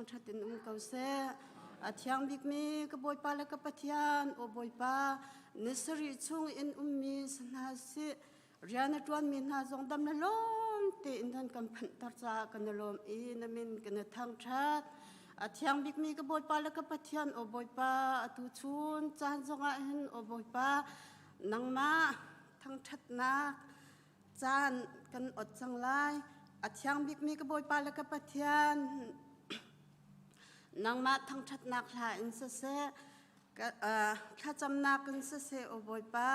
thangṭhat in um ko seh. A thiang bikmi ka Bawipa le ka Pathian, aw Bawipa, ni sarih chung in ummi si hna sih. Rian a ṭuanmi hna zong dam le lawm tein nan kan phanhter caah kan i lawm i na min kan i thangṭhat. A thiang bikmi ka Bawipa le ka Pathian, aw Bawipa, atu chun caan zongah hin, aw Bawipa, nangmah thangṭhatnak caan kan ot cang lai. A thiang bikmi ka Bawipa le ka Pathian, nangmah thangṭhatnak hla in siseh, thlacamnak in siseh, aw Bawipa,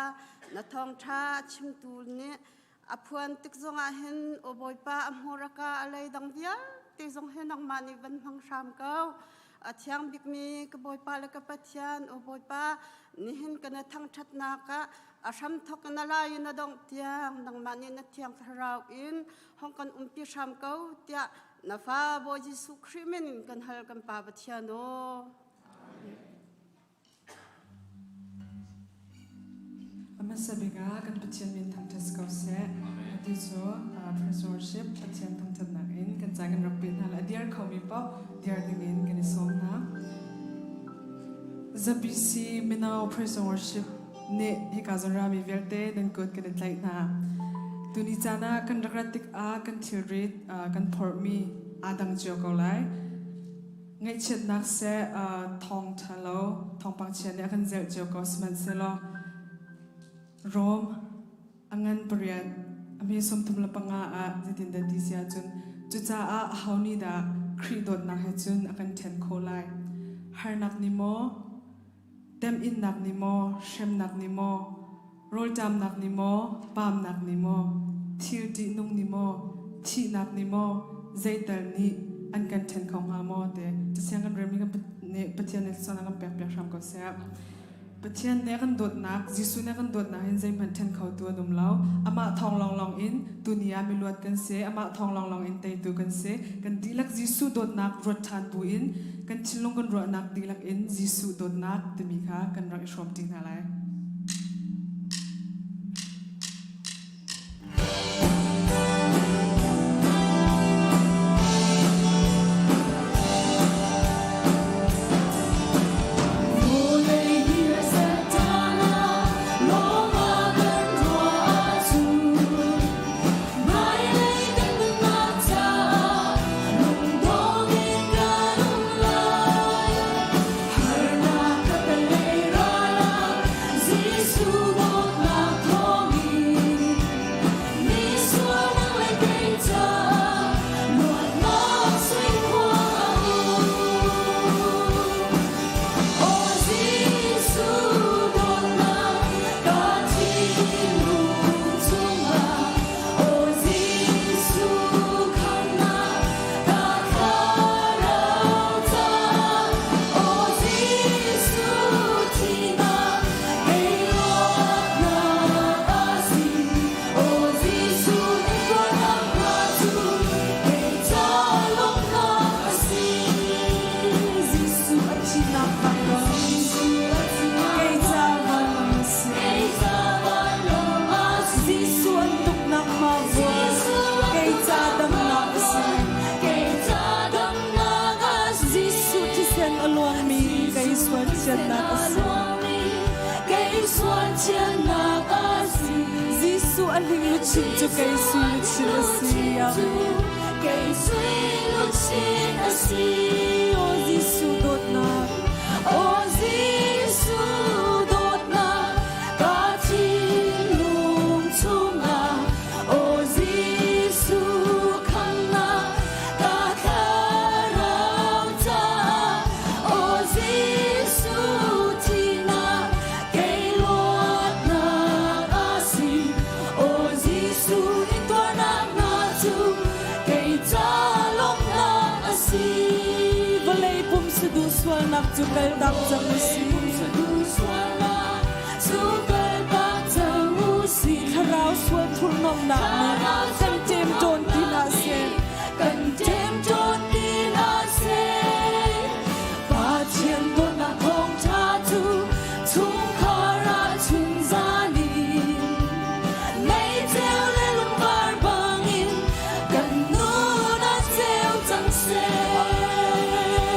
na thawngṭha a chimtu nih a phuan tik zongah hin, aw Bawipa, a hmuraka a leidang vialte zong hi nangmah nih van hmang hram ko. A thiang bikmi ka Bawipa le ka Pathian, aw Bawipa, nihin kan i thangṭhatnak ah a hramthawk in a lai in a dongh tiang nangmah nih na thiang thlarau in hong kan umpi hram ko tiah na fa Bawi Jesuh Khrih min in kan hal kan Pa Pathian aw. A hmasa bik ah kan Pathian min thangṭhat ko seh. Atu cu praise worship Pathian thangṭhatnak in kan ca kan rak pe hna le a dir khomi paoh dir dingin kan i sawm hna. ZBC mino praise worship nih hika zawn rami vialte nan kut kan i tlaih hna. Tuni caan ah kan rak rat tikah kan thilrit kan phorhmi aa dang cio ko lai. Ngaihchiatnak seh thawng ṭha lo thawngpang chia nih a kan zelh cio ko sihmanhsehlaw Rom a ngan pariat a hme 35 ah zeitindah ti si ahcun cucaah aho nih dah Khrih dawtnak he cun a kan ṭhen khawh lai? Harnak nih maw? Temhinnak nih maw, hremnak nih maw, rawlṭamnak nih maw, paamnak nih maw, thil ṭihnung nih maw, thihnak nih maw, zeital nih an kan ṭhen kho hnga maw ti Cathiang kan relmi kan nih Pathian nih thluachuahnak kan pekpiak hram ko seh. Pathian nih a kan dawtnak, Jesuh nih a kan dawtnak hin zeihmanh ṭhen khotu an um lo. Amah thawng lawnglawng in tuni ah miluat kan si, amah thawng lawnglawng in teitu kan si. Kan dihlak Jesuh dawtnak ruat ṭhan buin kan thinlung kan ruahnak dihlak in Jesuh dawtnak timi kha kan rak i hrawmṭi hna lai. Jesuh a hling luchin cu kei sui luchin a si. Kei sui luchin a si. Aw Jesuh dawtnak, aw Jesuh dawtnak, ka thinlung chungah, aw Jesuh khamnak, ka thlarau caah, aw Jesuh thihnak, kei luatnak a si. Aw Jesuh intuarnak hna cu kei ca lawmhnak a si. Vawlei pum saduh sualnak cu kaltak cang u si. Thlarau sual thurhnawmnak nih kan ṭemṭawn ti hlah seh. Kan ṭemṭawn ti hlah seh. Pathian dawtnak thawngṭha cu chungkhar ah chunzan in meiceu le lungvar bangin kan nun a ceu cang seh.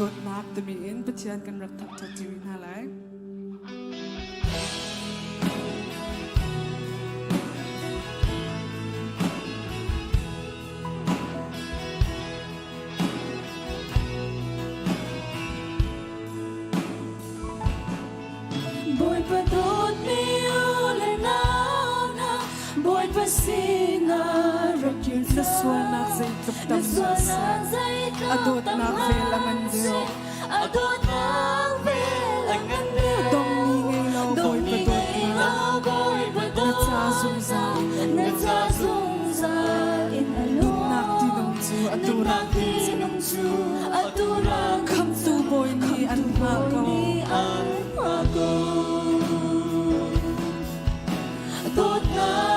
Dawtnak timi in Pathian kan rak thangṭhat ṭi rih hna lai. Bawipa dawtmi u le nau hna, Bawipa sinah rak kir Na sualnak zeitluk tam Na sualnak zeitluk A dawtnak vel a ngan deuh. A dawtnak vel a ngan deuh. Dongmi ngei lo Bawipa dawtnak. Bawipa Na ca zungzal. Na ca zungzal in a Nunnak tinung cu a Nunnak tinung cu a turang Khamtu Bawi nih an hngah ko. An hngah ko. Dawtnak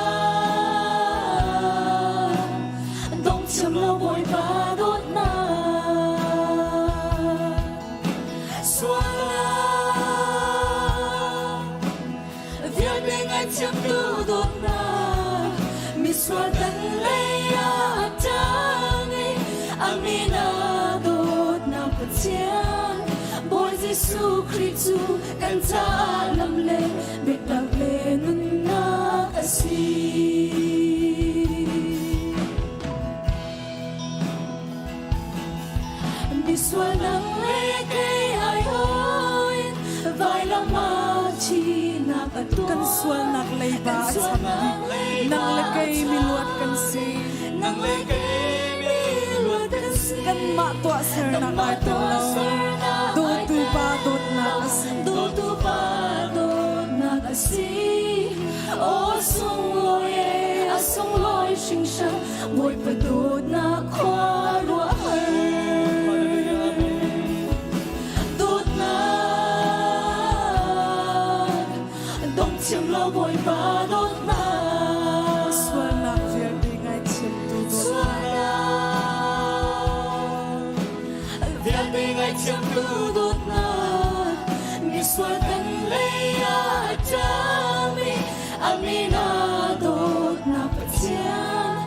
dong thiam lo Bawipa dawtnak sualnak vialte ngaithiamtu dawtnak misual kan lei ah a ṭang i a min ah dawtnak Pathian Bawi Jesuh Khrih cu kan caah lam le biatak le nunnak a si. Misual nang le kei ai hawi vailam ah thihnak a tuah. Kan sualnak leiba a cham dih. Nang le kei miluat kan si. Nang le kei miluat kan si. Kanmah tuahsernak ai tel lo. Dawtu Pa dawtnak a si. Dawtu Pa dawtnak a si. Aw sunglawi e, a sunglawi hringhran, Bawipa dawtnak khua ruah har. Dawtnak, dong thiam lo Bawipa dawtnak. Sualnak vialte ngaithiamtu dawtnak. Sualnak vialte ngaithiamtu dawtnak, misual kan lei ah a ṭangmi a min ah dawtnak Pathian.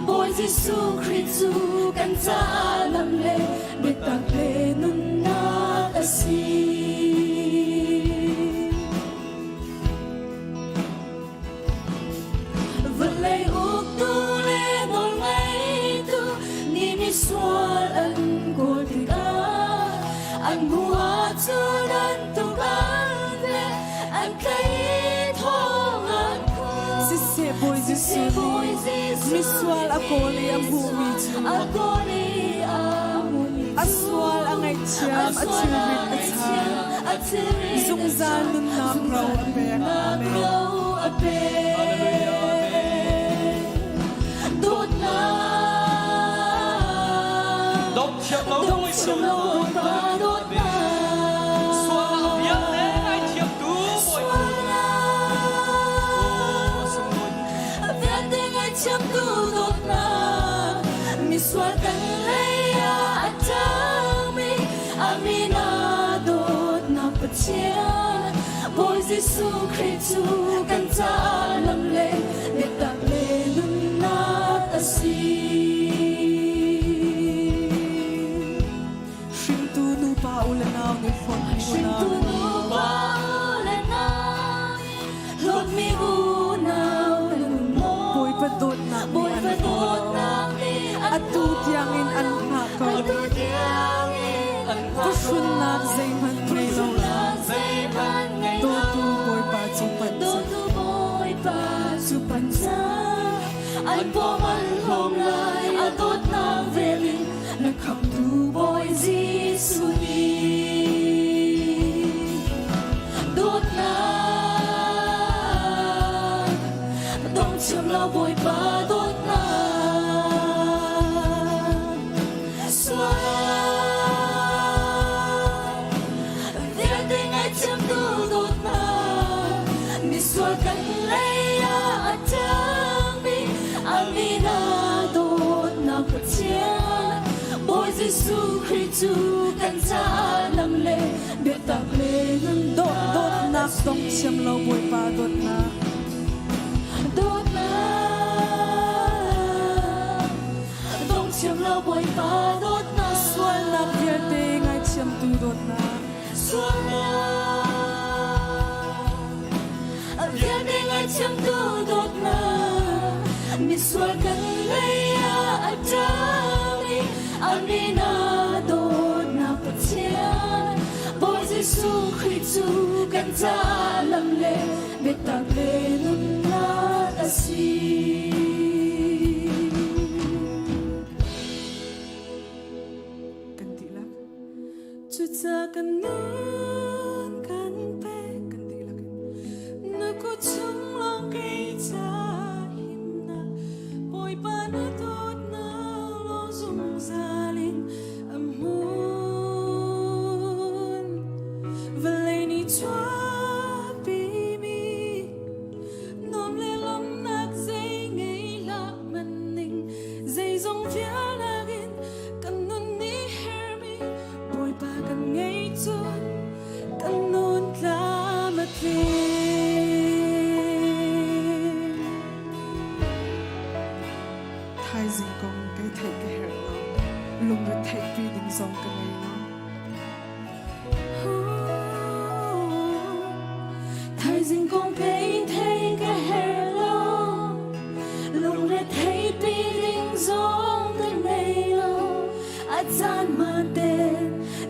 Bawi Jesuh Khrih cu kan caah lam le biatak le nunnak a si. Vawlei uktu le nawlngeitu nih misual an kawl tikah an hmuh ahcun an tuk an le an tlaih thawng an khun. Siseh Bawi Jesuh nih misual a kawl i a hmuhmi cu A kawl i a hmuhmi cu a sual a ngaihthiam, a thilrit a cham, a thilrit a zungzal cham, nunnak ro a pek. nunnak Amen. ro a pek. Dawtnak Dong thiam lo dong thiam lo Bawipa dawtnak Sualnak vialte ngaithiamtu Bawipa. Sualnak Oh, sunglawi. vialte ngaithiamtu dawtnak misual kan lei ah a ṭangmi a min ah dawtnak Pathian Bawi Jesuh Khrih cu kan caah lam le biatak le nunnak a si. Hringtu nupa u le nau nih hlawtmi Hringtu unau. nupa u le nau nih hlawtmi unau nan um maw? Bawipa dawtnak nih an Bawipa hlaw lo. dawtnak nih an Atu tiangin an hngah ko. Atu tiangin an hngah ko. Phuhrunnak zeihmanh ngei lo. Phuhrunnak zeihmanh ngei lo. Dawtu Bawipa cu panh cang. Dawtu Bawipa cu panh cang. An pawm an hlawm lai, a dawtnak vel in na khamhtu Bawi Jesuh nih. Dawtnak, dong thiam lo Bawipa dawtnak. Sualnak vialte ngaithiamtu dawtnak, misual kan lei ah a ṭangmi a min ah dawtnak Pathian. Bawi Jesuh Khrih cu kan caah lam le biatak le nunnak Dawtnak dong thiam lo Bawipa dawtnak. Dawtnak dong thiam lo Bawipa dawtnak. Sualnak vialte ngaithiamtu dawtnak. Sualnak vialte ngaithiamtu dawtnak, misual kan lei ah a ṭang i a min ah dawtnak Pathian. Bawi Jesuh Khrih cu kan caah lam le biatak le nunnak a si. Kan dihlak. Cucaah kan nun kan pek. Kan dihlak in. Na kut chung lawng kei ca himnak, Bawipa na dawtnak lawng zungzal in a hmun. Vawlei nih chuahpimi nuam le lawmhnak zei ngei hlah hmanh ning, zeizong vialnak in kan nun nih hermi Bawipa kan ngei cun kan nun tlam a tling. Thaizing kong kei theih ka herh lo. Lungre theihpi ding zong ka ngei lo. Thaizing kong kei thei ka herh lo. Lungre theihpi ding zong ka ngei lo. A caan mate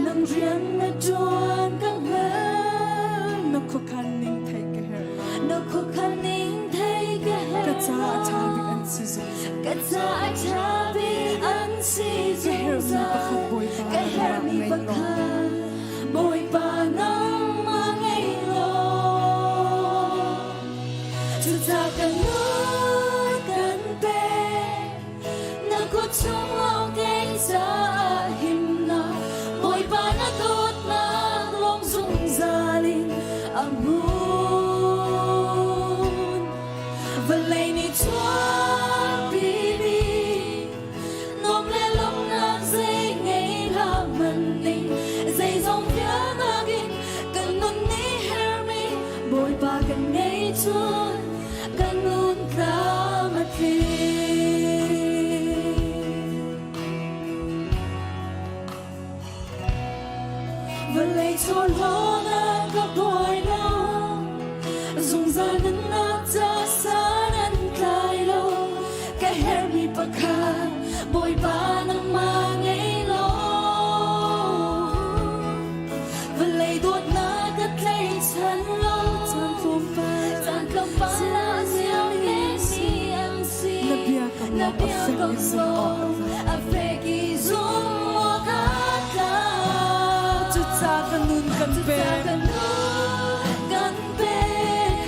nang rian na ṭuan ka hngal. Na khuakhan ning theih ka herh lo. Na khuakhan ning thei ka herh Ka ca a ṭha bik an si zungzal. Ka ca a ṭha bik an si Ka herhmi zungzal. pakhat Bawipa Ka herhmi nangmah ngei law. pakhat Bawipa nangmah ngei law. Cucaah kan nun kan pek. Na kut chung lawng kei caah himnak. Bawipa na dawtnak lawng zungzal in a hmun. Vawlei nih chuahpimi nuam le lawmhnak zei ngei hlah hmanh ning, zeizong vialnak in kan nun nih hermi Bawipa kan ngei cun kan nun tlam a tling. Vawlei chawlhawnak ka buai lo, zungzal nunnak ca san an tlai lo. Ka herhmi pakhat Bawipa nangmah ngei law. Vawlei dawtnak ka tlaichan lo, Caan tlawmpal. Caan tlawmpal ah ziammi an si. Na biakam Na lawng a fek biakam i zumh awk a lawng tlak. a fek i zumh awk a tlak. Cucaah ka nun kan Cucaah pek. ka nun kan pek.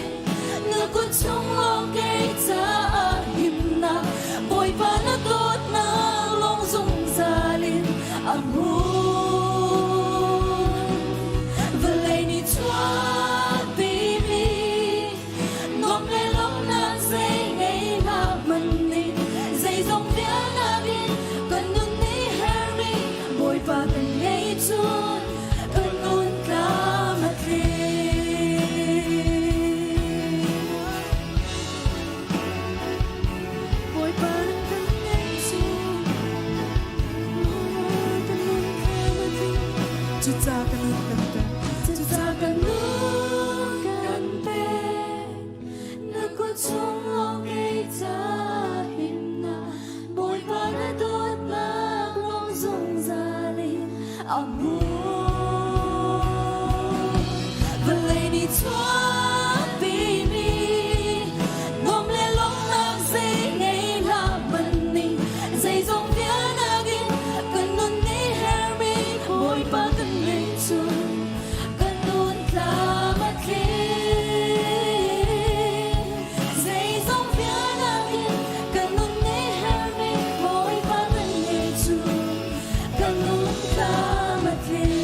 Na kut chung lawng kei caah himnak, Bawipa na dawtnak lawng zungzal in a hmun. Vawlei nih chuahpimi nuam le lawmhnak zei ngei hlah hmanh ning, zeizong vialnak in kan nun nih herhmi Bawipa kan ngei cun kan nun tlam a tling. Bawipa nang kan ngei cun kan nun tlam a tling. Cucaah ka nun kan pek. Cucaah kan nun kan pek. Na kut chung lawng kei caah himnak, Bawipa na dawtnak lawng zungzal in a hmun. Vawlei nih chuahpimi nuam le lawmhnak zei ngei hlah hmanh ning, zeizong vialnak in kan nun nih herhmi Bawipa kan ngei cun kan nun tlam a tling. Zeizong vialnak in kan nun nih herhmi Bawipa kan ngei cun kan nun tlam a tling.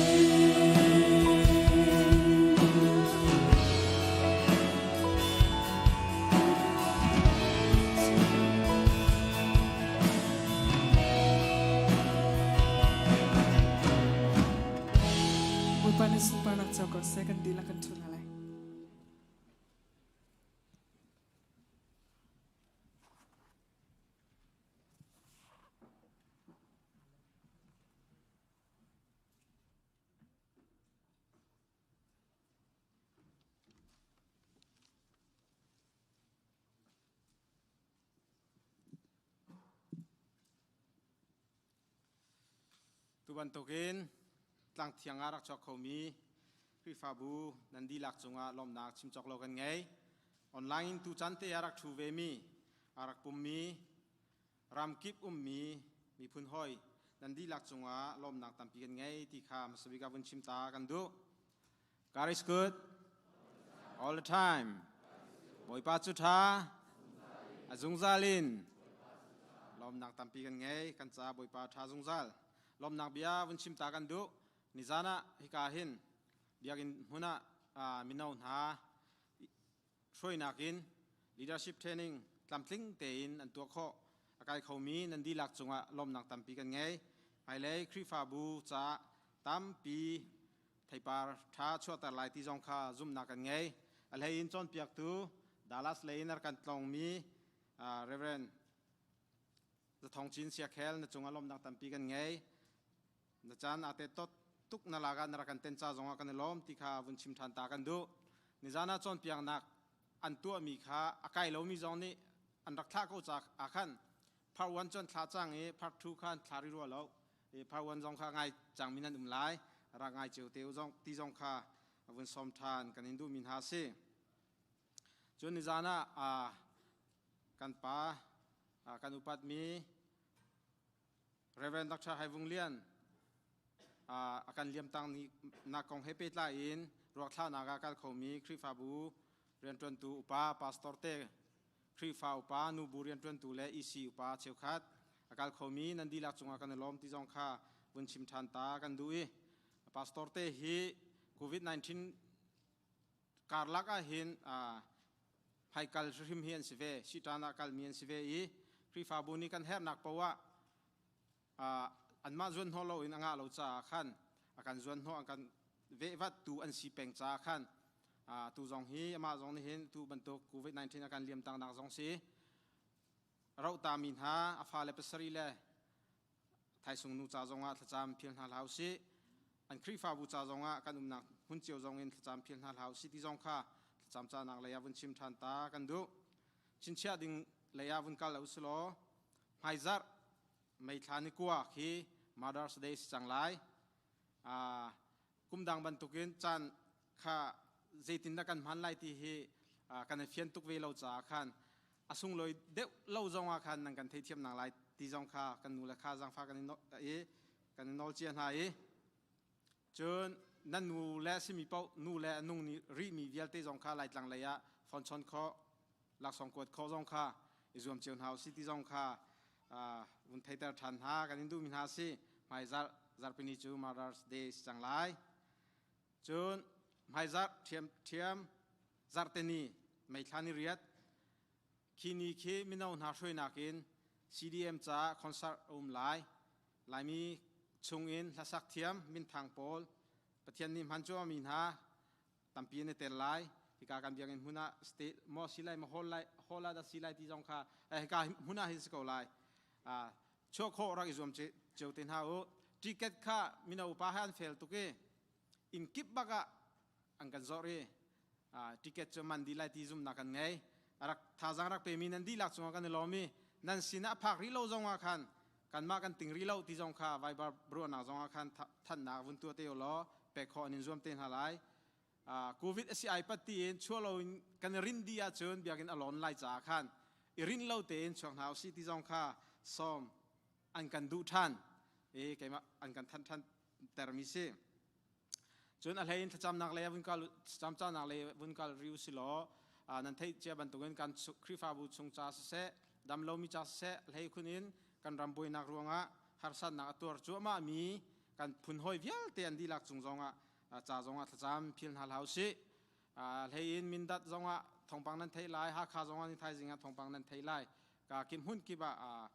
Bawipa nih sunparnak co ko seh. Kan dihlak kan ṭhu hna lai. Tu bantukin tlangthiang ah rak chuak khomi Khrihfabu nan dihlak cungah lawmhnak chim cawk lo kan ngei. Online in tu caan te ah rak ṭhu vemi, a rak pummi, ramkip ummi miphun hawi nan dihlak cungah lawmhnak tampi kan ngei ti kha hmasa bik ah vun chim ta kan duh. God is good all the time. Bawipa cu ṭha a zungzal in lawmnak tampi kan ngei kan ca Bawipa ṭha zungzal. Lawmnak bia vun chim ta kan duh. Nizan ah hika hin biakinn hmun ah mino hna hruainak in leadership training tlamtling tein an tuah khawh. A kai khomi nan dihlak cungah lawmnak tampi kan ngei. Hmailei Khrihfabu caah tampi theipar ṭha chuahter lai ti zong kha zumhnak kan ngei. A hlei in cawnpiaktu Dallas lei in a rak kan tlawngmi Reverend Zathong Cin Siakhel na cungah lawmhnak tampi kan ngei. Na caan aa te tot tuk na lak ah na rak kan ten ca zongah kan i lawm ti kha vun chim ṭhan ta kan duh. Nizan ah cawnpiaknak an tuahmi kha a kai lomi zong nih an rak thlah ko ca ah khan part 1 cu an thlah cang i part 2 kha an thla rih rua lo. I part 1 zong kha ngai cangmi nan um lai. Rak ngai cio te u zong ti zong kha vun sawm ṭhan kan in duhmi hna a si. Cun nizan ah kan pa kan upatmi Reverend Dr. Hai Vung Lian a kan liamtang nak kong he pehtlai in ruakthlahnak ah kal khomi Khrihfabu rianṭuantu upa pastor te Khrihfa upa nubu rianṭuantu le EC upa cheukhat a kal khomi nan dihlak cungah kan i lawm ti zong kha vun chim ṭhan ta kan duh i pastor te hi COVID-19 karlak ah hin hmaikal hrim hi an si ve siṭan ah kalmi an si ve i Khrihfabu nih kan herhnak poah ah anmah zuan hnawh loin a ngah lo caah khan a kan zuan hnawh an kan vehvat tu an si peng caah khan tu zong hi amah zong nih hin tu bantuk COVID-19 a kan liam tangnak zong si rohtami hna a fale pasarih le thaisung nu ca zongah thlacam phil hna hlah usih an Khrihfabu ca zongah kan umnak hmun cio zong in thlacam phil hna hlah usih ti zong kha thlacam canak lei ah vun chim ṭhan ta kan duh chinchiah ding lei ah vun kal usih law hmaizarh May thla ni kua khi Mother's Day si cang lai kum dang bantukin caan kha zeitindah kan hman lai ti hi kan i fian tuk ve lo caah khan a sunglawi deuh lo zong ah khan nan kan theithiam nak lai ti zong kha kan nu le kha zaangfah kan i kan i nawl cia hna i cun nan nu le simi paoh nu le a nung rihmi vialte zong kha laitlang lei ah phone chon khawh laksawng kuat khawh zong kha i zuam cio hna usih ti zong kha vun theiter ṭhan hna kan in duhmi hna si. Hmaizarh zarhpini cu Mother's Day si cang lai. Cun hmaizarh ṭhiamṭhiam zarhteni May thla ni riat khi ni khi mino hna hruainak in CDM caah concert a um lai. Laimi chungin hlasak thiam minthang pawl Pathian nih hman cuahmah mi hna tampi an i tel lai. Hika kan biakinn hmun ah state maw si lai maw hall lai hall ah dah si lai ti zong kha hika hmun ah hin si ko lai. Chuah khawh rak i zuam cio te hna u. Ticket kha mino upa he an fel tuk i inn kip bak ah an kan zawrh i ticket cu man dih lai ti zumhnak kan ngei. Rak thazaang rak pemi nan dihlak cungah kan i lawm i nan sinah phak rih lo zong ah khan kanmah kan ting rih lo ti zong kha Viber ruahnak zong ah khan thannak vun tuah te u law pek khawh an in zuam te hna lai. Covid a si ai pat tiin chuah lo in kan i rinh dih ahcun biakinn a lawn lai caah khan i rinh lo tein chuak hna usih ti zong kha sawm an kan duh ṭhan i keimah an kan thanh ṭhan termi si. Cun a hlei in thlacamnak lei ah vun kal thlacamcanak lei vun kal ri usih law nan theih cia bantukin kan Khrihfabu chung ca siseh dam lomi ca siseh a hlei khun in kan ram buainak ruangah harsatnak a tuar cuahmah mi kan phun hawi vialte an dihlak cung zongah ca zongah thlacam phil hna hlah usih. Hlei in Mindat zongah thawngpang nan theih lai, Hakha zongah ni thaizing ah thawngpang nan theih lai. Ka kim hmun kip ah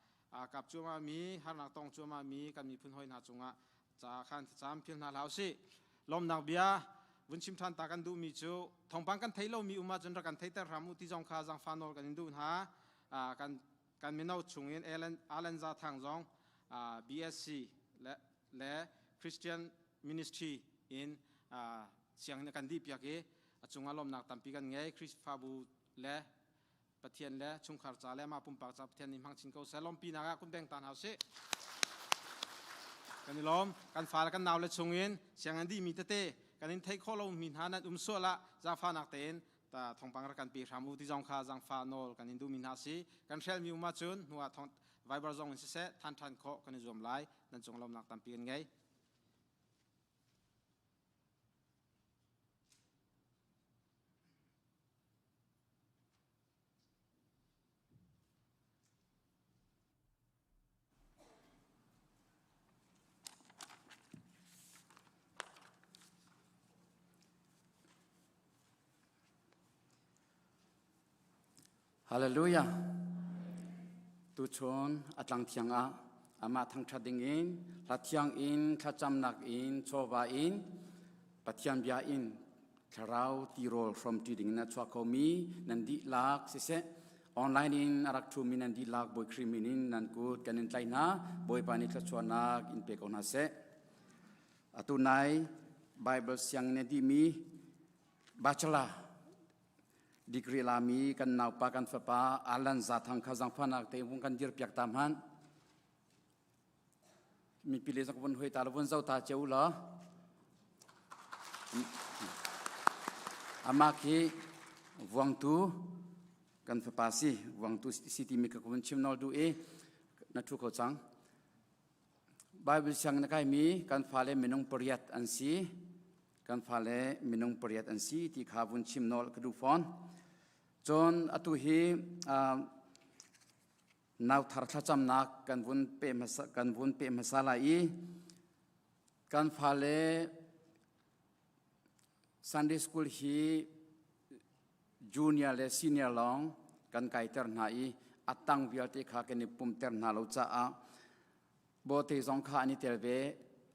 kap cuahmah mi, harnak tong cuahmah mi kan miphun hawi hna cungah ca khan thlacam phil hna hlah usih. Lawmnak bia vun chim ṭhan ta kan duhmi cu thawngpang kan thei lomi um ahcun rak kan theiter hram u ti zong kha zaangfah nawl kan in duh hna. Kan kan mino chungin Alan Alan Za Thang zong BSc le le Christian Ministry in sianginn a kan dih piak i a cungah lawmnak tampi kan ngei. Khrihfabu le Pathian le chungkhar ca le amah pumpak ca Pathian nih hmang chin ko seh. Lawmpinak ah kun beng ta hna usih. Kan i lawm. Kan fale kan naule chungin sianginn dihmi tete kan in theih khawh lomi hna nan um sual ah zaangfahnak tein ta thawngpang rak kan pe hram u ti zong kha zaangfah nawl kan in duhmi hna si. Kan hrelmi um ahcun hnu ah thawng Viber zong in siseh than than khawh kan i zuam lai. Nan cung lawmnak tampi kan ngei. Hallelujah. Tuchun a tlang thiang ah amah thangṭhat dingin hla thiang in thlacamnak in chawva in Pathian bia in thlarau tirawl hrawmṭi dingin a chuak khomi nan dihlak siseh online in a rak ṭhumi nan dihlak Bawi Khrih min in nan kut kan in tlaih hna. Bawipa nih thluachuahnak in pe ko hna seh. Atu nai Bible sianginn a dihmi bachelor degree lami kan naupa kan fapa Alan Zathang kha zangfahnak te vung kan dirpiak ta hmanh. Mipi le zong vun hoi ta la vun zo ta cheu la. Amah khi vuangtu kan fapa si vuangtu si timi ka vun chim nawl duh i na thu kho cang. Bible siang na kaimi kan fale minung pariat an si. Kan fale minung pariat an si ti kha vun chim nawl ka duh fawn. Cun atu hi nauthar thlacamnak kan vun pe hmasa kan vun pe hmasa lai i kan fale Sunday school hi junior le senior lawng kan kaiter hna i a tang vialte kha kan i pumter hna lo caah bawte zong kha an i tel ve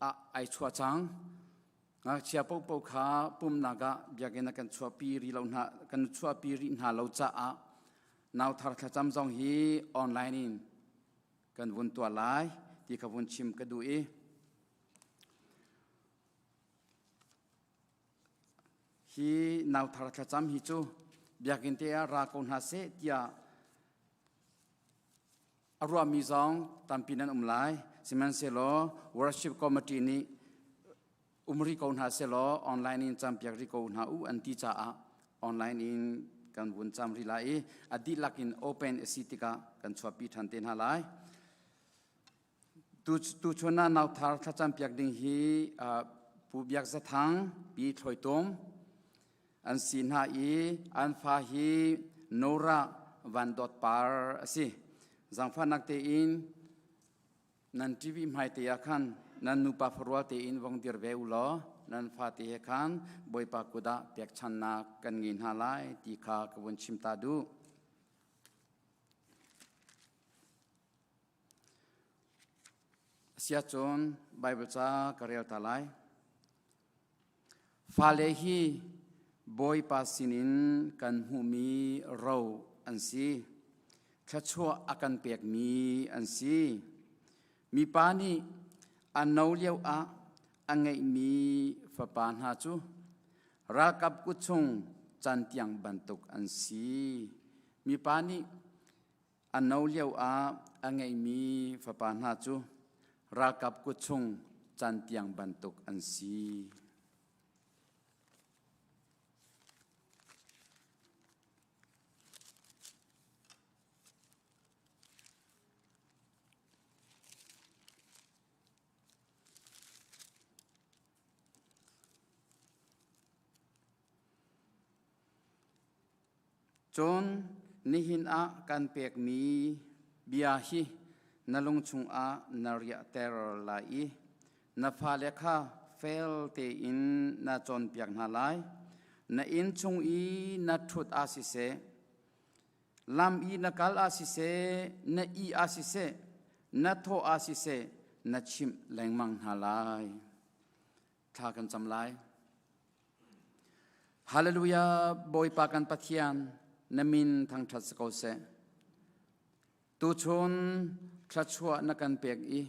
ah ai chuah cang. Ngakchia paohpaoh kha pumnak ah biakinn ah kan chuahpi rih lo hna kan chuahpi rih hna lo caah nauthar thlacam zong hi online in kan vun tuah lai ti kha vun chim ka duh i hi nauthar thlacam hi cu biakinn te ah ra ko hna seh tiah A ruahmi zong tampi nan um lai. Sihmanhsehlaw worship committee nih um rih ko hna sehlaw online in campiak rih ko hna u an ti caah online in kan vun cam rih lai i a dihlak in open a si tikah kan chuahpi ṭhan te hna lai. Tuchun ah nauthar thlacam piak ding hi Pu Biak Za Thang, Pi Thloi Tum an si hna i an fa hi Nora Van Dawt Par a si. Zaangfahnak tein nan TV hmai te ah khan nan nupa farual tein vong dir ve u law nan fate he khan Bawipa kut ah pekchannak kan ngei hna lai ti kha ka vun chim ta duh. Asiahcun Baibal ca ka rel ta lai. Fale hi Bawipa sinin kan hmuhmi ro an si. Thluachuah a kan pekmi an si. Mipa nih a no lio ah a ngeihmi fapa hna cu ralkap kut chung cantiang bantuk an si. Mipa nih A no lio ah a ngeihmi fapa hna cu ralkap kut chung cantiang bantuk an si. Cun nihin ah kan pekmi bia hi na lung chungah na riahter lai i na fale kha fel tein na cawnpiak hna lai. Na inn chung i na ṭhut ah siseh, lam i na kal ah siseh, na ih ah siseh, na thawh ah siseh, na chimh lengmang hna lai. Thla kan cam lai. Hallelujah Bawipa kan Pathian na min thangṭhat si ko seh. Tuchun thluachuah na kan pek i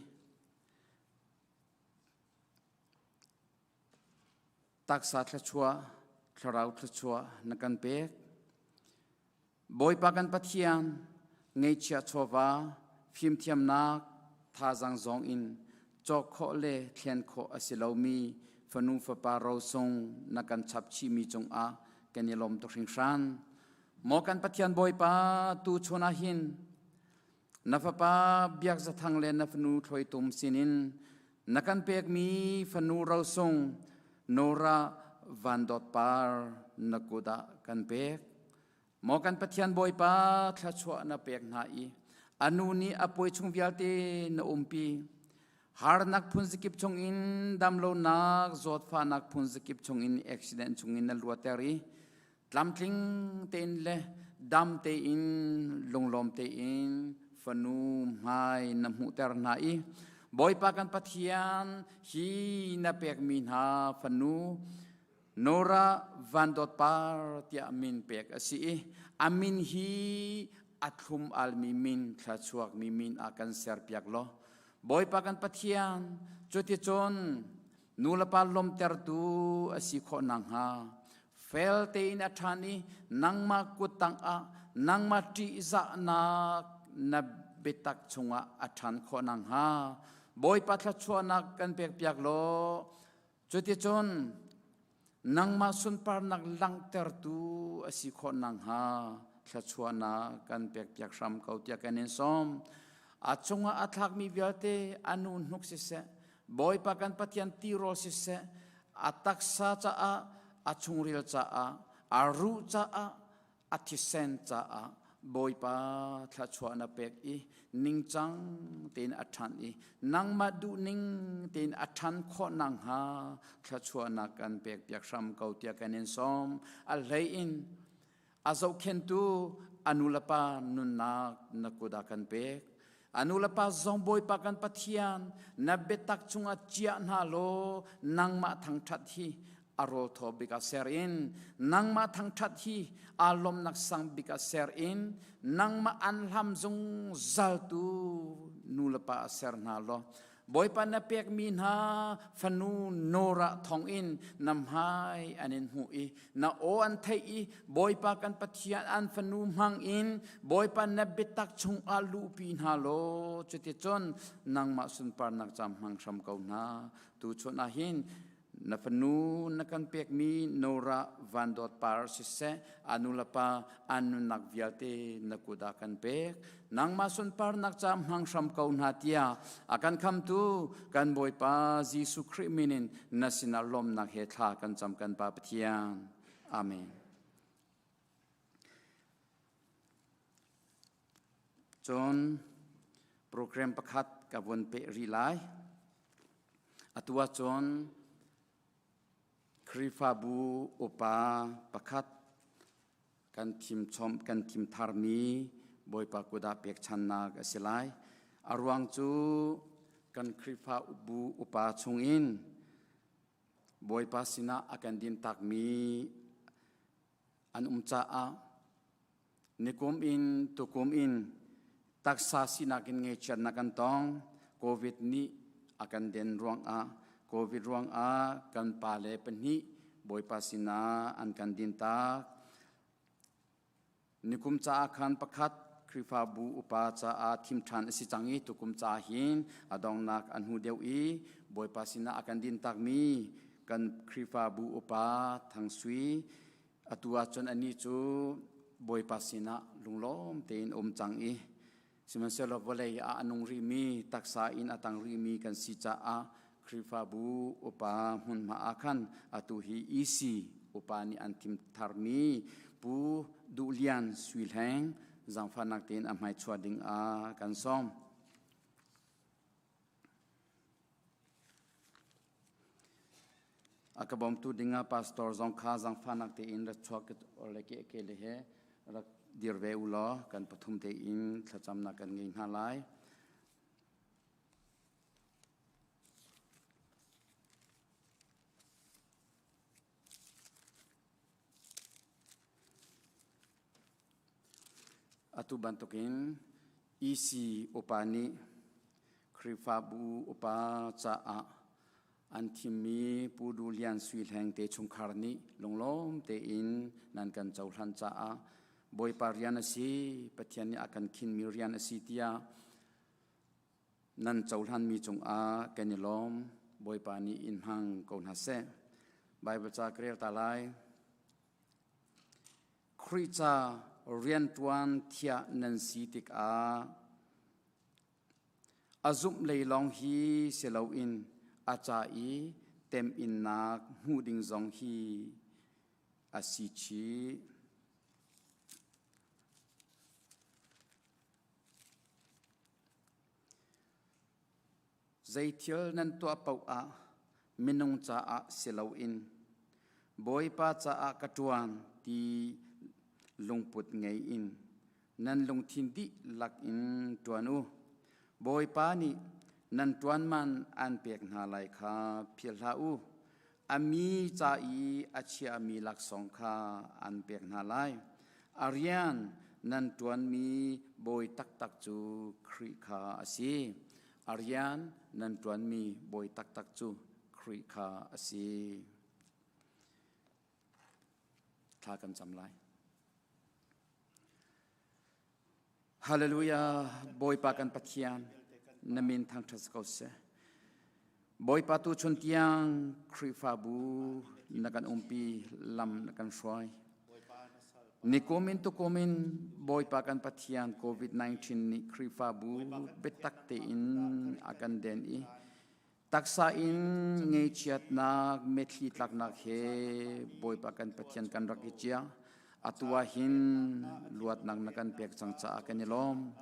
taksa thluachuah, thlarau thluachuah na kan pek. Bawipa kan Pathian, ngeihchiah chawva, fimthiamnak, thazaang zong in Cawk khawh le thlen khawh a si lomi fanu fapa rosung na kan chap chihmi cungah kan i lawm tuk hringhran. Maw kan Pathian Bawipa, tu chun ah hin na fapa Biak Za Thang le na fanu Thluai Tum sinin na kan pekmi fanu rosung Nora Van Dawt Par na kut ah kan pek. Maw kan Pathian Bawipa thluachuah na pek hna i a nu nih a puai chung vialte na umpi. Harnak phun zakip chungin damlonak zawtfahnak phun zakip chungin accident chungin na luater i tlamtling tein le dam tein lunglawm tein fanu hmai na hmuhter hna i Bawipa kan Pathian hi na pekmi hna fanu Nora Van Dawt Par tiah min pek a si i a min hi a thlum almi min thluachuakmi min ah kan serpiak law Bawipa kan Pathian cuticun nu le pa lawmtertu a si khawh nakhnga fel tein a ṭhan i nangmah kuttang ah nangmah ṭihzahnak na biatak chungah a ṭhan khawh nakhnga Bawipa thluachuahnak kan pekpiak law Cuticun nangmah sunparnak langhtertu a si khawh nakhnga thluachuahnak kan pekpiak hram ko tiah kan in sawm. A cungah a thlakmi vialte a nu hnuk siseh, Bawipa kan Pathian tirawl siseh, a taksa caah, a chungril caah, a ruh caah, a thisen caah Bawipa thluachuah na pek i ningcang tein a ṭhan i nangmah duhning tein a ṭhan khawh nakhnga thluachuahnak kan pekpiak hram ko tiah kan in sawm. A hlei in a zohkhenhtu a nulepa nunnak na kut ah kan pek. A nulepa zong Bawipa kan Pathian na biatak chungah chiah hna law nangmah thangṭhat hi a rawl thaw bik ah ser in nangmah thangṭhat hi aa lawmnak sang bik ah ser in nangmah an hlam zungzaltu nu le pa ah ser hna law Bawipa na pekmi hna fanu Nora thawngin na hmai an in hmuh i na aw an theih i Bawipa kan Pathian an fanu hmang in Bawipa na biatak chungah luhpi hna law cuticun nangmah sunparnak ca hmang hram ko hna tuchun ah hin Na fanu na kan pekmi Nora Van Dawt Par siseh, a nulepa an nunnak vialte na kut ah kan pek. Nangmah sunparnak ca hmang hram ko hna tiah a kan khamtu kan Bawipa Jesuh Khrih min in na sinah lawmnak he thla kan cam kan Pa Pathian. Amen. Cun program pakhat ka vun peh rih lai. Atu ahcun Khrihfabu upa pakhat kan thim chom kan thim tharmi Bawipa kut ah pekchannak a si lai. A ruang cu kan Khrihfabu upa chungin Bawipa sinah a kan dintakmi an um caah Nikum in tukum in taksa sinak in ngaihchiatnak kan tong. Covid nih a kan den ruangah Covid ruangah kan pale pahnih Bawipa sinah an kan dintak. Nikum caah khan pakhat Khrihfabu upa caah thim ṭhan a si cang i tukum caah hin a dongnak a hnu deuh i Bawipa sinah a kan dintakmi kan Khrihfabu upa Thang Sui Atu ahcun anih cu Bawipa sinah lunglawm tein um cang i sihmanhsehlaw vawlei ah a nung rihmi taksa in a tang rihmi kan si caah Khrihfabu upa hmunhma ah khan atu hi EC upa nih an thim tharmi Pu Duh Lian Sui Hleng zaangfahnak tein a hmai chuah ding ah kan sawm. A ka bawmtu dingah pastor zong kha zaangfahnak tein rak chuak le ke ke le he rak dir ve u law kan pathum tein thlacamnak kan ngei hna lai. Atu bantukin EC upa nih Khrihfabu upa caah an thimmi Pu Duh Lian Sui Hleng te chungkhar nih lunglawm tein nan kan cohlan caah Bawipa rian a si, Pathian nih a kan khinmi rian a si tiah. Nan cohlanmi cungah kan i lawm. Bawipa nih in hmang ko hna seh. Bible ca ka rel ta lai. Khrih ca rianṭuan thiah nan si tikah a zumh lei lawng hi si loin a ca i teminnak hmuh ding zong hi a si chih. Zeithil nan tuah paoh ah minung caah si loin Bawipa caah ka ṭuan ti lungput ngei in nan lungthin dihlak in ṭuan u. Bawipa nih nan ṭuan man an pek hna lai kha philh hlah u. A mi ca i a chiahmi laksawng kha an pek hna lai. A rian nan ṭuanmi bawi taktak cu Khrih kha a si. A rian nan ṭuanmi bawi taktak cu Khrih kha a si. Thla kan cam lai. Hallelujah Bawipa kan Pathian na min thangṭhat ko seh. Bawipa tu chun tiang Khrihfabu na kan umpi lam na kan hruai. Nikum in tukum in Bawipa kan Pathian COVID-19 nih Khrihfabu biatak tein a kan den i taksa in ngeichiatnak methli tlaknak he Bawipa kan Pathian kan rak i cia. Atu ah hin luatnak na kan pek cang caah kan i lawm.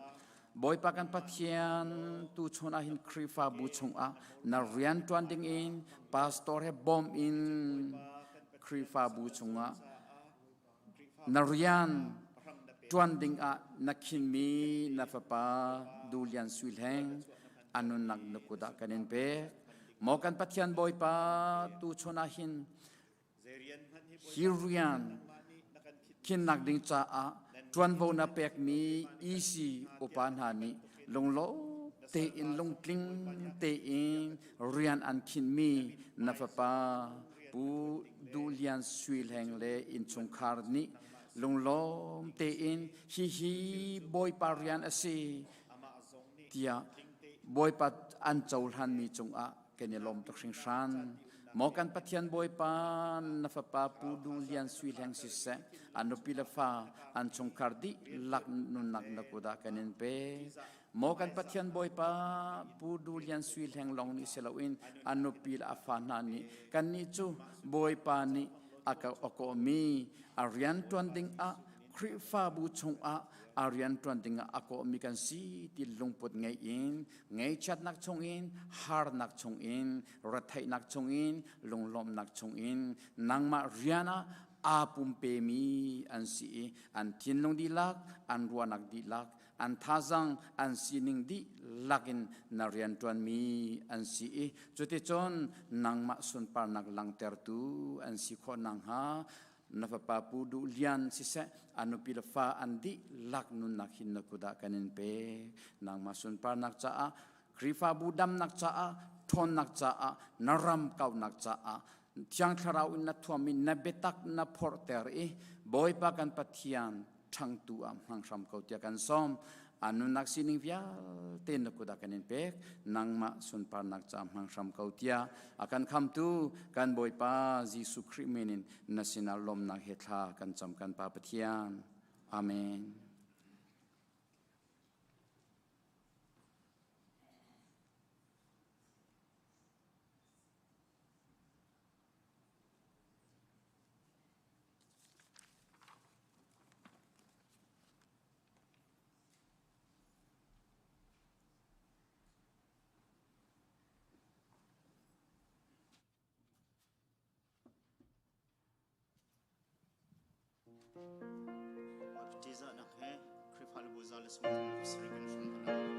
Bawipa kan Pathian tu chun ah hin Khrihfabu chungah na rian ṭuan ding in pastor he bawm in Khrihfabu chungah na rian ṭuan ding ah na khinmi na fapa Du Lian Sui Hleng a nunnak na kut ah kan in pek. Maw kan Pathian Bawipa tu chun ah hin Hi rian khinnak ding caah ṭuanvo na pekmi EC upa hna nih lunglawm tein lungtling tein rian an khinhmi na fapa Pu Duh Lian Sui Hleng le innchungkhar nih lunglawm tein hihi Bawipa rian a si tiah Bawipa an cohlanmi cungah kan i lawm tuk hringhran. Maw kan Pathian Bawipa na fapa Pu Duh Lian Sui Hleng siseh a nupi le fa an chungkhar dihlak nunnak na kut ah kan in pe. Maw kan Pathian Bawipa Pu Duh Lian Sui Hleng lawng nih si loin a nupi le a fa hna nih kannih cu Bawipa nih a ka kawhmi a rian ṭuan ding ah Khrihfabu chungah a rian ṭuan ding ah a kawhmi kan si ti lungput ngei in Ngaihchiatnak chungin, harnak chungin, retheihnak chungin, lunglawmhnak chungin nangmah rian ah aa pumpemi an si i an thinlung dihlak, an ruahnak dihlak, an thazang, an sining dihlak in na rianṭuanmi an si i cuticun nangmah sunparnak langhtertu an si khawh nakhnga na fapa Pu Duh Lian siseh a nupi le fa an dihlak nunnak hin na kut ah kan in pe nangmah sunparnak caah Khrihfabu damnak caah ṭhawnnak caah na ram kauhnak caah Thiang Thlarau in na thuam in na biatak na phorhter i Bawipa kan Pathian ṭhangtu ah hmang hram ko tiah kan sawm. A nunnak sining vialte na kut ah kan in pek. Nangmah sunparnak ca hmang hram ko tiah a kan khamtu kan Bawipa Jesuh Khrih min in na sinah lawmnak he thla kan cam kan Pa Pathian. Amen. Ṭihzahnak he Khrihfa le Buza le sungtang sarih kan hram hna.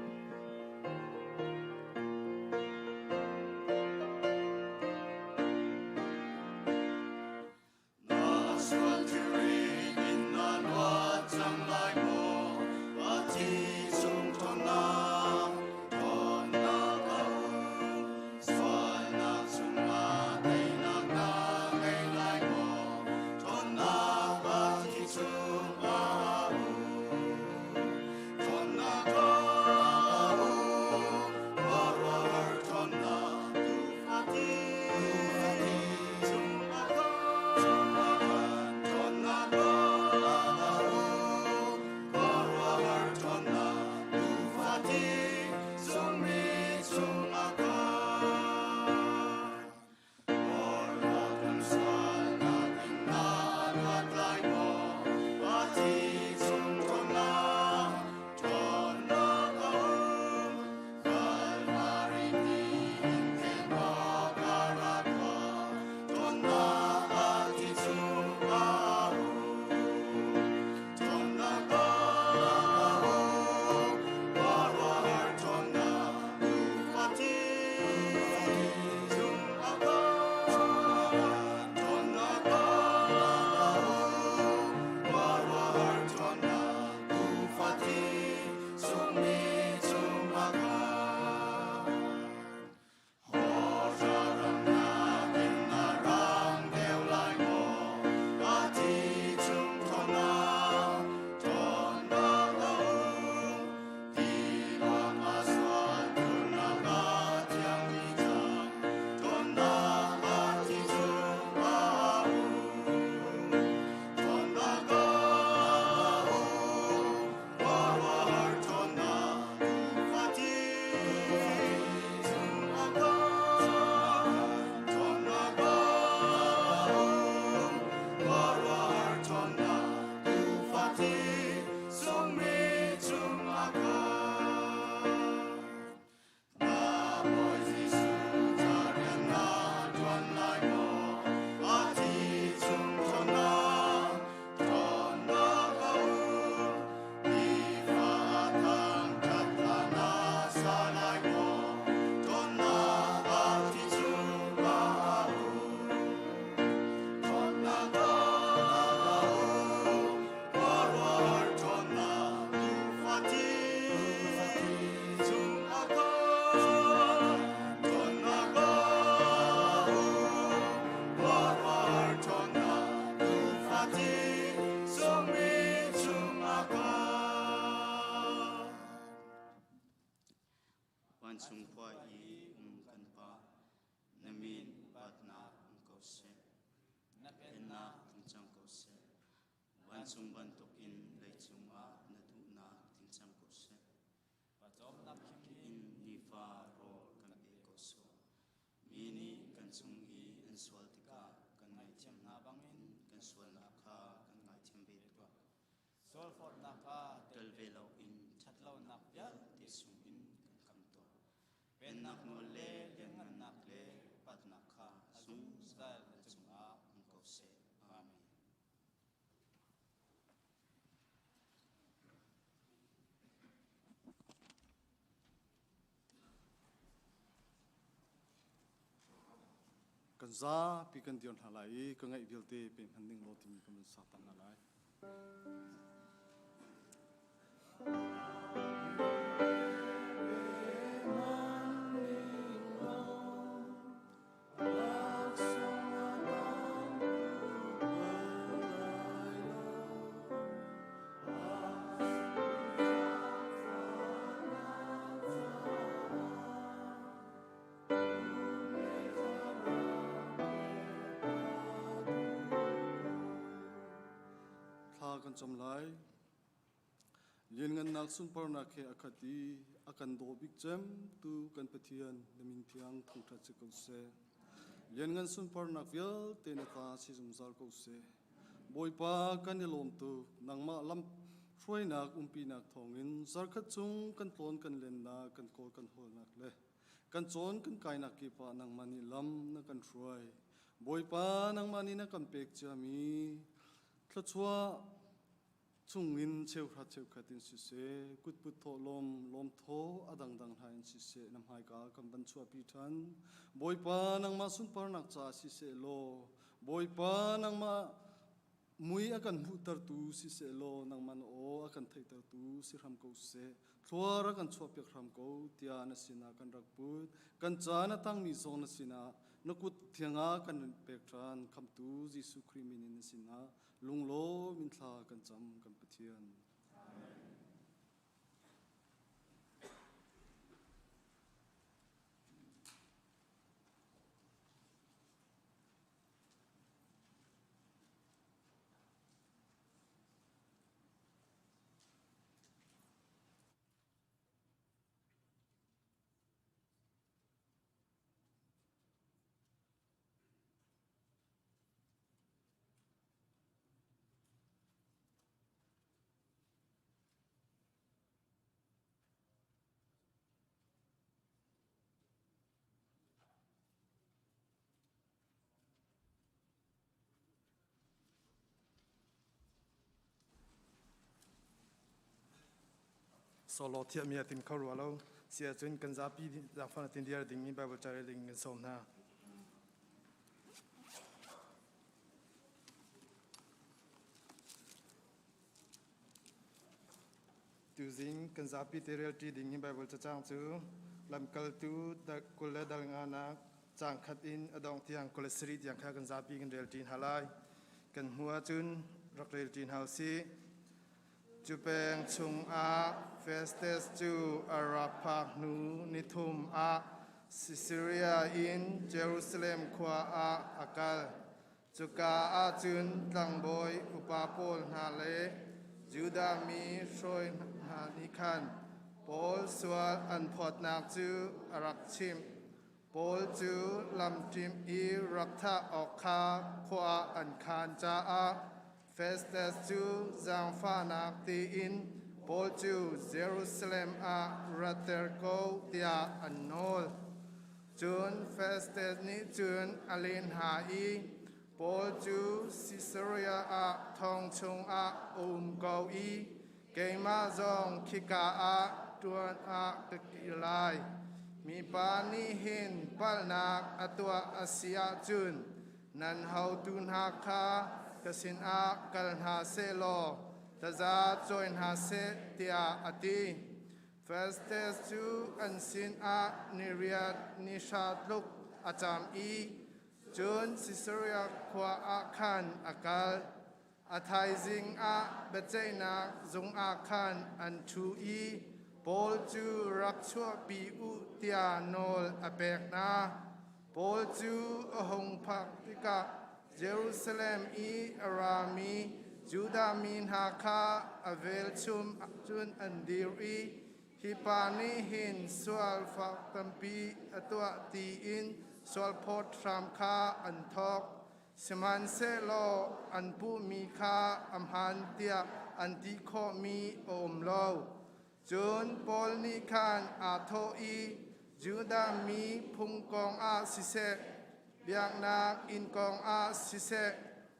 Vancung bantukin leicung ah na duhnak tling cang ko seh. Pawcawmnak In nifa rawl kan pe ko sawh. Mi nih kan cung i an sual tikah kan ngaihthiam hna bangin kan sualnak kha kan ngaithiam ve tuah. Sualforhnak ah Tel ve loin ṭhatlonak vialte chungin kan kham tuah. Pennak nawl le lianngannak le upatnak kha zungzal na cungah um ko seh. Amen. Kan zapi kan dir hna lai i ka ngaih vialte pe hman ning law timi kan van sak ta hna lai. Thla kan cam lai. Lianngannak sunparnak he a khat i a kan daw bik cem tu kan Pathian na min thiang thangṭhat si ko seh. Lianngan sunparnak vialte na ta si zungzal ko seh. Bawipa kan i lawm tuk nangmah lam hruainak umpinak thawngin zarkhat chung kan tlawn kan lennak kan kawl kan hawlnak le kan cawn kan kainak kip ah nangmah nih lam na kan hruai. Bawipa nangmah nih na kan pek ciami thluachuah chungin cheuhra cheukhat in siseh, kutput thawhlawm, lawmthaw a dangdang hna in siseh, na hmaika kan van chuahpi ṭhan. Bawipa nangmah sunparnak caah siseh law, Bawipa nangmah mui a kan hmuhtertu siseh law, nangmah na aw a kan theihtertu si hram ko seh. Thluar a kan chuahpiak hram ko tiah na sinah kan rak put. Kan ca na tangmi zong na sinah na kut thiangah kan pek ṭhan. Khamtu Jesuh Khrih min in na sinah Lunglawm in thla kan cam kan Pathian. Solo thiam mi atin kho rua lo si ahcun kan zapi zaangfang atin diar ding in Bible ca rel ding kan sawm hna. Tuzing kan zapi te rel ṭi ding in Bible cacang cu lamkaltu 20 le dal nganak caang khat in a dongh tiang 27 tiang kha kan zapi kan rel ṭi hna lai. Kan hmu ahcun rak rel ṭi hna usih. Cu peng chungah Festus cu a rak phak hnu nithum ah Sisaria in Jerusalem khua ah a kal. Cuka ah cun tlangbawi upa pawl hna le Judah mi hruai hna nih khan Paul sual an phawtnak cu a rak chimh. Paul cu lamṭim i rak thah awk kha khua an khaan caah Festus cu zaangfahnak tiin Paul cu Jerusalem ah ratter ko tiah an nawl. Cun Festus nih cun a len hna i Paul cu Sisaria ah thong chungah a um ko i keimah zong khika ah ṭuan ah ka kir lai. Mipa nih hin palhnak a tuah a si ahcun nan hotu hna kha ka sinah kal hna seh law taza cawi hna seh tiah a ti. Festus cu an sinah ni riat ni hra tluk a cam i cun Sisaria khua ah khan a kal. A thaizing ah biaceihnak zung ah khan an ṭhu i Paul cu rak chuahpi u tiah nawl a pek hna. Paul cu a hung phak tikah Jerusalem i a rami Judah mi hna kha a velchum cun an dir i hi pa nih hin sual fak tampi a tuah tiin sualphawt hram kha an thawk. Sihmanhsehlaw an puhmi kha a hmaan tiah an ti khawhmi a um lo. Cun Paul nih khan aa thawh i Judah mi phung kong ah siseh, biaknak inn kong ah siseh,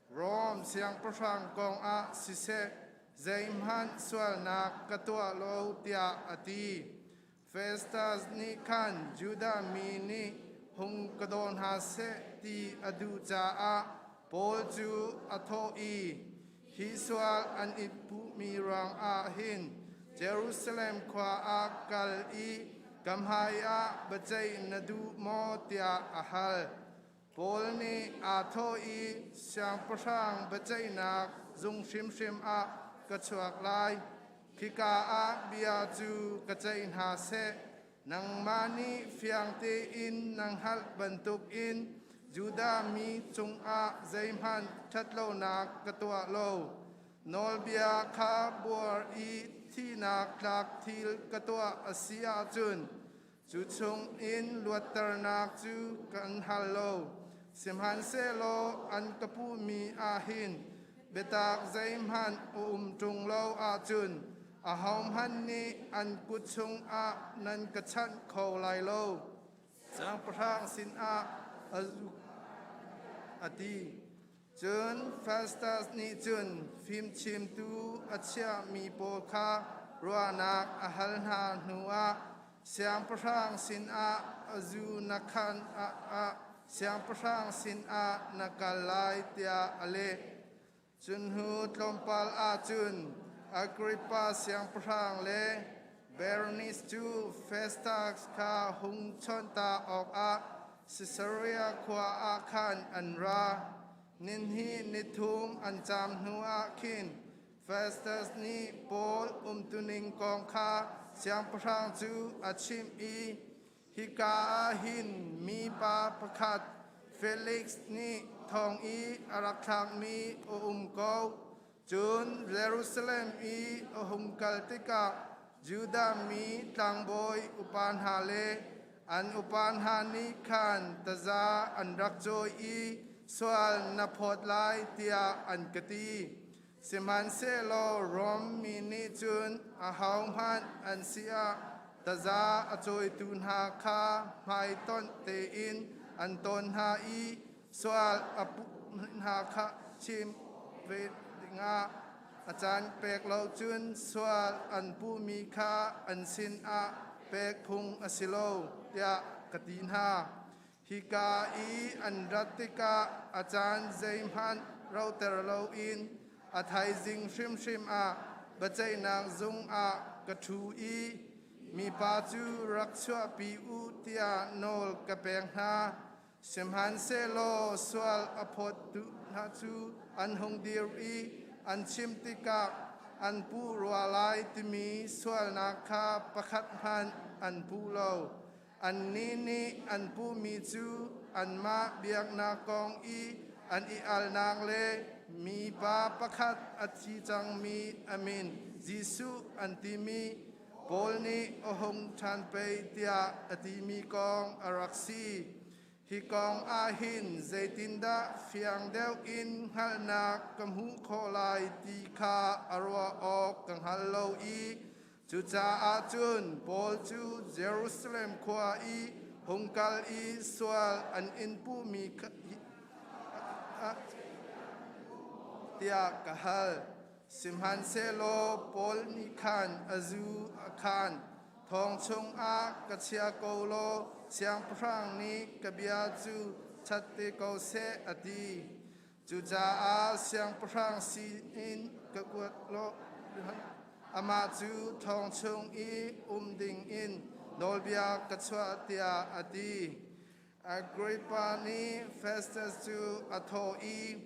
Rom siangpahrang kong ah siseh, zeihmanh sualnak ka tuah lo tiah a ti. Festus nih khan Judah mi nih hung ka daw hna seh ti a duh caah Paul cu a thawh i, Hi sual an i puhmi ruangah hin Jerusalem khua ah kal i ka hmaiah biaceih na duh maw tiah a hal. Paul nih aa thawh i siangpahrang biaceihnak zung hrimhrim ah ka chuak lai. Khika ah bia cu ka ceih hna seh. Nangmah nih fiang tein na hngalh bantukin Judah mi cungah zeihmanh ṭhatlonak ka tuah lo. Nawlbia kha buar i thihnak tlak thil ka tuah a si ahcun Cu chungin luatternak cu kan hal lo. Sihmanhsehlaw an ka puhmi ah hin biatak zeihmanh a um ṭung lo ahcun ahohmanh nih an kut chungah nan ka chanh kho lai lo. Siangpahrang sinah a zuk a ti. Cun Festus nih cun fimchimtu a chiahmi pawl kha ruahnak a hal hna hnuah siangpahrang sinah a zu na khan ah siangpahrang sinah na kal lai tiah a leh. Cun hnu tlawmpal ah cun Agrippa siangpahrang le Bernice cu Festus kha hung chawnh ta awkah Caesarea khua ah khan an ra. Ninhnih nithum an caam hnuah khin Festus nih Paul umtuning kong kha siangpahrang cu a chimh i hika ah hin mipa pakhat Felix nih thong i a rak thlakmi a um ko. Cun Jerusalem i a hung kal tikah Judah mi tlangbawi upa hna le an upa hna nih khan taza an rak cawi i sual na phawt lai tiah an ka ti. Sihmanhsehlaw Rom mi nih cun ahohmanh an si ah taza a cawitu hna kha hmaitonh tein an tawn hna i sual a puh hna kha chim ve dingah a caan pek lo cun sual an puhmi kha an sinah pek phung a si lo tiah ka ti hna. Hika i an rat tikah a caan zeihmanh roter loin a thaizing hrimhrim ah biaceihnak zung ah ka ṭhu i mipa cu rak chuahpi u tiah nawl ka pek hna. Sihmanhsehlaw sual a phawttu hna cu an hung dir i an chim tikah an puh rua lai timi sualnak kha pakhat hmanh an puh lo. Annih nih an puhmi cu anmah biaknak kong i an i alnak le mipa pakhat a thi cangmi a min Jesuh an timi Paul nih a hung ṭhan pei tiah a timi kong a rak si. Hi kong ah hin zeitindah fiang deuh in hngalhnak ka hmuh khawh lai ti kha a ruah awk ka hngal lo i Cucaah cun Paul cu Jerusalem khua i hung kal i sual an in puhmi tiah ka hal. Sihmanhsehlaw Paul nih khan a zu a khaan. Thong chungah ka chia ko law siangpahrang nih ka bia cu chat te ko seh a ti. Cucaah siangpahrang sinin ka kuat law amah cu thong chung i um dingin nawlbia ka chuah tiah a ti. Agrippa nih Festus cu a thawh i,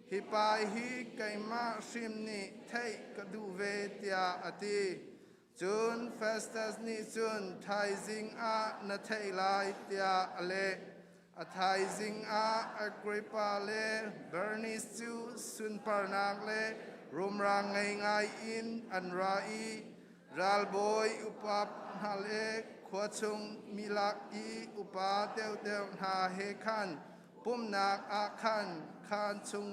Hi pa hi keimah hrim nih theih ka duh ve tiah a ti. Cun Festus nih cun thaizing ah na theih lai tiah a leh. A thaizing ah Agrippa le Bernice cu sunparnak le rumra ngei ngai in an ra i ralbawi upa hna le khua chung mi lak i upa deuhdeuh hna he khan pumhnak ah khan khaan chung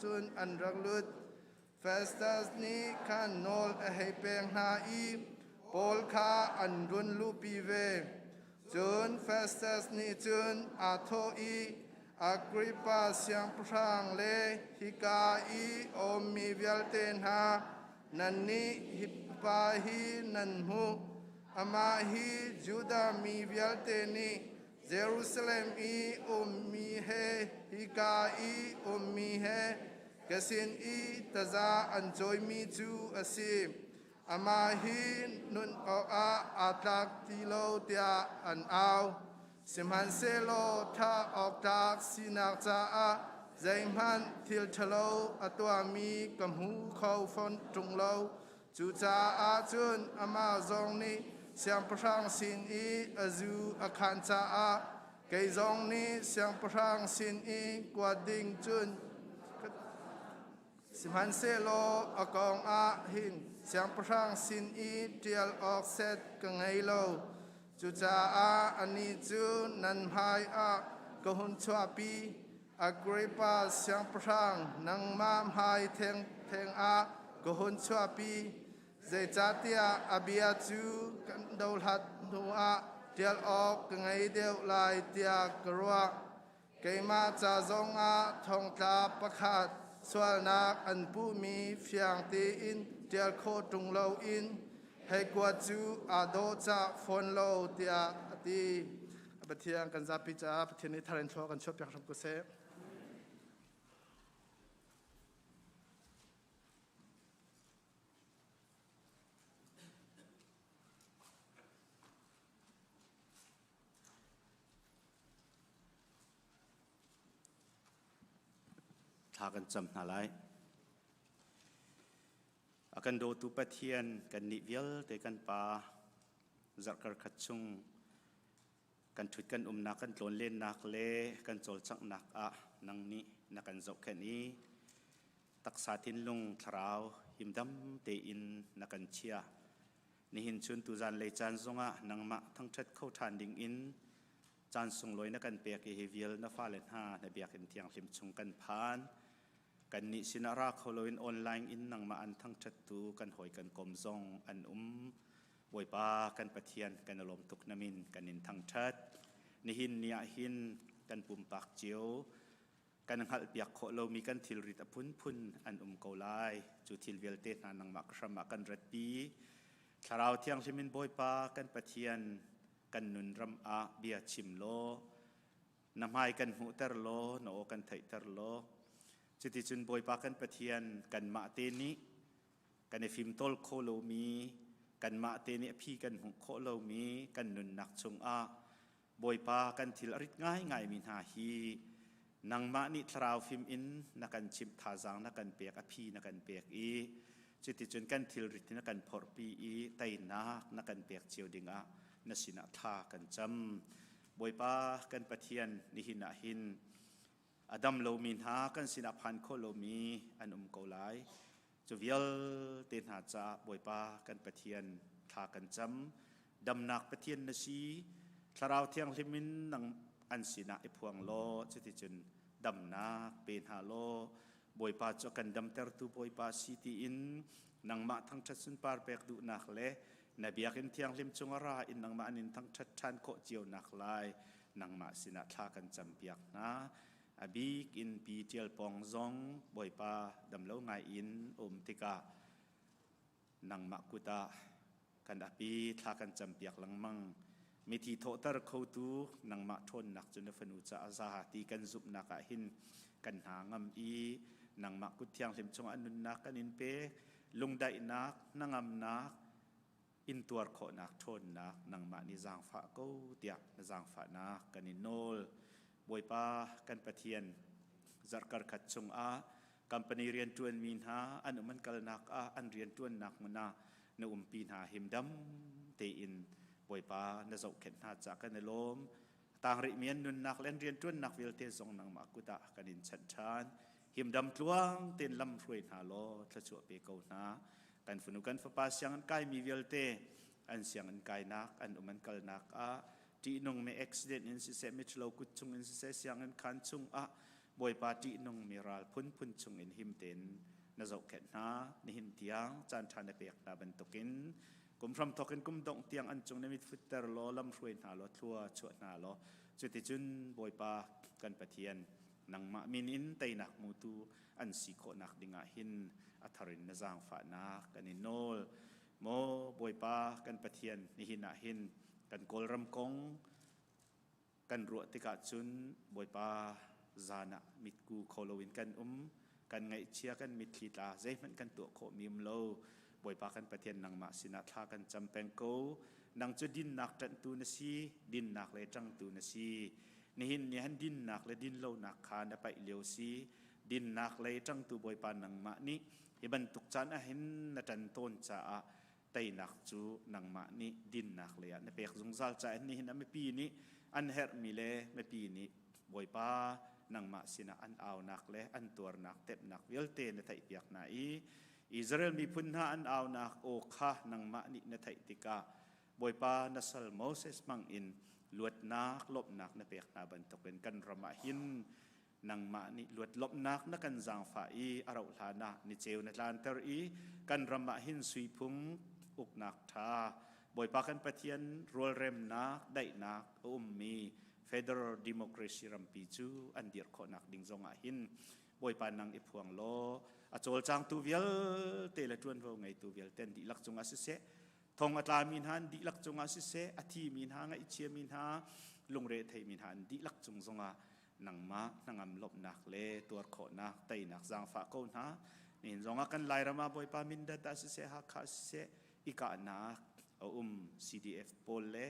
cun an rak lut. Festus nih khan nawl a hei pek hna i Paul kha an run luhpi ve. Cun Festus nih cun aa thawh i Agrippa siangpahrang le hika i a ummi vialte hna, nannih hi pa hi nan hmuh. Amah hi Judah mi vialte nih Jerusalem i ummi he hika i ummi he ka sin i taza an cawimi cu a si. Amah hi nun awkah aa tlak ti lo tiah an au. Sihmanhsehlaw thah awk tlak sinak caah zeihmanh thil ṭhalo a tuahmi ka hmu kho fawn ṭung lo. Cucaah cun amah zong nih siangpahrang sin i a zu a khaan caah kei zong nih siangpahrang sin i kuat ding cun sihmanhsehlaw a kong ah hin siangpahrang sin i ṭial awk set ka ngei lo. Cucaah anih cu nan hmaiah ka hun chuahpi. Agrippa siangpahrang nangmah hmai thengtheng ah ka hun chuahpi, zeicahtiah a bia cu kan dohlat hnuah ṭial awk ka ngei deuh lai tiah ka ruah. Keimah ca zongah thongtla pakhat sualnak an puhmi fiang tein ṭial khawh ṭung loin hei kuat cu aa dawhcah fawn lo tiah a ti. Pathian kan zapi caah Pathian nih thar in thlua kan chuahpiak hram ko seh. Thla kan cam hna lai. A kan dawtu Pathian kannih vialte kan Pa zarhkar khat chung kan ṭhut kan umnak kan tlawnlennak le kan cawlcanghnak ah nang nih na kan zohkhenh i taksa thinlung thlarau himdam tein na kan chia. Nihin chun tuzan lei caan zongah nangmah thangṭhat kho ṭhan ding in caan sunglawi na kan pek i hi vial na fale hna na biakinn thianghlim chung kan phan. Kannih sinah ra kho loin online in nangmah an thangṭhattu kan hawi kan kom zong an um. Bawipa kan Pathian kan i lawm tuk na min kan in thangṭhat. Nihin ni ah hin kan pumpak cio kan hngalhpiak khawh lomi kan thilrit a phunphun an um ko lai. Cu thil vialte hna nangmah ka hram ah kan ratpi. Thlarau Thianghlim in Bawipa kan Pathian kan nun ram ah bia chim law na hmai kan hmuhter law na aw kan theihter law cuticun Bawipa kan Pathian kanmah te nih kan i fimtawl kho lomi kanmah te nih a phi kan hmuh khawh lomi kan nunnak chungah Bawipa kan thil a rit ngaingaimi hna hi nangmah nih thlarau fim in na kan chimh thazaang na kan pek a phi na kan pek i cuticun kan thilrit na kan phorhpi i teinak na kan pek cio dingah na sinah thla kan cam Bawipa kan Pathian nihin ah hin a dam lomi hna kan sinah phan khawh lomi an um ko lai. Cu vialte hna caah Bawipa kan Pathian thla kan cam. Damnak Pathian na si. Thlarau Thianghlim in nang an sinah i phuang law cuticun damnak pe hna law Bawipa cu a kan damtertu Bawipa si tiin nangmah thangṭhat sunpar pek duhnak le Na biakinn thianghlim cungah ra in nangmah an in thangṭhat ṭhan khawh cio nak lai nangmah sinah thla kan campiak hna. A bik in Pi Ṭial Pawng zong Bawipa damlo ngai in um tikah nangmah kut ah kan api thla kan campiak lengmang. Mithi thawhter khotu nangmah ṭhawnnak cu na fanu caah za ti kan zumhnak ah hin kan hna ngam i nangmah kut thianghlim chungah nunnak kan in pek. Lungdaihnak, hnangamnak, intuar khawhnak ṭhawnnak nangmah nih zaangfah ko tiah na zaangfahnak kan in nawl. Bawipa kan Pathian, zarhkar khat chungah company rianṭuanmi hna an um an kalnak ah an rianṭuannak hmun ah na umpi hna himdam tein Bawipa na zohkhenh hna caah kan i lawm. Tang rihmi an nunnak le an rianṭuannak vialte zong nangmah kut ah kan in chanh ṭhan. Himdam tluang tein lam hruai hna law thluachuah pe ko hna. Kan fanu kan fapa sianginn kaimi vialte an sianginn kainak an um an kalnak ah ṭihnung mi accident in siseh miṭhalo kut chung in siseh sianginn khaan chung ah Bawipa ṭihnung mi ral phunphun chung in him tein na zohkhenh hna. Nihin tiang caan ṭha na pek hna bantukin kum hramthawk in kum dongh tiang an cung na mit futter law lam hruai hna law thlua chuah hna law cuticun Bawipa kan Pathian nangmah min in teinak hmutu an si khawhnak dingah hin a thar in na zaangfahnak kan in nawl. Maw Bawipa kan Pathian nihin ah hin kan Kawlram kong kan ruah tikah cun Bawipa zan ah mitku kho loin kan um kan ngaihchia kan mitthli tla zeihmanh kan tuah khawh mi um lo. Bawipa kan Pathian nangmah sinah thla kan cam peng ko. Nang cu dinnak ṭanhtu na si, dinnak le ṭangtu na si. Nihin ni han dinnak le dinlonak kha na paih lio si. Dinnak lei ṭangtu Bawipa nangmah nih hi bantuk caan ah hin na ṭan tawn caah teinak cu nangmah nih dinnak lei ah na pek zungzal caah nihin a mipi nih an herhmi le mipi nih Bawipa nangmah sinah an aunak le an tuarnak tepnak vialte na theihpiak hna i Israel miphun hna an aunak aw kha nangmah nih na theih tikah Bawipa na sal Moses hmang in luatnak lawmhnak na pek hna bantukin kan ram ah hin nangmah nih luat lawmhnak na kan zaangfah i a rauh hlan ah ni ceu na tlanter i kan ram ah hin suiphung uknak ṭha Bawipa kan Pathian rualremnak daihnak a ummi federal democracy rampi cu an dirh khawhnak ding zongah hin Bawipa nang i phuang law a cawlcangtu vialte le ṭuanvo ngeitu vialte an dihlak cungah siseh thong a tlami hna an dihlak cungah siseh a thimi hna ngaihchiami hna lungre theimi hna an dihlak cung zongah nangmah hnangam lawmhnak le tuar khawhnak teinak zaangfah ko hna. Nihin zongah kan Lairam ah Bawipa Mindat ah siseh Hakha siseh i kahnak a um. CDF pawl le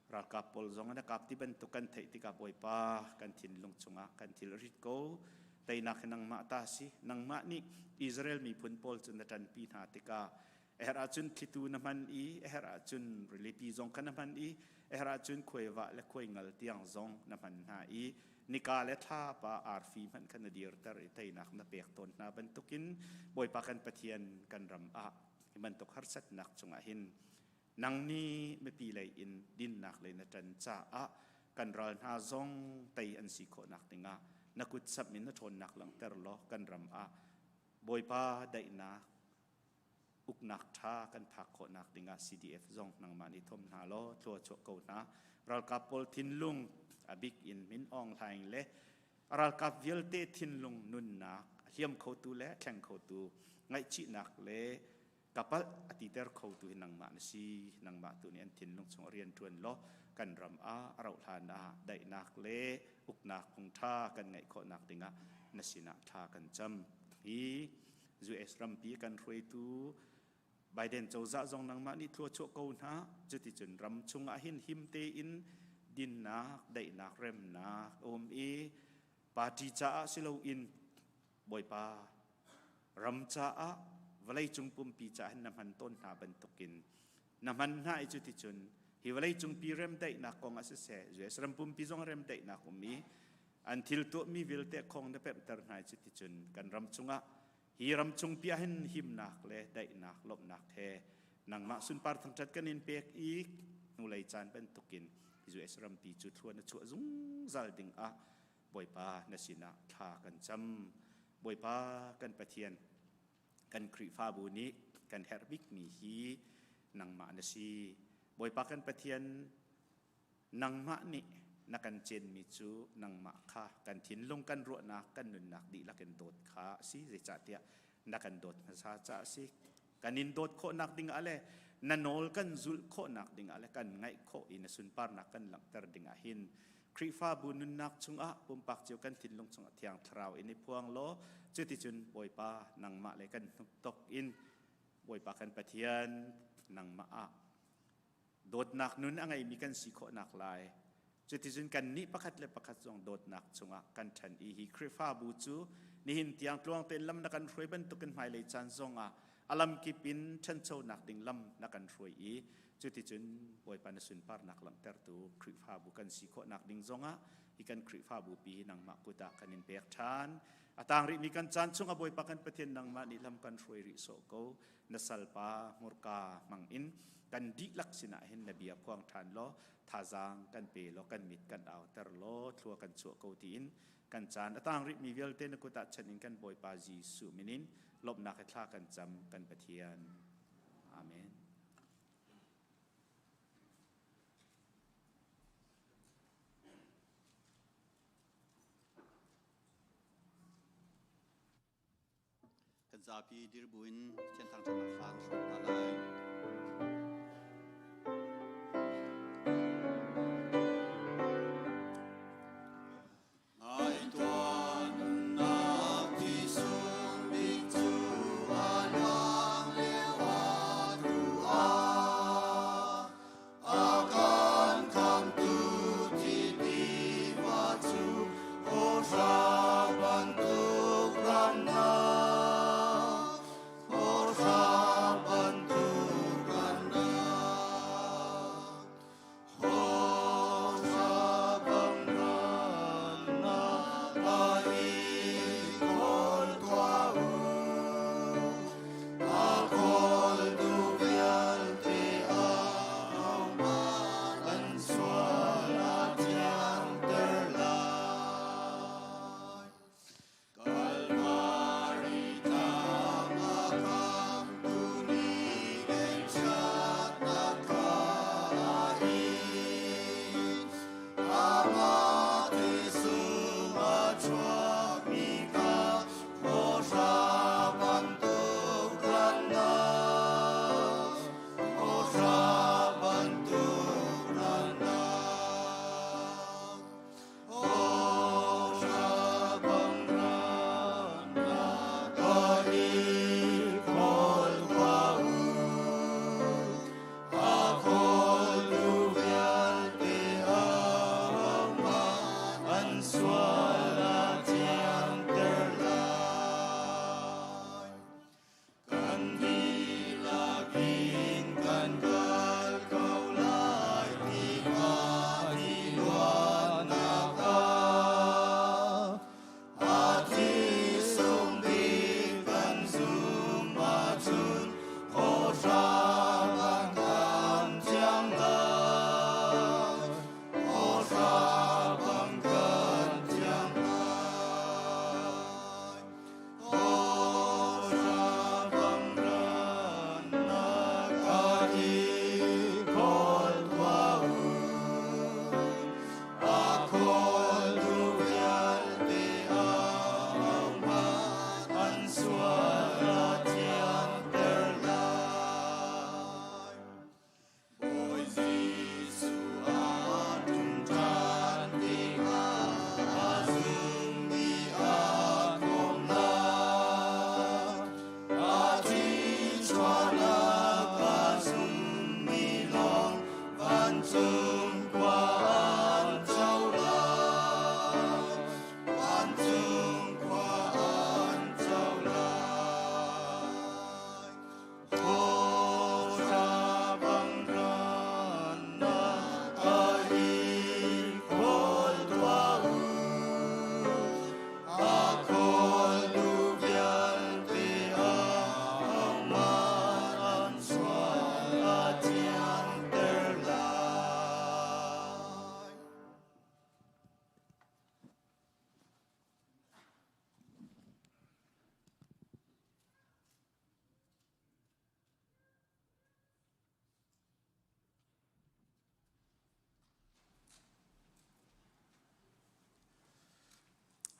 ralkap pawl zong an kap ti bantuk kan theih tikah Bawipa kan thinlung chungah kan thil rit ko. Teinak hi nangmah ta si. Nangmah nih Israel miphun pawl cu na ṭanpi hna tikah a herh ahcun thlitu na hman i a herh ahcun rilipi zong kha na hman i a herh ahcun khuaiva le khuaingal tiang zong na hman hna i nika le thlapa arfi hmanh kha na dirter i teinak na pek tawn hna bantukin Bawipa kan Pathian kan ram ah hi bantuk harsatnak cungah hin nang nih mipi lei in dinnak lei na ṭan caah kan ral hna zong tei an si khawhnak dingah na kut samh in na ṭhawnnak langhter law kan ram ah Bawipa daihnak uknak ṭha kan phak khawhnak dingah CDF zong nangmah nih thom hna law thlua chuah ko hna. Ralkap pawl thinlung a bik in Min Aung Hlaing le a ralkap vialte thinlung nunnak a hliam khotu le a thleng khotu ngaihchihnak le kapalh a titer khotu hi nangmah na si. Nangmah tu nih an thinlung chung rian ṭuan law kan ram ah a rauh hlan ah daihnak le uknak phung ṭha kan ngeih khawhnak dingah na sinah thla kan cam. Hi US rampi kan hruaitu Biden cozah zong nangmah nih thluachuah ko hna. Cuticun ram chungah hin him tein dinnak, daihnak, remnak a um i party caah si loin Bawipa ram caah vawleicung pumpi caah hin na hman tawn hna bantukin na hman hna i cuticun hi vawleicung pi remdaihnak kong ah siseh US ram pumpi zong remdaihnak um i an thil tuahmi vialte khong na pemhter hna i cuticun kan ram chungah hi ram chung pi ah hin himnak le daihnak lawmhnak he nangmah sunpar thangṭhat kan in pek i hnulei caan bantukin US rampi cu thlua na chuah zungzal ding ah Bawipa na sinah thla kan cam. Bawipa kan Pathian kan Khrihfabu nih kan herh bikmi hi nangmah na si. Bawipa kan Pathian nangmah nih na kan cenmi cu nangmah kha kan thinlung kan ruahnak kan nunnak dihlak in dawt kha a si. Zeicahtiah na kan dawt hmasa caah a si. Kan in dawt khawhnak ding ah le na nawl kan zulh khawhnak ding ah le kan ngaih khawh i na sunparnak kan langhter ding ah hin Khrihfabu nunnak chungah pumpak cio kan thinlung chungah Thiang Thlarau in i phuang law cuticun Bawipa nangmah le kan hnuktok in Bawipa kan Pathian nangmah ah dawtnak nun a ngeimi kan si khawhnak lai cuticun kannih pakhat le pakhat zong dawtnak chungah kan ṭhan i hi Khrihfabu cu nihin tiang tluang tein lam na kan hruai bantukin hmailei caan zongah a lamkip in ṭhanchonak ding lam na kan hruai i cuticun Bawipa na sunparnak langhtertu Khrihfabu kan si khawhnak ding zongah hi kan Khrihfabu pi hi nangmah kut ah kan in pek ṭhan. A tang rihmi kan caan chungah Bawipa kan Pathian nangmah nih lam kan hruai rih sawh ko. Na salpa hmurka hmang in kan dihlak sinah hin na bia phuang ṭhan law thazaang kan pe law kan mit kan auter law thlua kan chuah ko tiin kan caan a tang rihmi vialte na kut ah chan in kan Bawipa Jesuh min in lawmhnak he thla kan cam kan Pathian. Amen. Kan zapi dir buin Pathian thangṭhatnak hla kan hrawm hna lai.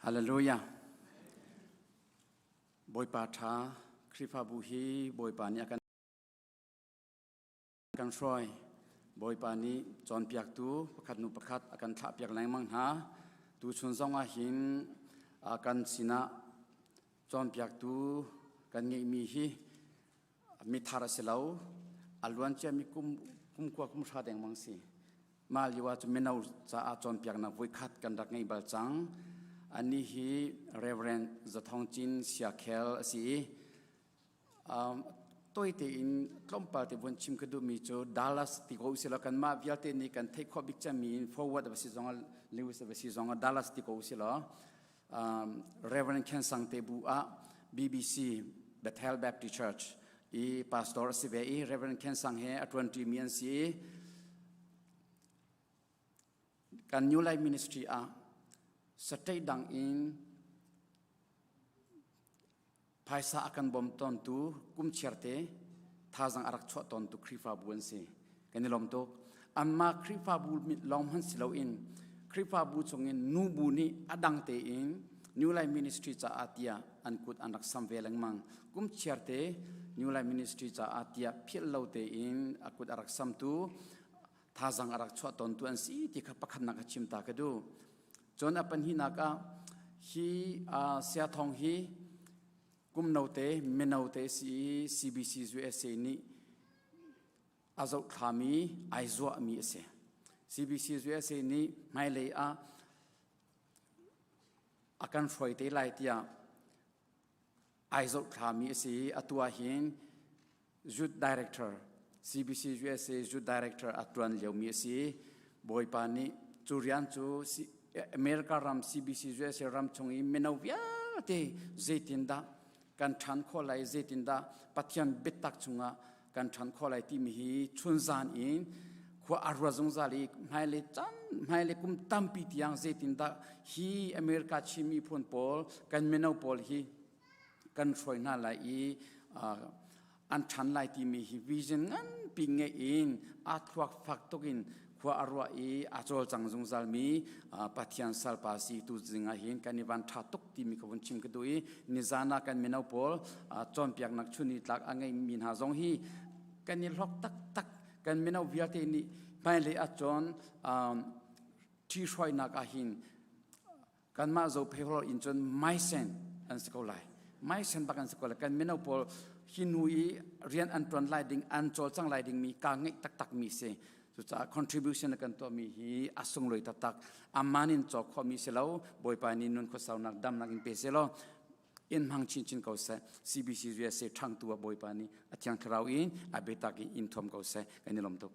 Hallelujah. Bawipa ṭha Khrihfabu hi Bawipa nih a kan kan hruai. Bawipa nih cawnpiaktu pakhat hnu pakhat a kan thlahpiak lengmang hna. Tuchun zong ah hin kan sinah cawnpiaktu kan ngeihmi hi mithar a si lo. A luanciami kum kumkua kumhra dengmang si. Mah lio ah cun mino caah cawnpiaknak voikhat kan rak ngei bal cang. Anih hi Reverend Zathong Cin Siakhel a si i Tawi tein tlawmpal te vun chim ka duhmi cu Dallas ti ko usih law kanmah vialte nih kan theih khawh bik cemmi in forward a va si zongah Lewis a va si zongah Dallas ti ko usih law. Reverend Ken Sang te bu ah BBC Bethel Baptist Church i pastor a si ve i Reverend Ken Sang he a ṭuanṭi mi an si i kan New Life Ministry ah state dang in phaisa a kan bawm tawntu kum chiarte thazang a rak chuah tawntu Khrihfabu an si. Kan i lawm tuk. Anmah Khrihfabu lawng hmanh si loin Khrihfabu chungin nubu nih a dang tein New Life Ministry caah tiah an kut an rak sam ve lengmang. Kum chiarte New Life Ministry caah tiah philh lo tein a kut a rak samtu thazang a rak chuah tawntu an si ti kha pakhatnak ka chim ta ka duh. Cun a pahnihnak ah hi Saya Thawng hi kum note mino te si i CBC USA nih a zohthlami ai zuahmi a si. CBC USA nih hmailei ah a kan hruai te lai tiah ai zohthlami a si i atu ah hin Youth Director CBC USA Youth Director a tuan liomi a si. Bawipa nih cu rian cu America ram CBC USA ram chung i mino vialte zeitindah kan ṭhan khawh lai zeitindah Pathian biatak chungah kan ṭhan khawh lai timi hi chunzan in khua a ruat zungzal i hmailei caan hmailei kum tampi tiang zeitindah hi America Chin miphun pawl kan mino pawl hi kan hruai hna lai i an ṭhan lai timi hi vision nganpi ngeih in aa thluak fak tuk in khua a ruah i a cawlcang zungzalmi Pathian salpa si tu zing ah hin kan i van ṭha tuk timi ka vun chim ka duh i nizan ah kan mino pawl cawnpiaknak chun i tlak a ngeimi hna zong hi kan i hlok taktak. Kan mino vialte nih hmailei ah cun ṭhihruainak ah hin kanmah Zophei Hall in cun maisen an si ko lai. Maisen bak an si ko lai. Kan mino pawl hi nu i rian an ṭuan lai ding, an cawlcang lai dingmi kaa ngeih taktak mi si. Cucaah contribution kan tuahmi hi a sunglawi taktak. Aman in cawk khawhmi si lo. Bawipa nih nun khuasaunak damnak in pe seh law in hmang chinchin ko seh. CBC USA ṭhangtu ah Bawipa nih a Thiang Thlarau in a biatak in in thuam ko seh. Kan i lawm tuk.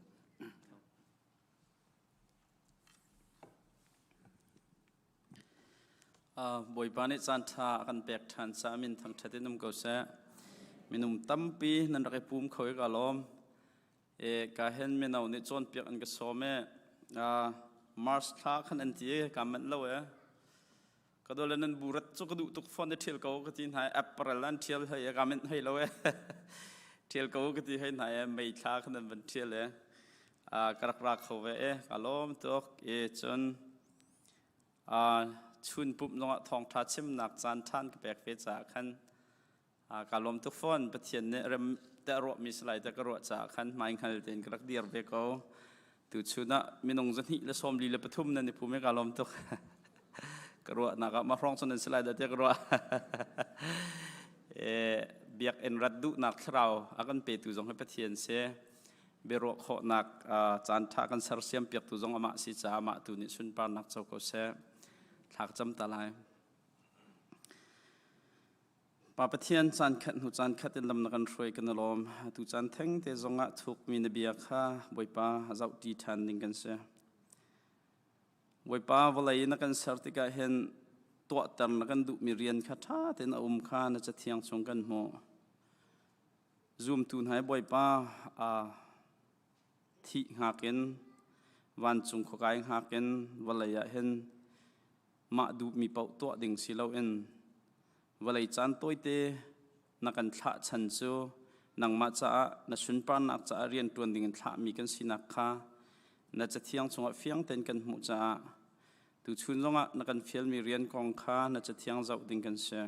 Bawipa nih caanṭha a kan pek ṭhan caah min thangṭhat in um ko seh. Minung tampi nan rak i pum kho i ka lawm. E, ka hen mino nih cawnpiak an ka sawm e. Mars thla khan an ti i ka manh lo e. Ka dole nan burat cu ka duh tuk fawn i ṭhial ko ka ti hna i April an ṭhial hei e ka manh hei lo e. Ṭhial ko ka ti hei hna e May thla khan an van ṭhial e. Ka rak ra kho ve e ka lawm tuk e. Cun chun pumh zongah thawngṭha chimnak caan ṭhan ka pek ve caah khan ka lawm tuk fawn. Pathian nih rem te a ruahmi si lai te ka ruah caah khan hmaihngal tein ka rak dir ve ko. Tuchun ah minung 243 nan i pum i ka lawm tuk. Ka ruahnak ah mah hrawng cun nan si lai dah tiah ka ruah. Biakinn rat duhnak thlarau a kan petu zong hi Pathian si. Biaruah khawhnak caanṭha kan sersiam piaktu zong amah si caah amah tu nih sunparnak co ko seh. Thla ka cam ta lai. Pa Pathian, caan khat hnu caan khat in lam na kan hruai kan i lawm. Tu caan theng te zongah thukmi na bia kha Bawipa zohṭi ṭhan ding kan si. Bawipa, vawlei na kan ser tikah hin tuahter na kan duhmi rian kha ṭha tein a um kha na cathiang chung kan hmuh. Zumtu hna hi Bawipa thih hngak in vancung khuakai hngak in vawlei ah hin mah duhmi paoh tuah ding si loin vawlei caan tawite na kan thlah chan cu nangmah caah na sunparnak caah rian ṭuan ding in thlahmi kan sinak kha na cathiang chungah fiang tein kan hmuh caah Tuchun zongah na kan fialmi rian kong kha na cathiang zoh ding kan si.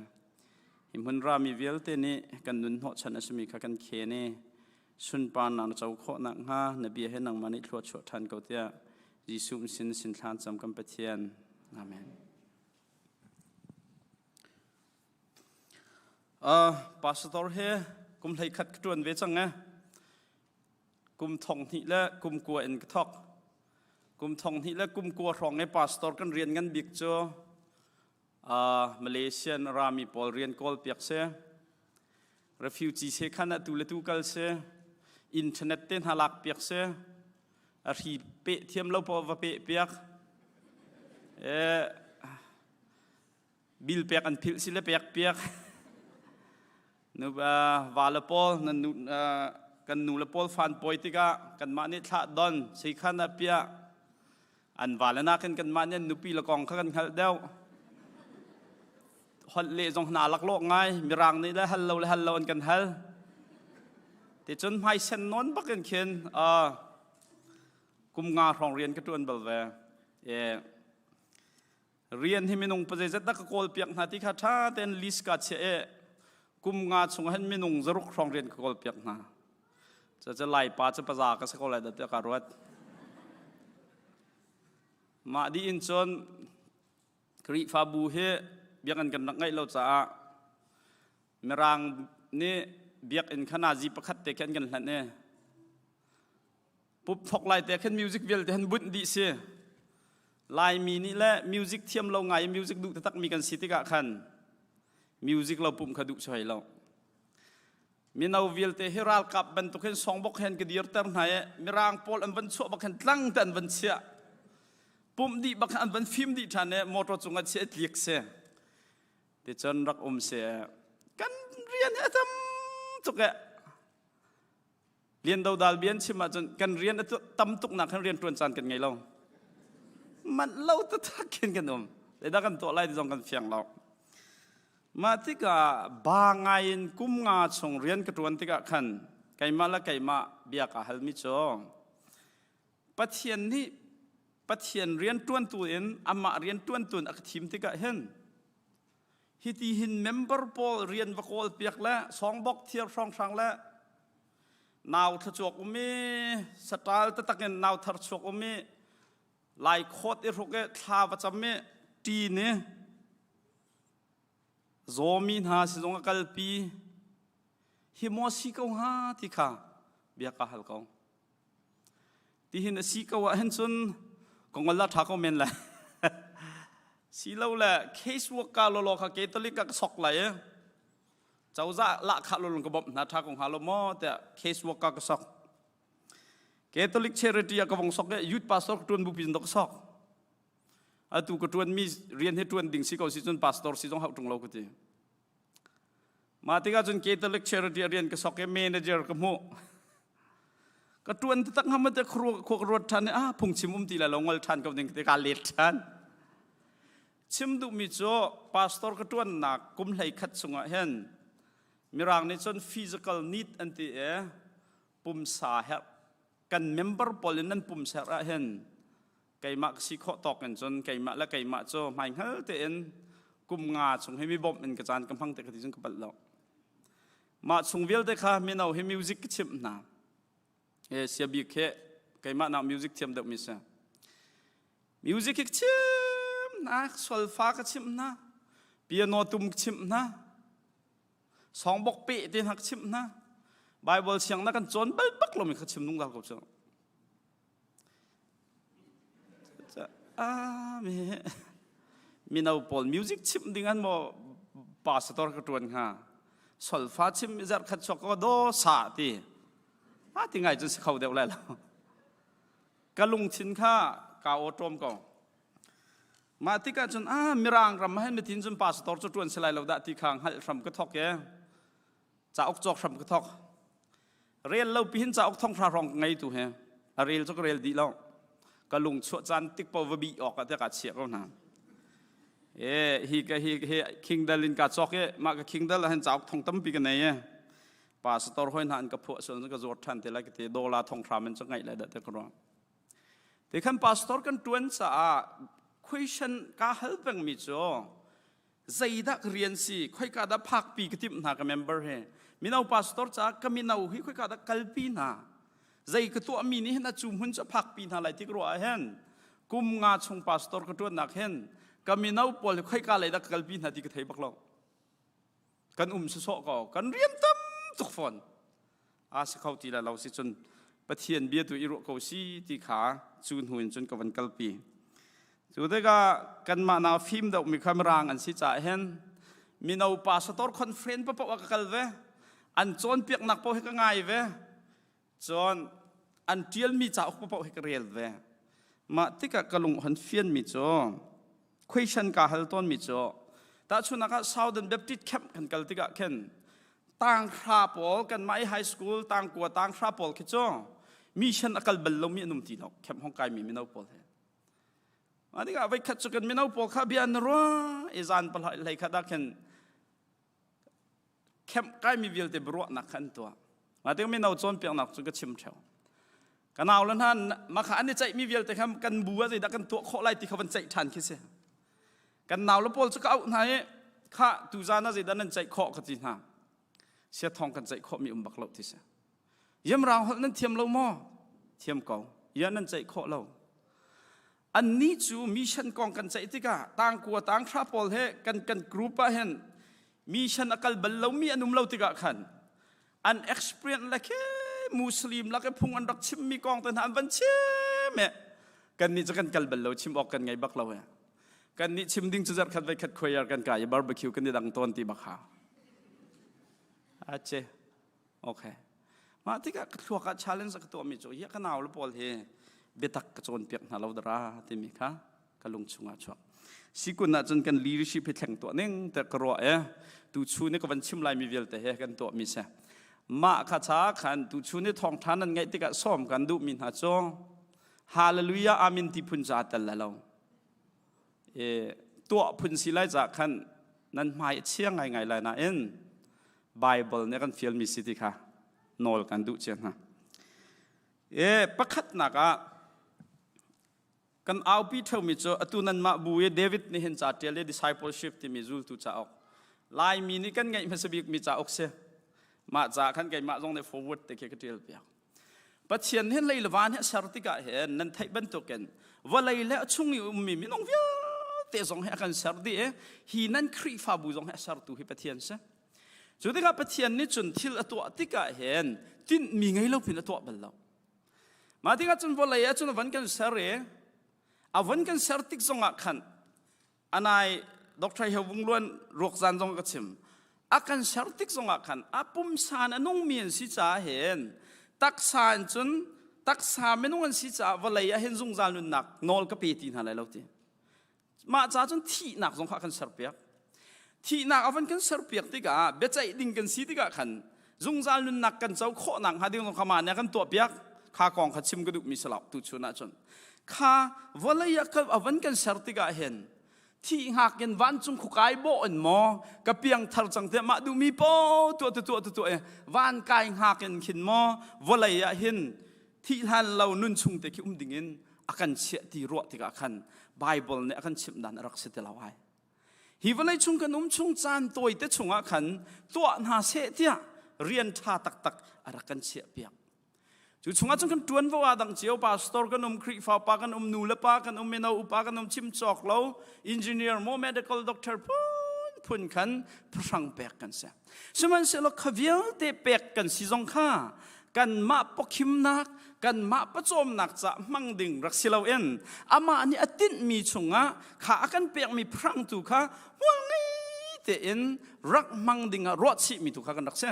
Hi hmun rami vialte nih kan nun hnawhchan a simi kha kan khen i sunparnak na co khawh nakhnga na bia he nangmah nih thlua chuah ṭhan ko tiah Jesuh sin sin thlan cam kan Pathian. Amen. Uh, pastor he kum hlei khat ka ṭuan ve cang eh. Kum thong hnih le kum kua in ka thok. Kum thong hnih le kum kua hrawng i pastor kan rian ngan bik cu uh, Malaysian rami pawl rian kawl piak si. Refugee se khan atu le tu kal si. Internet te hna lak piak si. A hri pe thiam lo paoh va pe piak. Eh, Bil pek an philh si le pek piak. Nu va le pawl nan nu kan nu le pawl fan pawi tikah kanmah nih thlah don seikhan ah piah an va le nakin kanmah nih an nupi le kong kha kan hngalh deuh. Holh leh zong hna laklawh ngai mirang nih le hal lo le hal lo an kan hal. Ti cun hmaisen nawn bak in khin kum nga hrawng rian ka ṭuan bal ve. E, rian hi minung pazeizat dah ka kawl piak hna ti kha ṭha tein list ka chiah i kum nga chung hin minung zaruk hrawng rian ka kawl piak hna. Cucu Laipa cu paza ka si ko lai dah tiah ka ruat. Mah dih in cun Khrihfabu hi biakinn kan rak ngeih lo caah Mirang nih biakinn kha nazi pakhat te khin kan hlanh i pup thok lai te khin music vialte han bunh dih si. Laimi nih le music thiam lo ngai i music duh taktak mi kan si tikah khan music lo pumh kha duh si hoi lo. Mino vialte hi ralkap bantuk hin songbok hen ka dirter hna i mirang pawl an van chuah bak hin tlang te an van chiah. Pumh dih bak an van fim dih ṭhan i motor cungah chiah i tlik si. Ticun rak um si. Kan rian hi a tam tuk e. Lian Dodal bia an chim ahcun kan rian a tam tuk nak khan rian ṭuan caan kan ngei lo. Manh lo taktak khin kan um. Zeidah kan tuah lai ti zong kan fiang lo. Mah tikah ba ngai in kum nga chung rian ka ṭuan tikah khan keimah le keimah bia kaa halmi cu Pathian nih Pathian rian ṭuantu in amah rian ṭuantu in a ka thim tikah hin hiti hin member pawl rian va kawl piak le songbok thiar hrawnghrang le nau thlachuak um i saṭal taktak in nau thar chuak um i lai khawt i hruk i thla va cam i ṭin i zawmi hna sizung a kalpi hi maw si ko hnga ti kha bia ka hal ko. Tihin a si ko ah hin cun ka ngol la ṭha ko men lai. Si lo le case work ka lawlaw kha Catholic ka sok lai i cozah lahkhah lawlaw ka bawmh hna ṭha ko hnga lo maw tiah case work ka ka sok. Catholic charity ah ka vong sok i youth pastor ka ṭuan bupi in ka sok. Atu ka ṭuanmi rian hi ṭuan ding si ko si cun pastor si zong hauh ṭung lo ka ti. Mah tikah cun Catholic charity rian ka sok i manager ka hmuh. Ka ṭuan taktak hnga ma te khua ka ruat ṭhan i ah phungchim um ti lai lo ngol ṭhan ko ding te ka let ṭhan. Chim duhmi cu pastor ka ṭuannak kum hlei khat chungah hin Mirang nih cun physical need an ti i pumsa herh kan member pawl in nan pumsa herh ah hin keimah ka si khawh tawk in cun keimah le keimah cu hmaihngal tein kum nga chung hi mi bawmh in ka caan ka hmang te ka ti cun ka palh lo. Mah chung vialte kha mino hi music ka chimh hna. E sia bik he keimah nak music thiam deuh mi si. Music hi ka chim hna, solfa ka chimh hna, piano tum ka chimh hna, songbok pe te hna ka chimh hna. Bible siang na kan cawn bal bak lomi kha chim nung dal ko cu. Mino pawl music chimh ding an maw pastor ka ṭuan hnga solfa chim zarh khat chuak ko do sa ti a ti ngai cun si kho deuh lai lo ka lungthin kha ka aw ṭawm ko mah tikah cun a mirang ram ah hin mitin cun pastor cu ṭuan si lai lo dah ti kha hngalh hram ka thawk e cauk cawk hram ka thawk rel lo pihin cauk thong hra hrawng ka ngei tu he a rel cu ka rel dih lo ka lung chuah caan tik po va bih awk ah te ka chiah ko hna e hi ka hi hi kingdal in ka cawk e mah ka kingdal ah hin cauk thong tampi ka nei e pastor hoi hna an ka phuah sual ka zuar than te lai ka ti dola thong hram in chu ngaih lai dah te ka ruang te khan pastor kan tuan caah question ka hal peng mi cu Zeidah ka rian si? Khoika dah phakpi ka timh hna ka member he? Mino pastor caah ka mino hi khoika dah kalpi hna? Zei ka tuahmi nih hin a cu hmun cu a phakpi hna lai ti ka ruah ah hin kum nga chung pastor ka ṭuannak hin ka mino pawl hi khoika lei dah ka kalpi hna ti ka thei bak lo. Kan um sawsawh ko. Kan rian tam tuk fawn. A si kho ti lai lo si cun Pathian bia tu i ruah ko si ti kha cu hnu in cun ka van kalpi. Cu tikah kanmah nau fim deuh mi kha mirang an si caah hin mino pastor conference paoh ah ka kal ve. An cawnpiaknak paoh hi ka ngai ve. Cun an ṭialmi cauk paoh hi ka rel ve. Mah tikah ka lung hon fianmi cu question ka hal tawnmi cu. Tahchunhnak ah Southern Baptist Camp kan kal tikah khin tanghra pawl kanmah i high school tangkua tanghra pawl khi cu mission a kal bal lomi an um ti lo camp hong kaimi mino pawl he. Mah tikah voikhat cu kan mino pawl kha bia an ruah i zan pahlai khat ah khin camp kaimi vialte biaruahnak kha an tuah. Mah tikah mino cawnpiaknak cu ka chim ṭheo. Ka nau le hna mah kha an i ceihmi vialte kha kan bu ah zeidah kan tuah khawh lai ti kha van ceih ṭhan khi si. Kan nau le pawl cu ka auh hna i kha tuzan ah zeidah nan ceih khawh ka ti hna. Siathawng kan ceih khawhmi um bak lo ti si. Yamrang holh nan thiam lo maw? Thiam ko. Ya nan ceih khawh lo. Annih cu mission kong kan ceih tikah tangkua tanghra pawl he kan kan group ah hin mission a kal bal lomi an um lo tikah khan an experience le khi Muslim lak i phung an rak chimmi kong te hna an van chim e kan nih cu kan kal bal lo chim awk kan ngei bak lo e kan nih chim ding cu zarh khat voi khat choir kan kai i barbecue kan i dang tawn ti bak ha ache Okay. Mah tikah ka thluak ah challenge ka tuahmi cu hi ka nau le pawl hi biatak ka cawnpiak hna lo dara timi kha ka lung chungah chuak. Sikun ahcun kan leadership hi thleng tuah ning te ka ruah e tu chu ni ka van chim laimi vialte he kan tuahmi si. Mah kha cha khan tu chu ni thawngtha nan ngaih tikah sawm kan duhmi hna cu hallelujah amen ti phun ca tel la lo. E tuah phun si lai ca khan nan hmai a chia ngaingai lai nain Bible nih a kan fialmi si ti kha nawl kan duh cia hna. E pakhatnak ah kan aupi theumi cu atu nanmah bu i David nih hin ca ṭial i discipleship timi zultu cauk Laimi nih kan ngeih hmasa bikmi cauk si. Mah ca khan keimah zong nih forward te khi ka ṭial piak. Pathian hin lei le van hi a ser tikah hin nan theih bantukin vawlei le a chung i ummi minung vialte zong hi a kan ser dih i hi nan Khrihfabu zong hi a sertu hi Pathian si. Cu tikah Pathian nih cun thil a tuah tikah hin tinhmi ngei lo pin a tuah bal lo. Mah tikah cun vawlei ah cun a van kan ser i a van kan ser tik zongah khan anai Dr. Heo Vung Luan ruakzan zong ka chim a kan ser tik zongah khan a pumsan a nungmi an si caah hin taksa in cun taksa minung an si caah vawlei ah hin zungzal nunnak nawl ka pe ti hna lai lo ti mah ca cun thihnak zong kha kan serpiak thihnak a van kan serpiak tikah biaceih ding kan si tikah khan zungzal nunnak kan co khawh nak hnga ding zong kha mah nih a kan tuahpiak kha kong kha chim ka duhmi si lo tu chun ahcun kha vawlei ah a van kan ser tikah hin thi hngak in vancung khukai bawh in maw ka piang thar cang tiah mah duhmi po tuah tu tuah tu tuah e van kai hngak in khin maw vawlei ah hin thi hlan lo nun chung te khi um ding in a kan chiah ti ruah tikah khan Bible nih a kan chimh dan a rak si ti lo ai Hi vawlei chung kan um chung caan tawite chungah khan tuah hna seh tiah rian ṭha taktak a rak kan chiahpiak. Cu chungah cun kan ṭuanvo aa dang cio pastor kan um, Khrihfa pa kan um, nu le pa kan um, mino upa kan um, chim cawk lo, engineer maw medical doctor phunphun khan phuhrang pek kan si. Sihmanhsehlaw kha vialte pek kan si zong kha kanmah pawkhimnak kanmah pawcawmnak ca hmang ding rak si loin amah nih a tinhmi chungah kha a kan pekmi phrangtu kha hmual ngei tein rak hmang dingah ruahchihmi tu kha kan rak si.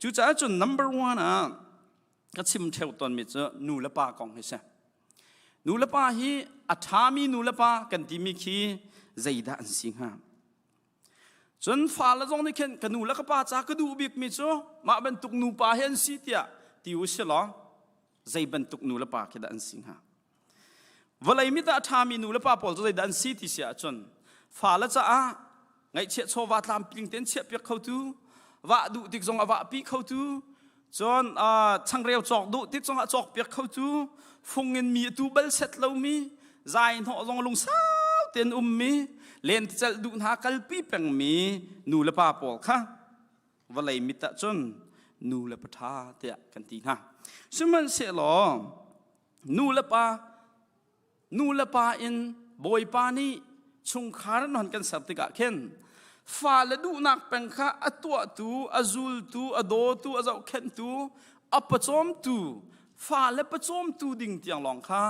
Cucaah cun number one ah ka chim ṭheo tawnmi cu nu le pa kong hi si. Nu le pa hi a ṭhami nu le pa kan timi khi zeidah an si hnga? Cun fale zong nih khin ka nu le ka pa ca ka duh bikmi cu mah bantuk nupa hi an si tiah ti u si law zei bantuk nu le pa khi dah an si hnga? Vawlei mit ah a ṭhami nu le pa pawl cu zeidah an si ti si ahcun fale caah ngaihchiah chawva tlamtling tein chiahpiak khotu, vah duh tik zong a vahpi khotu, cun changreu cawk duh tik zong ah cawkpiak khotu, fung in mi a tu bal set lomi, zai hnawh zong lungsau tein ummi, lentecelh duh hna kalpi pengmi nu le pa pawl kha vawlei mit ah cun nu le pa ṭha tiah kan ti hna. Sihmanhsehlaw nu le pa nu le pa in Bawipa nih chungkhar an hon kan ser tikah khin fale duhnak peng kha a tuahtu a zultu a dawtu a zohkhenhtu a pawcawmtu fale pawcawmtu ding tiang lawng kha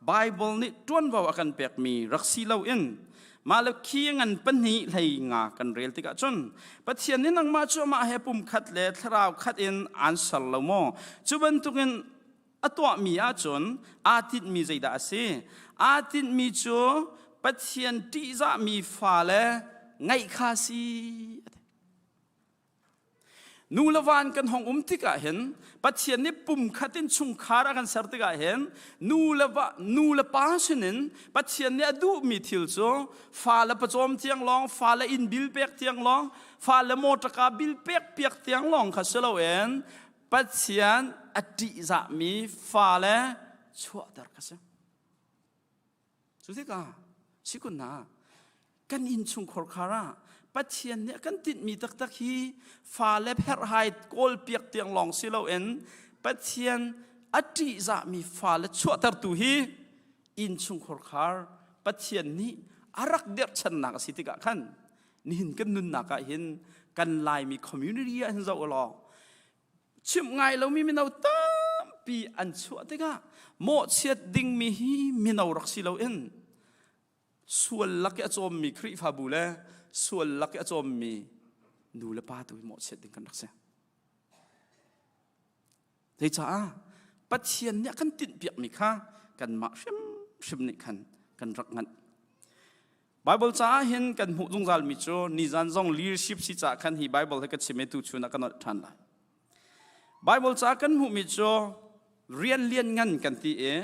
Bible nih ṭuanvo a kan pekmi rak si loin mah le khi ngan pahnih hlei nga kan rel tikah cun Pathian nih nangmah cu amah he pumkhat le thlarau khat in aan ser lo maw cu bantukin a tuahmi ahcun aa tinhmi zeidah a si? Aa tinhmi cu Pathian ṭihzahmi fale Ngaih kha si. Nu le van kan hong um tikah hin Pathian nih pum khat in chungkhar a kan ser tikah hin nu le va nu le pa sinin Pathian nih a duhmi thil cu fa le pawcawm tiang lawng fa le inn bil pek tiang lawng fa le mawṭaka bil pek piak tiang lawng kha si loin Pathian a ṭihzahmi fa le chuahter kha si. Cu tikah sikun hna kan innchungkhar khar ah Pathian nih a kan tinhmi taktak hi fale herhhai kawl piak tiang lawng si loin Pathian a ṭihzahmi fale chuahtertu hi innchungkhar khar Pathian nih a rak dirhchannak a si tikah khan nihin kan nunnak ah hin kan Laimi community ah hin zoh u law chimh ngai lomi mino tampi an chuah tikah mawhchiat dingmi hi mino rak si loin sual lak i a cawmmi Khrihfabu le sual lak i a cawmmi nu le pa tu hi mawhchiat ding kan rak si. Zeicaah Pathian nih a kan tinhpiakmi kha kanmah hrimhrim nih khan kan rak nganh. Bible caah hin kan hmuh zungzalmi cu nizan zong leadership si caah khan hi Bible hi ka chim i tu chun ah ka nolh ṭhan lai. Bible caah kan hmuhmi cu rian lian ngan kan ti i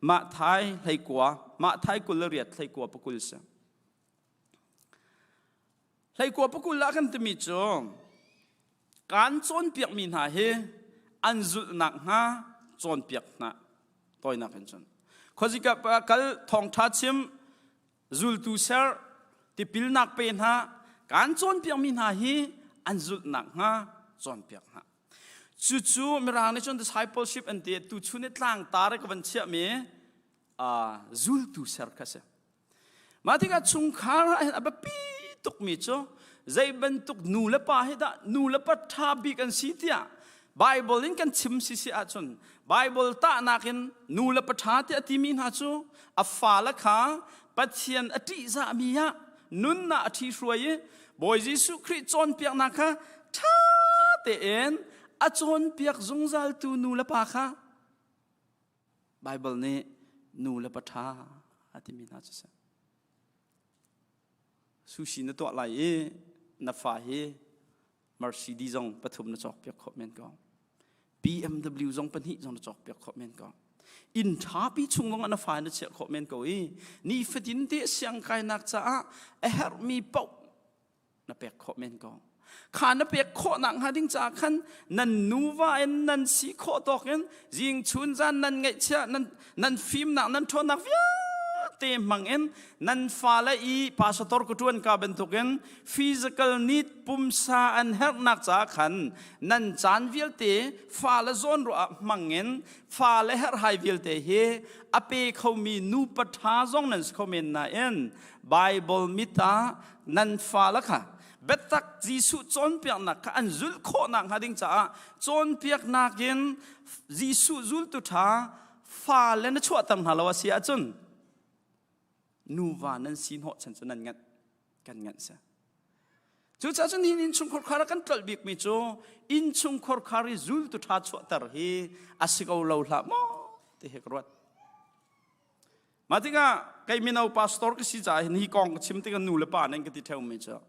mah thai hleikua mah thai kul le riat hleikua pakul si. Hleikua pakul ah kan timi cu kaan cawnpiakmi hna hi an zulhnak hnga cawnpiak hna tawinak in cun khuazika kal thawngṭha chim zultu ser tipilnak pe hna kaan cawnpiakmi hna hi an zulhnak hnga cawnpiak hna cucu mirang nih cun discipleship an ti tu chun i tlangtar i ka van chiahmi zultu ser kha si Mah tikah chungkhar ah hin a biapi tukmi cu zei bantuk nu le pa hi dah nu le pa ṭha bik an si tiah Bible in kan chim si si ahcun Bible tahnak in nu le pa ṭha tiah a timi hna cu a fale kha Pathian a ṭihzahmi ah nunnak a ṭhihruai i Bawi Jesuh Khrih cawnpiaknak kha ṭha tein a cawnpiak zungzaltu nu le pa kha Baibal nih nu le pa ṭha a timi hna cu si. Sushi na tuah lai i na fa hi Mercedes zong pathum na cawkpiak khawh men ko. BMW zong pahnih zong na cawkpiak khawh men ko. Inn ṭhapi chung zong ah na fa na chiah khawh men ko i nifatin te siangkainak caah a herhmi paoh na pek khawh men ko kha na pek khawh nak hnga ding caah khan nan nuva in nan si khawh tawk in zing chun zan nan ngaihchia nan nan fimnak nan ṭhawnnak vialte hmang in nan fale i pastor ka ṭuan ka bantukin physical need pumsa an herhnak caah khan nan caan vialte fale zawn ruah ah hmang in fale herhhai vialte hi a pe khomi nupa ṭha zong nan si kho men nain Bible mit ah nan fale kha biatak Jesuh cawnpiaknak kha an zulh khawhnak hnga ding caah cawnpiaknak in Jesuh zultu ṭha fale na chuahter hna lo a si ahcun nuva nan si hnawhchan cu nan nganh kan nganh si. Cucaah cun hin innchungkhar khar ah kan tlolh bikmi cu innchungkhar khar i zultu ṭha chuahter hi a si ko lo hlah maw ti hi ka ruat. Mah tikah kei mino pastor ka si caah hin hi kong ka chim tikah nu le pa nan ka ti ṭheumi cu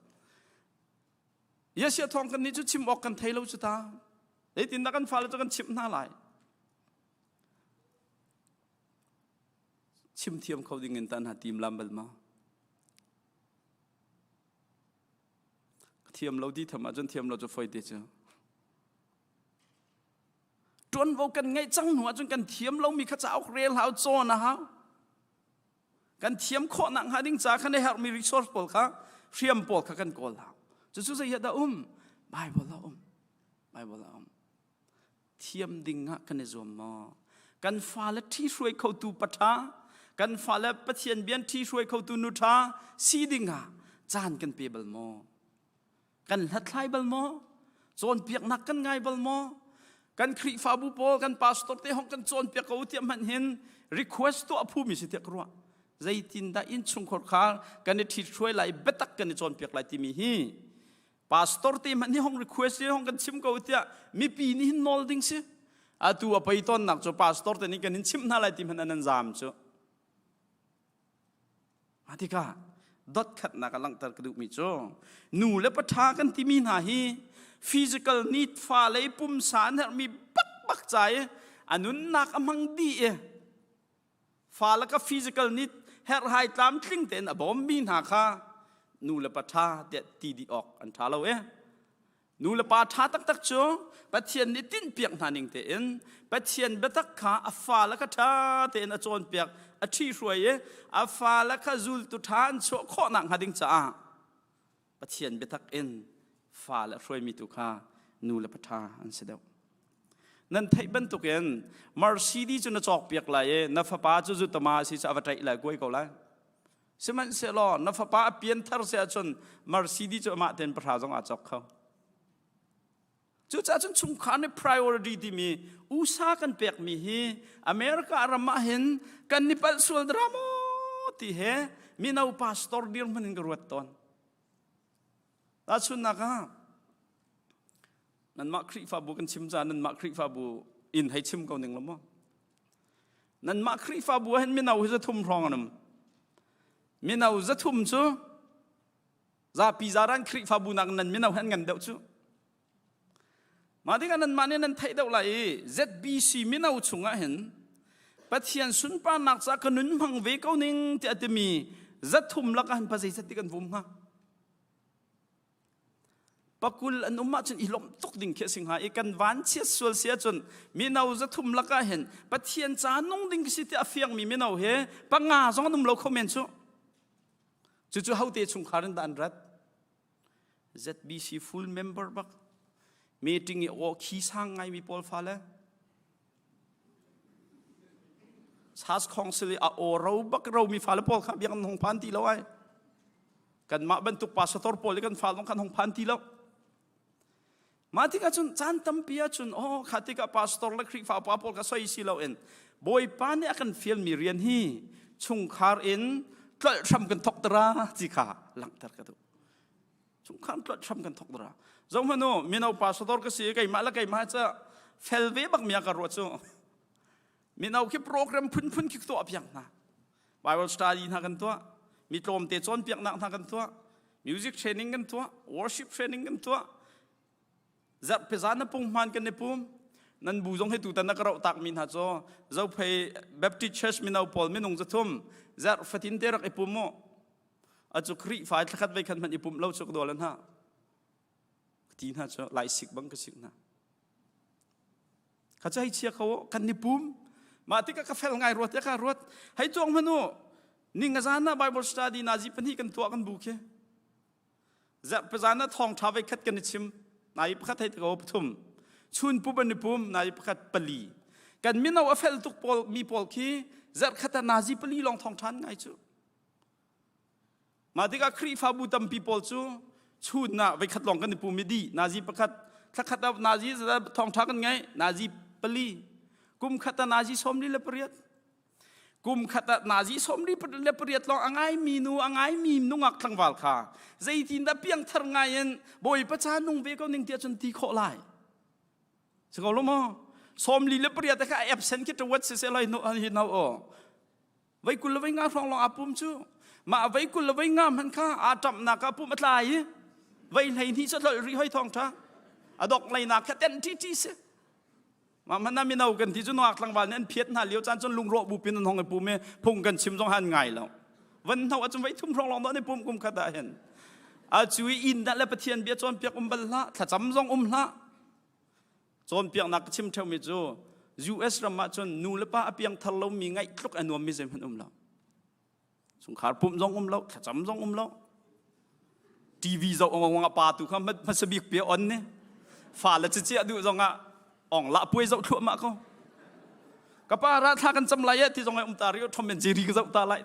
Yesia thawng kan nih cu chim awk kan thei lo cu ta. Zeitindah kan fale cu kan chimh hna lai? Chim thiam kho ding in tan ha tim lam bal ma? Thiam lo ti tham ahcun thiam lo cu foi te cu. Ṭuanvo kan ngeih cang hnu ahcun kan thiam lomi kha cauk rel hau cawn a hau. Kan thiam khawhnak hnga ding ca khan a herhmi resource pawl kha hriam pawl kha kan kawl hau. Cucu zei dah um? Bible a um. Bible a um. Thiam ding ah kan i zuam maw? Kan fale ṭhihruai khotu paṭha, kan fale Pathian bian ṭhihruai khotu nu ṭha si ding ah caan kan pe bal maw? Kan hlathlai bal maw? Cawnpiaknak kan ngai bal maw? Kan Khrihfabu pawl, kan pastor te hong kan cawnpiak ko tiah hmanh hin request tuah phumi si tiah ka ruah. Zeitindah innchungkhar kha kan i ṭhithruai lai, biatak kan i cawnpiak lai timi hi pastor te hmanh hi hong request hi hong kan chim ko tiah mipi nih hin nawl ding si. Atu a pei tawnnak cu pastor te nih kan in chimh hna lai ti hmanh an zam cu. Mah tikah Dot khatnak a langhter ka duhmi cu nu le pa ṭha kan timi hna hi physical need fa lei pumsa an herhmi bakbak ca i a nunnak a hmang dih i fa le ka physical need herhhai tlamtling tein a bawmmi hna kha nu le pa ṭha tiah ti dih awk an ṭha lo e. Nu le pa ṭha taktak cu Pathian nih tinhpiak hna ning tein Pathian biatak kha a fale kha ṭha tein a cawnpiak, a ṭhihruai i a fale kha zultu ṭha an chuah khawh nakhnga ding caah Pathian biatak in fale a hruaimi tu kha nu le pa ṭha an si deuh. Nan theih bantukin Mercedes cu na cawkpiak lai i na fapa cu zutama a si cu a va ṭaih lai kuai ko lai. Sihmanhsehlaw na fapa a pianthar si ahcun Mercedes cu amah tein pahra zong aa cawk kho. Cucaah cun chungkhar nih priority timi USA kan pekmi hi America ram ah hin kan ni palh sual dara maw ti he mino pastor dirhmun in ka ruat tawn. Tahchunhnak ah nanmah Khrihfabu kan chim caah nanmah Khrihfabu in hei chim ko ning lo maw? Nanmah Khrihfabu ah hin mino hi zathum hrawng an um. Mino zathum cu zapi zaran Khrihfabu nak nan mino hi an ngan deuh cu. Mah tikah nanmah nih nan theih deuh lai i ZBC mino chungah hin Pathian sunparnak caah ka nun hmang ve ko ning tiah a timi zathum lakah hin pa zeizat ti kan vum hnga? Pakul an um ahcun i lawmh tuk ding khi a si hnga i kan vanchiat sual si ahcun mino zathum lakah hin Pathian ca nung ding si ti a fiangmi mino he panga zong an um lo kho men cu. Cucu hote chungkhar in dah an rat? ZBC full member bak meeting i aw khi sang ngaimi pawl fale Church Council i a aw ro bak romi fale pawl kha biakinn hong phan ti lo ai. Kanmah bantuk pastor pawl i kan fa zong kan hong phan ti lo. Mah tikah cun caan tampi ahcun oh kha tikah pastor le Khrihfa upa pawl kha soi si loin Bawipa nih a kan fialmi rian hi chungkhar in tlolh hram kan thok tara ti kha langhter ka duh. Chungkhar tlolh hram kan thok tara. Zoh hmanh u mino pastor ka si keimah le keimah ca fel ve bak mi ka ruah cu mino khi program phunphun khi tuah piak hna. Bible study hna kan tuah, mi tlawmte cawnpiaknak hna kan tuah, music training kan tuah, worship training kan tuah. Zarhpi zan na punghman kan i pum. Nan bu zong hi tutan na ka roh takmi hna cu Zophei Baptist Church mino pawl minung zathum zarh fatin te rak i pum mu. Acu Khrihfa thlakhat vei khan hmanh i pum lo cu ka dawl hna. Ti hna cu lai sik bang ka sik hna. Kha cu hei chia kho kan ni pum. Mah tikah ka fel ngai ruat ka ruat. Hei tuang hmanh u. Ning azan ah Bible study nazi pahnih kan tuah kan bu khi. Zarhpazan ah thawngṭha voi khat kan i chim. Nai pakhat hei ko pathum. Chun pum an i pum nai pakhat pali. Kan mino a fel tuk pawl mi pawl khi zarhkhat ah nazi pali lawng thawngṭha an ngai cu. Mah tikah Khrihfabu tampi pawl cu chun ah voikhat lawng kan i pum i dih. Nazi pakhat thlakhat ah nazi thawngṭha kan ngei, nazi pali. Kum khat ah nazi 48. Kum khat ah nazi 48 lawng a ngaimi nu, a ngaimi nungak tlangval kha zeitindah piangthar ngai in Bawipa ca nung ve ko ning tiah cun ti khawh lai. Si ko lo maw? 48 kha absent khi ṭawat si seh lai no hi no aw. Vei 20 le vei nga hrawng lawng aa pum cu. Mah vei 20 le vei nga hmanh kha aa ṭamhnak ah pum a tlai i vei 12 cu tlolh rih hoi thawng ṭha. A dok leinak kha tenh ṭi ṭi si. Mah hmanh ah mino kan ti cu nuak tlangval nih an phiat hna lio caan cun lungrawh bu pin an hong i pum i phung kan chim zong han ngai lo. Van hno ahcun vei thum hrawng lawng dah an i pum kum khat ah hin. A cu i inn dah le Pathian bia cawnpiak um bal hlah, thlacam zong um hlah. Cawnpiaknak ka chim ṭheumi cu US ram ah cun nu le pa a piangthar lomi ngaih tluk a nuammi zeihmanh um lo. Chungkhar pumh zong um lo, thlacam zong um lo. TV zoh ngong ah pa tu kha hmasa bik pia on ni. Fa le cicia duh zong ah ong lah puai zoh thluahmah ko. Ka pa ra thla kan cam lai eh ti zong ai um ta ri Tom and Jerry ka zoh ta lai.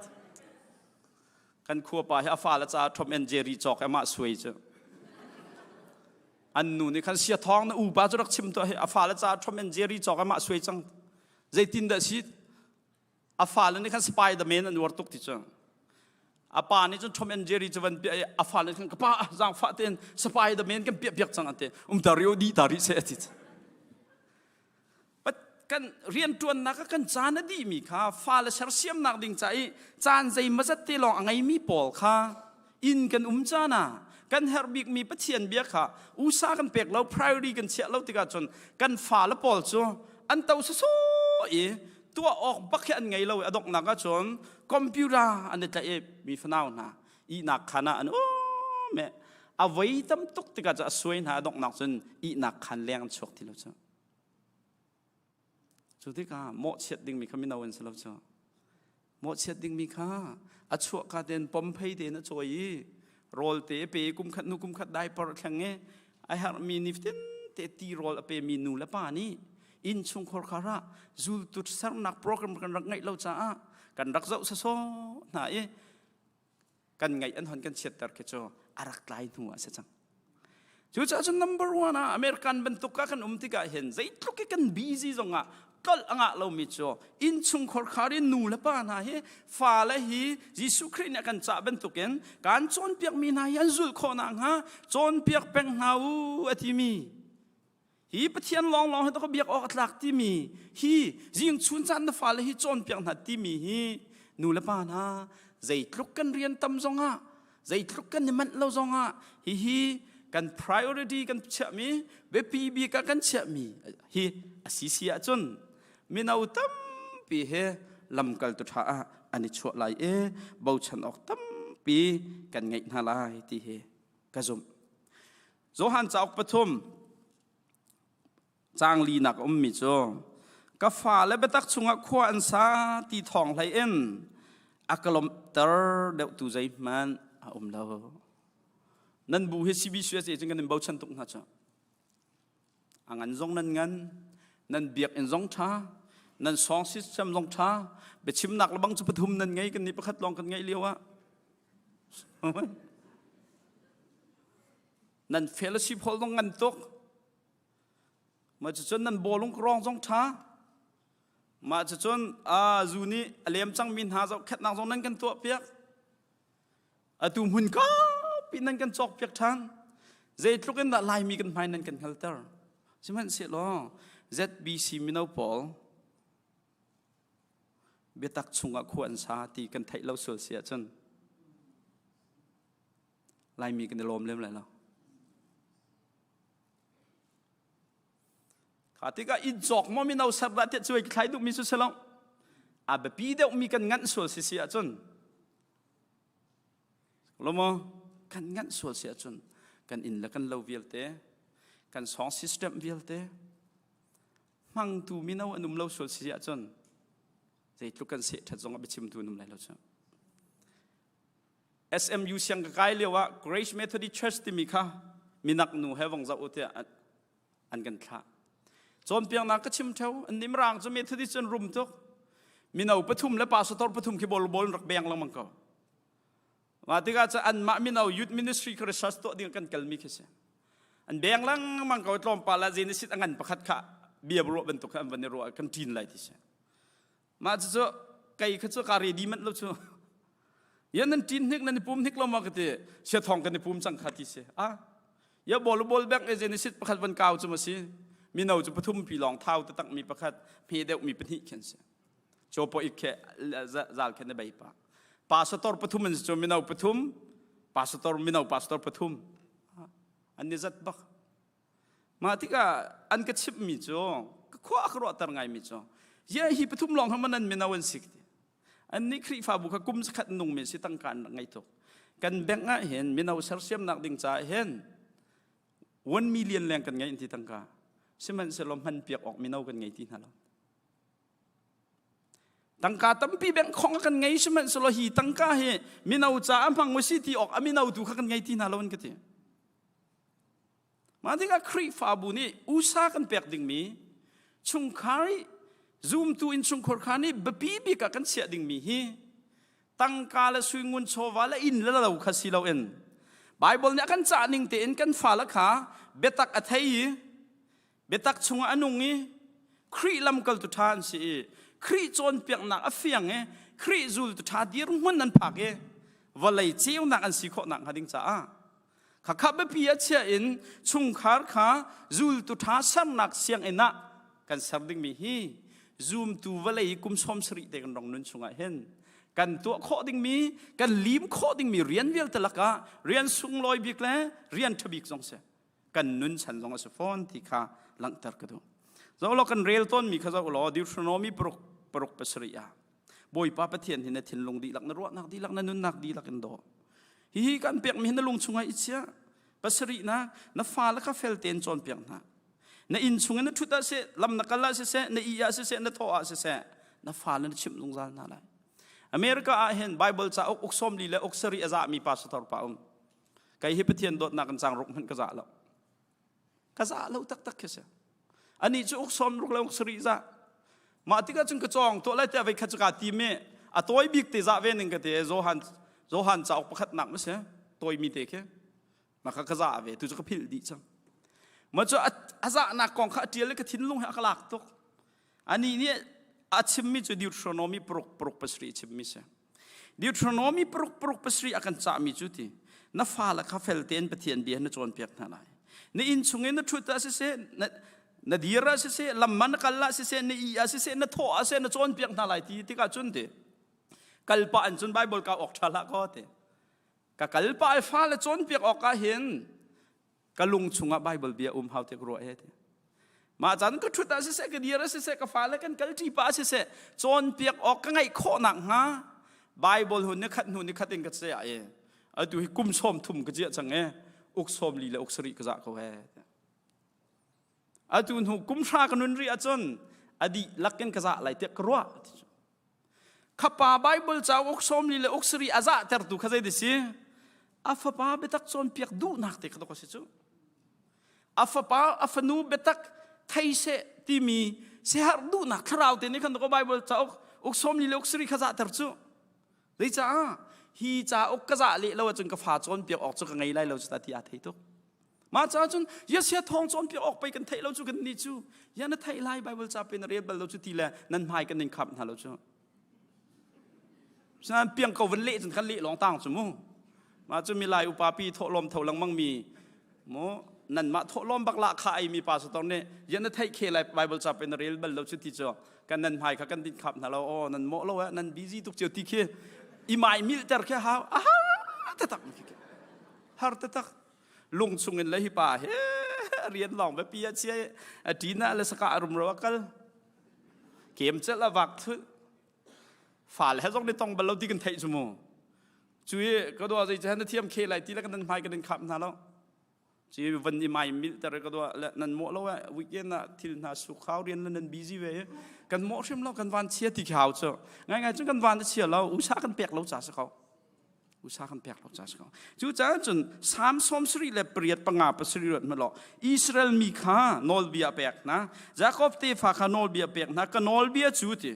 Kan khua pa hi a fa le ca Tom and Jerry cawk amah suai cu. An nu nih khan sia thawng na upa cu rak chim tuah hi a fale caah Tom and Jerry cawk amah suai cang. Zeitin dah si? A fale nih khan Spiderman an uar tuk ti cu. A pa nih cun Tom and Jerry cu van piah i a fale nih khan ka pa zaangfah tein Spiderman kan piah piak cang an ti. Um ta rio di ta rih seh a ti. Kan rianṭuannak ah kan caan a dihmi kha fale sersiamnak ding ca i caan zeimawzat te lawng a ngeimi pawl kha. Inn kan um caan ah kan herh bikmi Pathian bia kha usa kan pek lo, priority kan chiah lo tikah cun kan fale pawl cu an to sawsawh i tuah awk bak hi an ngei lo i a donghnak ah cun computer an i tlaih i mi fanau hna ihnak khan ah an um i a voi tam tuk tikah cu a suai hna a donghnak cun ihnak khan leng an chuak ti lo cu. Cu tikah mawhchiat dingmi kha mino an si lo cu. Mawhchiat dingmi kha a chuahka tein pomphei tein a cawi i rawl te a pe i kum khat hnu kum khat diaper a thleng i a herhmi nifatin te ti rawl a pemi nu le pa nih innchungkhar khar ah zultu sernak program kan rak ngeih lo caah kan rak zoh sawsawh hna i kan ngaih an hon kan chiatter khi cu a rak tlai hnu ah si cang. Cucaah cun number one ah American bantuk ah kan um tikah hin zeitluk i kan busy zongah tlolh a ngah lomi cu innchungkhar khar in nu le pa hna hi fale hi Jesuh Khrih nih a kan cah bantukin kan cawnpiakmi hna hi an zulh khawh nakhnga cawnpiak peng hna u a timi Hi Pathian lawnglawng hi ka biak awk a tlak timi hi zing chun caan na fale hi cawnpiak hna timi hi nu le pa hna zeitluk kan rian tam zongah zeitluk kan i manh lo zongah hihi kan priority kan chiahmi biapi bik ah kan chiahmi hi a si si ahcun mino tampi he lamkaltu ṭha ah an i chuah lai i bochan awk tampi kan ngeih hna lai ti hi ka zumh. Johan cauk pathum caang linak a ummi cu ka fale biatak chungah khua an sa ti thawng hlei in a ka lawmhter deuhtu zeihmanh a um lo. Nan bu hi CBCUSA cun kan in bochan tuk hna cu. A ngan zong nan ngan, nan biakinn zong ṭha, nan song system zong ṭha, biachimnak lebang cu pathum nan ngei kan nih pakhat lawng kan ngeih lio ah. Nan fellowship hall zong ngan tuk. Mah cucun nan bawlung rawng zong ṭha. Mah cucun zu nih a lem cangmi hna zohkhenhnak zong nan kan tuahpiak. Atu hmun kaupi nan kan cawkpiak ṭhan. Zeitluk in dah Laimi kan hmai nan kan hngalter. Sihmanhsehlaw ZBC mino pawl biatak chungah khua an sa ti kan theih lo sual si ahcun Laimi kan i lawm lem lai lo. Kha tikah inn cawk maw mino ser dah tiah cuai thlai duhmi cu si lo. A biapi deuhmi kan nganh sual si si ahcun lo maw kan nganh sual si ahcun kan inn le kan lo vialte kan song system vialte hmangtu mino an um lo sual si ahcun zeitluk kan seh ṭhat zong ah biachimtu an um lai lo cu. SMU siang ka kai lio ah Grace Methodist Church timi kha minak nu he vong zoh u tiah an kan thlah. Cawnpiaknak ka chim theo an nih mirang cu Methodist an rum tuk. Mino pathum le pastor pathum khi bol bol rak beng lengmang ko. Mah tikah cu anmah mino youth ministry kha research tuah ding kan kalmi khi si. An beng lengmang ko tlawmpal ah Genesis a ngan pakhat kha bia ruah bantuk kha an van i ruah kan ṭin lai ti si. Mah cucu kei kha cu ka ready manh lo cu. Ya nan ṭin hnik nan i pum hnik lo ma ka ti. Sia thong kan i pum cang kha ti si. Ah. Ya bol bol bek e Genesis pakhat van kau cu ma si. Mino cu pathum pi lawng thau tatak mi pakhat hme deuh mi pahnih khin si. Cho po ik khe zal khen na bei pa. Pastor pathum an si cu mino pathum pastor mino pastor pathum. An ni zat bak. Mah tikah an ka chimhmi cu ka khua a ka ruahter ngaimi cu ye hi pathum lawng hi nan mino an si ti. Annih Khrihfabu kha kum zakhat nungmi si tangka an rak ngei tuk. Kan bank ah hin mino sersiamnak ding caah hin 1 million leng kan ngei ti tangka. Sihmanhsehlaw hman piak awk mino kan ngei ti hna lo. Tangka tampi bank khong kan ngei sihmanhsehlaw hi tangka hi mino caah hmang u si ti awk a mino tu kha kan ngei ti hna lo an ka ti. Mah tikah Khrihfabu nih usa kan pek dingmi chungkhar i zumtu innchungkhar kha nih biapi bik ah kan chiah dingmi hi tangka le suingun chawva le inn le lo kha si loin Bible nih a kan cah ning tein kan fale kha biatak a thei i biatak chungah a nung i Khrih lamkaltu ṭha an si i Khrih cawnpiaknak a fiang i Khrih zultu ṭha dirhmun an phak i vawlei ceunak an si khawh nakhnga ding caah Khakha biapi ah chia in chungkhar kha zultu ṭha sernak sianginn ah kan ser dingmi hi zumtu vawlei kum 70 te kan rong nun chungah hin. Kan tuah khawh dingmi, kan lim khawh dingmi rian vialte lakah rian sunglawi bik le rian ṭha bik zong si. Kan nun chan zong a si fawn ti kha langhter ka duh. Zoh law kan rel tawnmi kha zoh law Deuteronomy paruk paruk pasarih ah Bawipa Pathian hi na thinlung dihlak, na ruahnak dihlak, na nunnak dihlak in daw. Hihi kan pekmi hi na lung chungah i chia. Pasarihnak, na fale kha fel tein cawnpiak hna. Na inn chung in na ṭhut ah seh, lam na kal ah siseh, na ih ah siseh, na thawh ah siseh, na fale na chimh zungzal hna lai. America ah hin Bible cauk uk sawmli le uk sarih a zahmi pastor pa um. Kei hi Pathian dawtnak in cang ruk hmanh ka zah lo. Ka zah lo taktak khi si. Anih cu uk sawm ruk le uk sarih zah. Mah tikah cun ka cawng tuah lai tiah voi khat cu kaa tim i a tawi bik te zah ve ning ka ti Johan Johan cauk pakhatnak ma si tawimi te khi mah kha ka zah ve tu cu ka philh dih cang. Mah cu a zahnak kong kha a ṭial i ka thinlung he a ka lak tuk. Anih nih a chimmi cu Deuteronomy paruk paruk pasarih a chimmi si. Deuteronomy paruk paruk pasarih a kan cahmi cu ti na fale kha fel tein Pathian bia na cawnpiak hna lai. Na inn chung in na ṭhut ah siseh, na, na dir ah siseh, lam man na kal ah siseh, na ih ah siseh, na thawh ah siseh, na cawnpiak hna lai ti tikah cun ti kalpah in cun Bible ka awk ṭha hlah kaw ti. Ka kalpah i fale cawnpiak awk ah hin ka lung chungah Bible bia um hau te ka ruah he ti. Mah caan ka ṭhut ah siseh, ka dir ah siseh, ka fale kan kal ṭi pah ah siseh, cawnpiak awk ka ngeih khawh nakhnga Bible hun ni khat hnu ni khat in ka chiah i atu hi kum sawm thum ka ciah cang i uk sawm li le uk sarih ka zah ko he. Atu hnu kum hra ka nun rih ahcun a dih lakin ka zah lai tiah ka ruah. Khapa Bible cauk sawmli le uk sarih a zahtertu kha zei si? A fapa biatak cawnpiak duhnak te kha dok a si cu. A fapa a fanu biatak thei seh timi siaherh duhnak thlarau te nih khan dok Bible cauk uk sawmli le uk sarih kha zahter cu. Zeicah hi cauk ka zah leh lo ahcun ka fa cawnpiak awk cu ka ngei lai lo cu ta ti aa thei tuk. Mah caah cun Yasia thawng cawnpiak awk pei kan theih lo cu kan nih cu ya na theih lai Bible ca pe na rel bal lo cu ti le nan hmai kan nin khap hna lo cu. Sinan piang ko van leh cun kan leh lawng tang cu mu. Mah cu milai upa pi thawhlawm tho lengmang mi mu nan mah thawhlawm bak lah kha ai mi pastor nih ya na theih khe lai Bible ca pe na rel bal lo cu ti cu kan nan hmai kha kan din khap hna lo oh nan mawh lo eh nan busy tuk cio ti khi i mai mil ter khi hau aha tatak har tatak lung chungin le hi pa he rian lawng va pi a chia a tina le saka a rum ro a kal kem cel a vak thul fal he zong ni tong bal lo ti kan theih cu mu cui ka dua zei chan na thiam khe lai ti le kan nan hmai kan in khap hna lo ci van i mai mil ter ka dua le nan mo lo weekend ah thil hna su khau rian le nan busy ve kan mo hrim lo kan van chia ti khau chu ngai ngai cun kan van chia lo usa kan pek lo cha sa ko usa kan pek lo ca si ko. Cucaah cun Salm sawm sarih le pariat panga pasarih ruat hmanh law Israel mi kha nawlbia pek hna Jakob tefa kha nawlbia pek hna ka nawlbia cu ti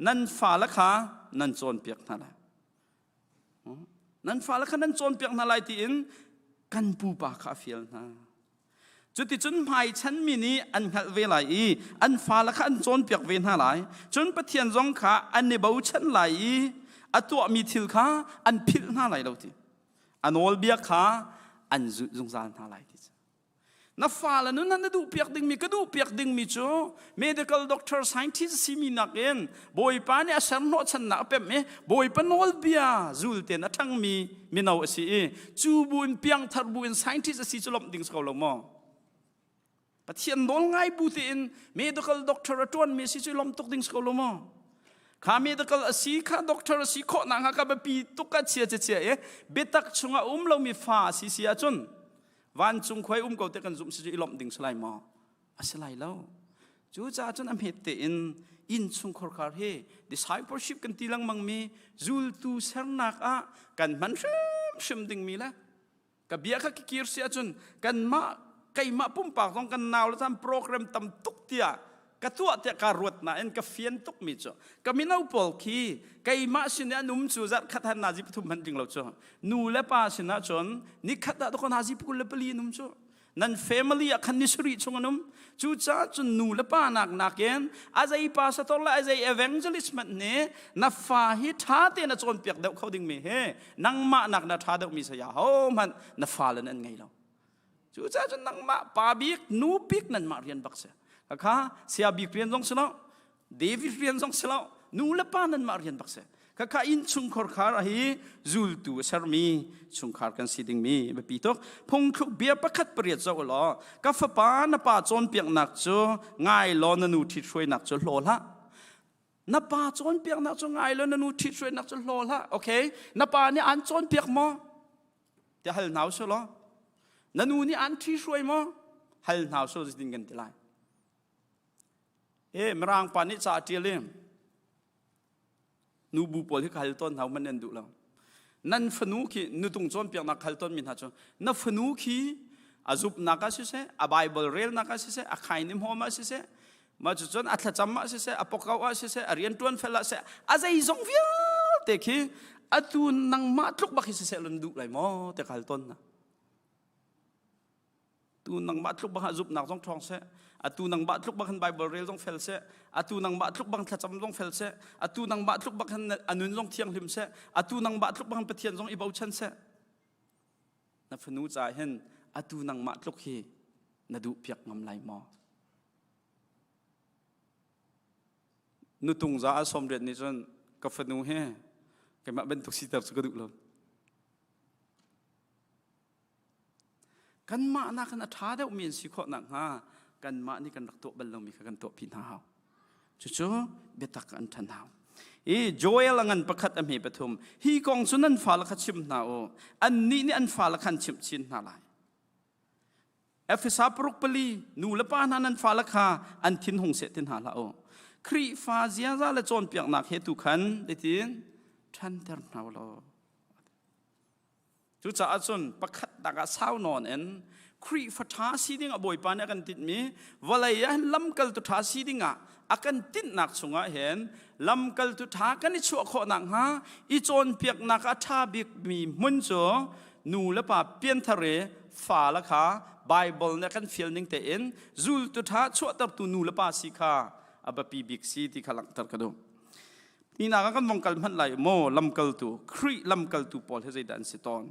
nan fale kha nan cawnpiak hna lai nan fale kha nan cawnpiak hna lai tiin kan pupa kha a fial hna Cuticun hmaichan mi nih an hngalh ve lai i an fale kha an cawnpiak ve hna lai. Cun Pathian zong kha an i bochan lai i a tuahmi thil kha an philh hna lai lo ti. A nawlbia kha an zulh zungzal hna lai ti. Na fale nun na duhpiak dingmi ka duhpiak dingmi cu medical doctor scientist simi nakin Bawipa nih a ser hnawhchannak a pemh i Bawipa nawlbia zul tein a ṭhangmi mino a si i cu bu in piangthar bu in scientist a si cu lawmh ding si ko lo maw? Pathian nawl ngai bu tein medical doctor a ṭuanmi a si cu lawmh tuk ding si ko lo maw? Kha medical a si kha doctor a si khawh nak hnga ka biapi tuk ka chia chia i biatak chungah um lomi fa a si si ahcun vancung khuai um ko te kan zumh si cu i lawmh ding si lai maw? A si lai lo. Cucaah cun a hmet tein innchungkhar khar hi discipleship kan ti lengmang mi zultu sernak ah kan hman hrimhrim dingmi le ka bia kha kikir si ahcun kanmah keimah pumpak zong kan nau le caan program tam tuk tiah ka tuah tiah ka ruat nain ka fian tuk mi cu ka mino pawl khi keimah sin i an um cu zarh khat han nazi pathum hmanh ding lo cu nu le pa sinah cun nikhat ah dok nazi 24 an um cu nan family ah khan ni sarih chung an um cucaah cun nu le pa nak nakin a zei pastor le a zei evangelist hmanh nih na fa hi ṭha tein a cawnpiak deuh kho dingmi he nangmah nak na ṭha deuhmi saya hohmanh na fale nan ngei lo cucaah cun nangmah pa bik nu bik nanmah rian bak si kha sia bik rian zong si lo David rian zong si lo nu le pa nanmah rian bak si. Khakha innchungkhar khar hi zultu a sermi chungkhar kan si dingmi biapi tuk. Phungthluk bia pakhat pariat zoh law ka fapa na pa cawnpiaknak cu ngai law na nu ṭhithruainak cu hlaw hlah. Na pa cawnpiaknak cu ngai law na nu ṭhithruainak cu hlaw hlah. Okay, na pa nih aan cawnpiak maw? Tiah hal hna usih law. Na nu nih aan ṭhihruai maw? Hal hna usih zeitin kan ti lai. E Mirang pa nih ca a ṭial i nubu pawl hi ka hal tawn hna man nan duh lo nan fanu khi nutung cawnpiaknak hal tawn mi hna cu na fanu khi a zupnak ah siseh a bible relnak ah siseh a khaini hmawm ah siseh mah cucun a thlacam ah siseh a pokau ah siseh a riantuan fel ah siseh a zeizong vialte khi atu nangmah tluk bak hi siseh lun duh lai maw te ka hal tawn hna Tu nangmah tluk bang zumhnak zong ṭhawng seh. Atu nangmah tluk bang hin Bible rel zong fel seh. Atu nangmah tluk bang thlacam zong fel seh. Atu nangmah tluk bang hin a nun zong thianghlim seh. Atu nangmah tluk bang Pathian zong i bochan seh. Na fanu ca hin atu nangmah tluk hi na duh piak ngam lai maw? Nutung za a 80 nih cun ka fanu he keimah bantuk siter cu ka duh lo. Kanmah nakin a ṭha deuhmi an si khawh nakhnga kanmah nih kan rak tuah bal lomi kha kan tuahpi hna hau. Cucu biatak an ṭhan hau. I Joel a ngan pakhat a hme pathum hi kong cu nan fale kha chim hna u annih nih an fale kha an chimh chin hna lai. Efesa paruk pali nu le pa hna nan fale kha an thin hung seh ti hna hlah u. Khrihfa ziaza le cawnpiaknak he tu khan zeitin ṭhanter hna u law Cucaah cun pakhatnak ah sau nawn in Khrihfa ṭha si ding ah Bawipa nih a kan tinhmi vawlei ah hin lamkaltu ṭha si ding ah a kan tinhnak chungah hin lamkaltu ṭha kan i chuah khawh nakhnga i cawnpiaknak ah ṭha bikmi hmun cu nu le pa pianthar i fale kha Baibal nih a kan fial ning tein zultu ṭha chuahtertu nu le pa si kha a biapi bik si ti kha langhter ka duh. Ninak ah kan vong kal hmanh lai maw lamkaltu Khrih lamkaltu pawl hi zeidah an si tawn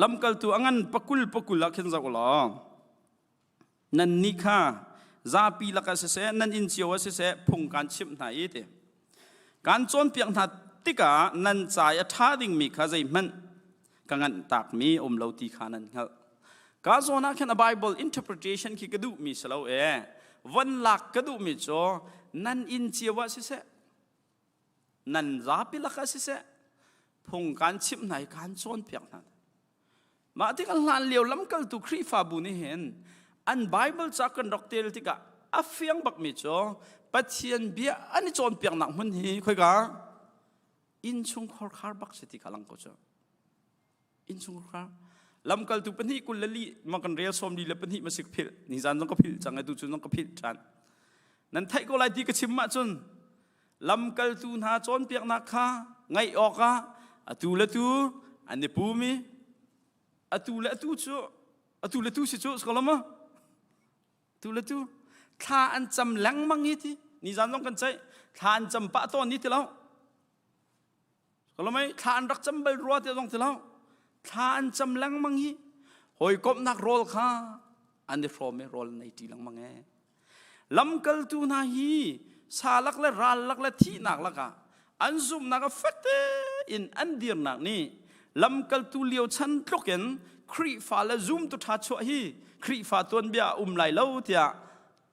lamkaltu a ngan pakul pakul ah khin zoh law nan nih kha zapi lakah siseh nan inn cio ah siseh phung kan chimh hna i ti kan cawnpiak hna tikah nan ca i a ṭha dingmi kha zeihmanh ka nganh takmi um lo ti kha nan hngalh ka zawn ah khin a Bible interpretation khi ka duhmi si lo e von lak ka duhmi cu nan inn cio ah siseh nan zapi lakah siseh phung kan chimh hna i kan cawnpiak hna mah tikah hlan lio lamkaltu Khrihfabu nih hin an Bible ca kan rak tel tikah a fiang bakmi cu Pathian bia an i cawnpiaknak hmun hi khoika innchungkhar khar bak si ti kha lang ko cu innchungkhar lamkaltu pahnih kul le li ma kan rel sawm li le pahnih ma si ka philh ni zan zong ka philh cang atu cun zong ka philh ṭhan nan theih ko lai ti ka chim ah cun lamkaltu hna cawnpiaknak kha ngaih awkah atu le tu an i pum i atu le atu cu atu le tu si cu skolama tu le tu thla an cam lengmang hi ti nizan zong kan ceih thla an cam pah tawn ni ti lo kolomai thla an rak cam bal rua ti zong ti lo thla an cam lengmang hi hawikomhnak rawl kha an i hrawm i rawl nei ṭi lengmang e lamkaltu hna hi sa lak le ral lak le thihnak lakah an zumhnak a fek tein an dirnak nih lamkaltu lio chan tluk in Khrihfa le zumtu ṭha chuah hi Khrihfa tuanbia a um lai lo tiah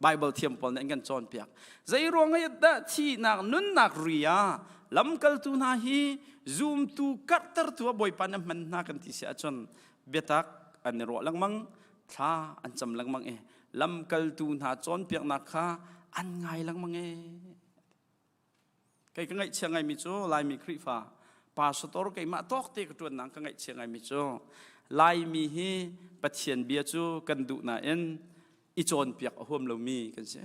Bible thiam pawl nih an kan cawnpiak. Zei ruang ah dah thihnak nunnak ri ah lamkaltu hna hi zumtu karhtertu ah Bawipa nih a hman hna kan ti si ahcun biatak an i ruah lengmang, thla an cam lengmang i lamkaltu hna cawnpiaknak kha an ngai lengmang e. Kei ka ngaihchia ngaimi cu Laimi Khrihfa pastor keimah tawk te ka ṭuannak ka ngaihchia ngaimi cu Laimi hi Pathian bia cu kan duh nain i cawnpiak a huam lomi kan si.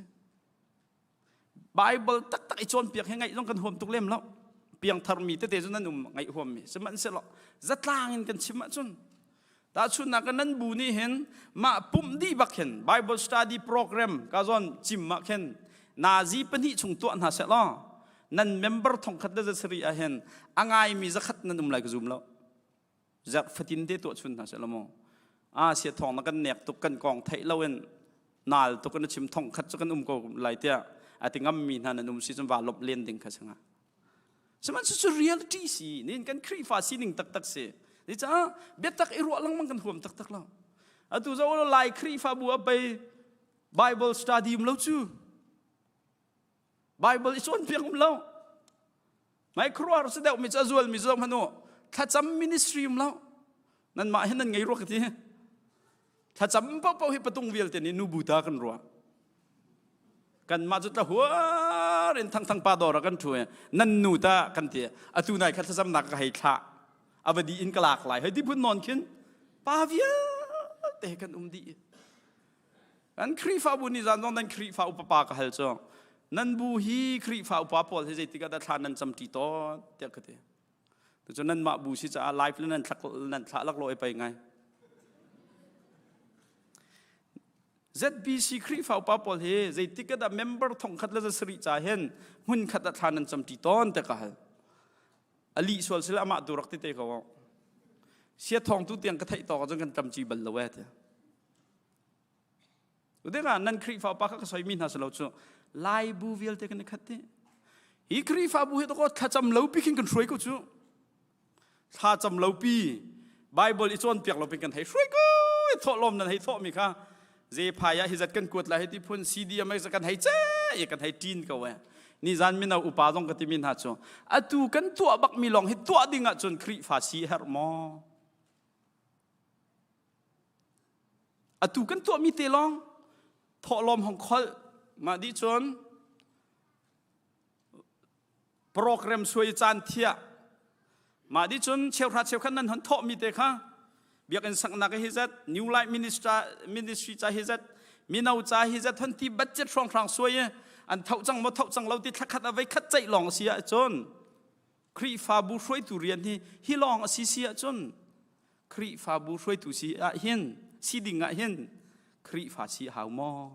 Bible taktak i cawnpiak hi ngaih zong kan huam tuk lem lo. Piangthar mi tete cu nan um ngaih huammi sihmanhsehlaw zatlang in kan chim ahcun Tahchunhnak ah nan bu nih hin mah pumh dih bak hin Bible study program ka zawn cim ah khin nazi pahnih chung tuah hna seh law nan member thongkhat le zasarih ah hin a ngaimi zakhat nan um lai ka zum lo. Zarh fatin te tuah chun hna seh law mu. A sia thong na kan nek tuk kan kong theih lo in nal tuk in a chim thongkhat cu kan um ko lai tiah a ti ngammi hna nan um si cun va lawmh len ding kha singa. Sihmanhsehlaw cu reality si nin kan Khrihfa sining taktak si. Zeicah biatak i ruah lengmang kan huam taktak lo. Atu zo Lai Khrihfabu a pei Bible study um lo cu. Bible i cawnpiak um lo. Mai khuaruahhar si deuh mi cu a zual mi cu hmanh u. Thlacam ministry um lo. Nanmah hin nan ngei rua ka ti. Thlacam paohpaoh hi patung vialte nih nubu ta kan ruah. Kanmah cu tlahuar in thangthang pa dawr ah kan ṭhu i nan nu ta kan ti. Atu nai kha thlacamnak ka hei thlah. A va dih in ka lak lai. Hei ti phun nawn khin pa vialte kan um dih. Kan Khrihfabu nih zan zong nan Khrihfa upa pa ka hal cu nan bu hi Khrihfa upa pawl hi zeitik ah dah thla nan cam ṭi tawn tiah ka ti. Tucun nanmah bu si caah live le nan thlak nan thlah laklawh i pei ngai. ZBC Khrihfa upa pawl hi zeitik ah dah member thongkhat le zasarih ca hin hmun khat ah thla nan cam ṭi tawn te ka hal. A lih sual sila amah tu rak ti te ko. Sia thawng tu tiang ka theih tawk ahcun kan ṭam ci bal lo eh ti. Udengah nan Khrihfa upa kha ka soimi hna si lo cu Lai bu vialte kan i khat dih. Hi Khrihfabu hi takaw thlacam lo pi khin kan hruai ko cu. Thlacam lo pi Bible i cawnpiak lo pin kan hei hruai ko i thawhlawm nan hei thawhmi kha zephai ah hi zat kan kuat lai hei ti phun CD am kan hei ce i kan hei ṭin ko e. Nizan mino upa zong ka timi hna cu atu kan tuah bakmi lawng hi tuah ding ahcun Khrihfa si herh maw? Atu kan tuahmi te lawng thawhlawm hong kholh mah dih cun program suai caan thiah mah dih cun cheuhra cheukhat nan hon thawhmi te kha biakinn saknak hi zat New Light Ministry Ministry ca hi zat mino ca hi zat hon ti budget hrawnghrang suai i an tho cang maw tho cang lo ti thlakhat a vei khat ceih lawng a si ahcun Khrihfabu hruaitu rian hi hi lawng a si si ahcun Khrihfabu hruaitu si ah hin si ding ah hin Khrihfa si hau maw?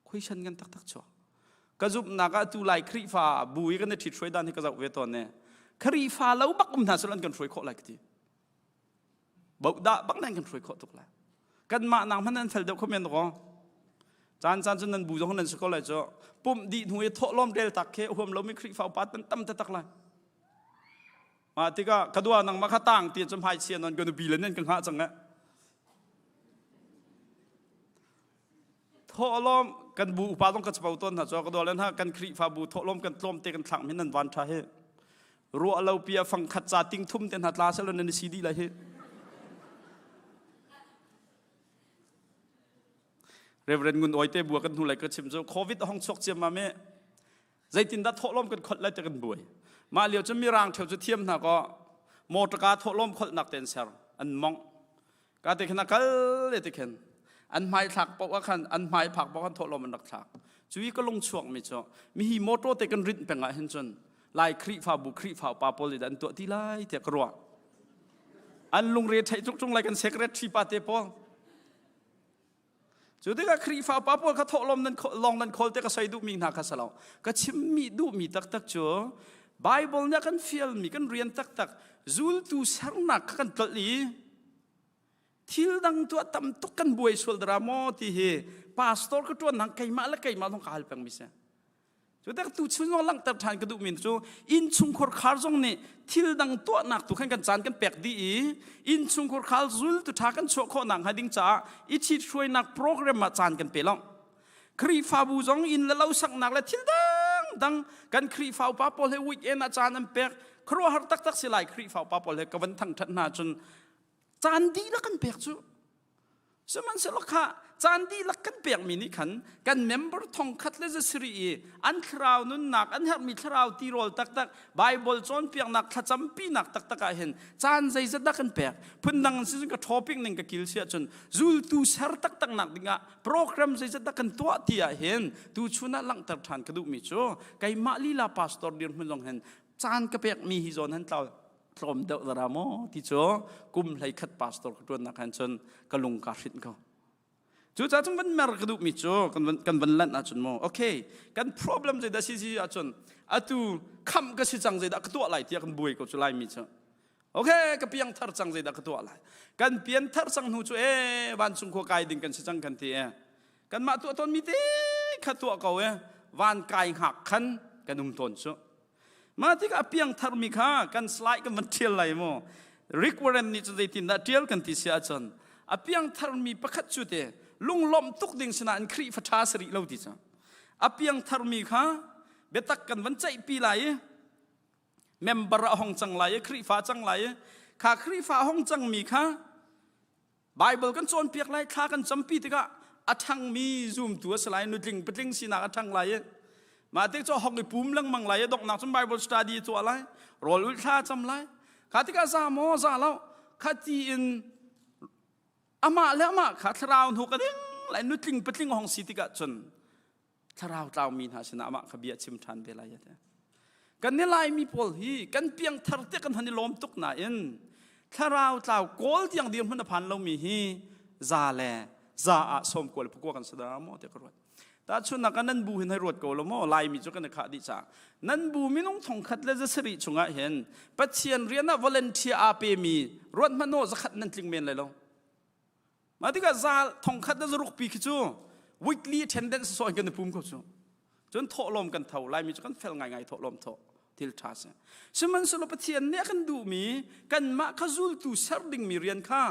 Question kan taktak chuak. Ka zumhnak ah tu lai Khrihfa bu i kan i ṭhit hruai dan hi ka zoh ve tawn ne. Khrihfa lo bak um hna sel an kan hruai khawh lai ka ti. Bohdah bak nan kan hruai khawh tuk lai. Kanmah nang hmanh an fel deuh kho men ko. Caan caan cun nan bu zong nan si ko lai cu. Pumh dih hnu i thawhlawm rel tak khi huam lomi Khrihfa upa tan tam taktak lai. Mah tikah ka dua nangmah kha tang ti cu hmai chia non ka nupi le nan ka hngah cang eh. Thawhlawm kan bu upa zong ka chapo tawn hna cu ka dua len ha kan Khrihfabu thawhlawm kan tlawm te kan thlak min nan van tha hi. Ruah lo pi a fang khat ca ting thum te hna tla selo nan si dih lai hi. Reverend Ngun Oi te bua kan hnu lai ka chim cu COVID a hong chuak ciam ma me zeitindah thawhlawm kan kholh lai ti kan buai mah lio cu mirang ṭheo cu thiam hna kaw motorka thawhlawm kholhnak te an ser an mongh ka te khan a kal le ti khin an hmai thlak paoh ah khan an hmai phak paoh khan thawhlawm an rak thlak cu i ka lung chuak mi cu mihi motor te kan rinh peng ah hin cun lai khrihfabu khrihfa upa pawl nih an tuah ti lai tiah ka ruah an lungre theih tuk tung lai kan secretary pa te pawl Cu tikah Khrihfa upa pawl kha thawhlawm nan lawng nan khawl te ka soi duhmi hna kha si lo. Ka chimmi duhmi taktak cu Bible nih a kan fialmi kan rian taktak zultu sernak kha kan tlolh i thil dang tu a tam tuk kan buai sual dara maw ti hi pastor ka ṭuan nang keimah le keimah zong ka hal pengmi si. Cu tak tu chun zong langhter ṭhan ka duhmi cu innchungkhar khar zong nih thil dang tuahnak tu khan kan caan kan pek dih i innchungkhar khar zul tu ṭha kan chuah khawh nak hnga ding caah i ṭhithruainak program ah caan kan pe lo. Khrihfabu zong inn le lo saknak le thil dang dang kan Khrihfa upa pawl he weekend ah caan an pek khuaruahhar taktak si lai Khrihfa upa pawl he ka van thangṭhat hna cun caan dihlak kan pek cu Sihmanhsehlaw kha caan dihlak kan pekmi nih khan kan member thongkhat le zasarih i an thlarau nunnak an herhmi thlarau tirawl taktak Bible cawnpiaknak thlacampinak taktak ah hin caan zeizat dah kan pek phundang si cun ka topic ning ka kil si ahcun zultu ser taktak nak dingah program zeizat dah kan tuah ti ah hin tuchun ah langhter ṭhan ka duhmi cu keimah lila pastor dirhmun zong hin caan ka pekmi hi zawn han tlau tlawm deuh dara maw ti cu kum hlei khat pastor ka ṭuannak han cun ka lung ka hrinh ko cucaah cun van mer ka duhmi cu kan van kan van lanh ahcun maw okay kan problem zeidah si si ahcun atu khamh ka si cang zeidah ka tuah lai tiah kan buai ko cu laimi cu okay ka piang thar cang zeidah ka tuah lai kan pian thar cang hnu cu e vancung khua kai ding kan si cang kan ti e kanmah tuah tawn mi te kha tuah ko e van kai hngak khan kan um tawn cu. Mah tikah a piangthar mi kha kan slide kan van ṭhial lai mu. Rick Warren nih cun zeitindah ṭial kan ti si ahcun a piangthar mi pakhat cu te lunglawmh tuk ding sinain Khrihfa ṭha si rih lo ti cu. A piangthar mi kha biatak kan van ceihpi lai i member a hong cang lai i Khrihfa cang lai i kha Khrihfa a hong cangmi kha Bible kan cawnpiak lai thla kan campi tikah a ṭhangmi zumtu a si lai nutling patling sinak a ṭhang lai i mah te cu hong i pum lengmang lai i donghnak cun Bible study a tuah lai rawl ulh thla a cam lai kha tikah za maw za lo kha ti in amah le amah kha thlarau hnuk a ding lai nutling patling hong si tikah cun thlarau tlaumi hna sinah amah kha bia chim ṭhan ve lai ati. Kan ni Laimi pawl hi kan piangthar te kan han i lawm tuk nain thlarau tlau kawl tiang dirhmun a phan lomi hi za le za ah sawm kual pakua kan sadar maw te ka ruat. Tahchunnak ah nan bu hin hei ruat ko lo maw Laimi cu kan i khah dih caah nan bu minung thongkhat le zasarih chungah hin Pathian rian ah volunteer aa pemi ruat hmanh aw zakhat nan tling men lai lo. Mah tikah za thongkhat le zaruk pi khi cu weekly attendance sawh in kan i pum ko cu. Cun thawhlawm kan tho. Laimi cu kan fel ngaingai thawhlawm thawh thil ṭha si. Sihmanhsehlaw Pathian nih a kan duhmi kanmah kha zultu ser dingmi rian kha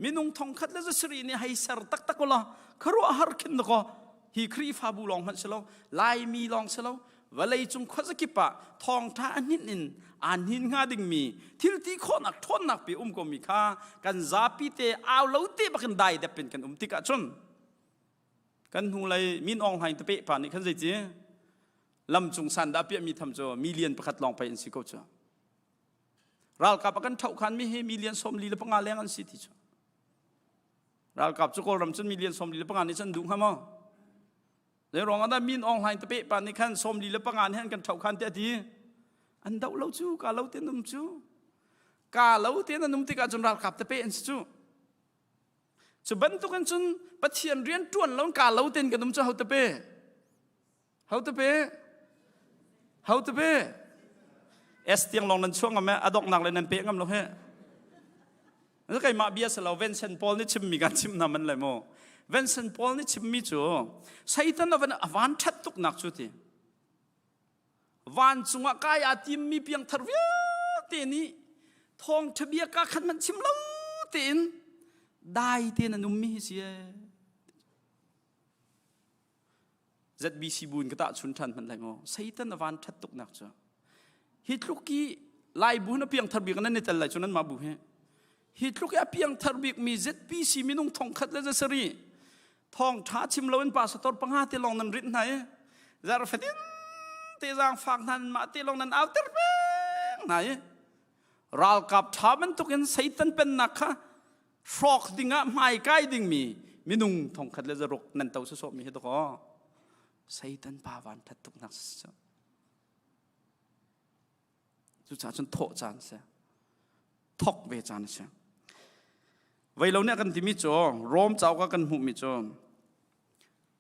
minung thongkhat le zasarih nih hei ser taktak ulaw khuaruahhar khin dakaw hi Khrihfabu lawng hmanh si lo Laimi lawng si lo vawleicung khuazakip ah thawngṭha a hninh in aa hnin hnga dingmi thil ti khawhnak ṭhawnnak pe um komi kha kan zapi te au lo te bakin dai dep in kan um tikah cun kan hnulei min Aung Hlaing te pa nih khan zeiti lamcung san dah piahmi tham cu million pakhat lawng pei an si ko cu ralkap a kan ṭhoh khan mi hi million 45 leng an si ti cu ralkap cu kawlram cun million 45 nih cun duh hnga maw Zei ruang ah dah Min Aung Hlaing tepe pa nih khan 45 nih an kan ṭhoh khan tiah ti. An doh lo cu, ka lo ten um cu. Ka lo ten an um tikah cun ralkap tepe an si cu. Cu bantukin cun Pathian rian ṭuan lo ka lo ten kan um cu ho tepe. Ho tepe. Ho tepe. S tiang long nan chuang ngam a donghnak le nan pe ngam lo he. Keimah bia si lo Vincent Paul nih chimmi kan chim hna man le mu. Vincent Paul nih chimmi cu Satan a van a van ṭhat tuknak cu ti. Vancung ah kai aa timmi piangthar vialte nih thawngṭha bia ka khat hmanh chim lo tein dai tein an ummi hi si ee. ZBC bu in ka tahchun ṭhan hmanh lai maw Satan a van ṭhat tuknak cu hi tluk i Lai bu na piangthar bik nan i tel lai cu nan mah bu hi hi tluk i a piangthar bik mi ZBC minung thongkhat le zasari thong ṭha chim lo in pastor panga te lawng nan rit hna i zar fatin te zaang fak hna nan mah te lawng nan au ter peng hna i ralkap ṭha bantukin Satan pennak kha hrawk dingah hmaikai dingmi minung thongkhat le zaruk nan to sawsawh mi hi dakaw Satan pa van that tuk nak si cucaah cun thawh caan si thok ve caan si vei lo nih kan timi cu Rom cauk ah kan hmuhmi cu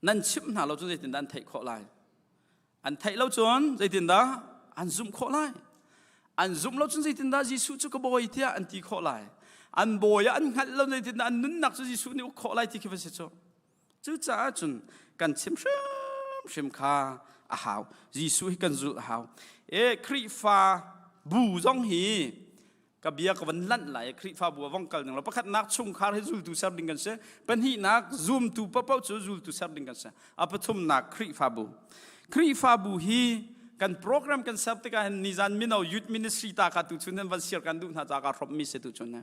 nan chimh hna lo cun zeitindah an theih khawh lai an theih lo cun zeitindah an zumh khawh lai an zumh lo cun zeitindah Jesuh cu ka bawi tiah an ti khawh lai an bawi ah an hngalh lo zeitindah an nunnak cu Jesuh nih uk khawh lai ti khi va si cu cucaah cun kan chim hrimhrim kha a hau Jesuh hi kan zulh a hau e Khrihfa bu zong hi ka bia ka van lanh lai Khrihfabu a vong kal ning lo pakhatnak chungkhar hi zultu ser ding kan si pahnihnak zumtu paohpaoh cu zultu ser ding kan si a pathumnak Khrihfabu Khrihfabu hi kan program kan ser tikah hin nizan mino youth ministry ta ka tu chun hin van share kan duh hna ca ka hrawm mi si tu chun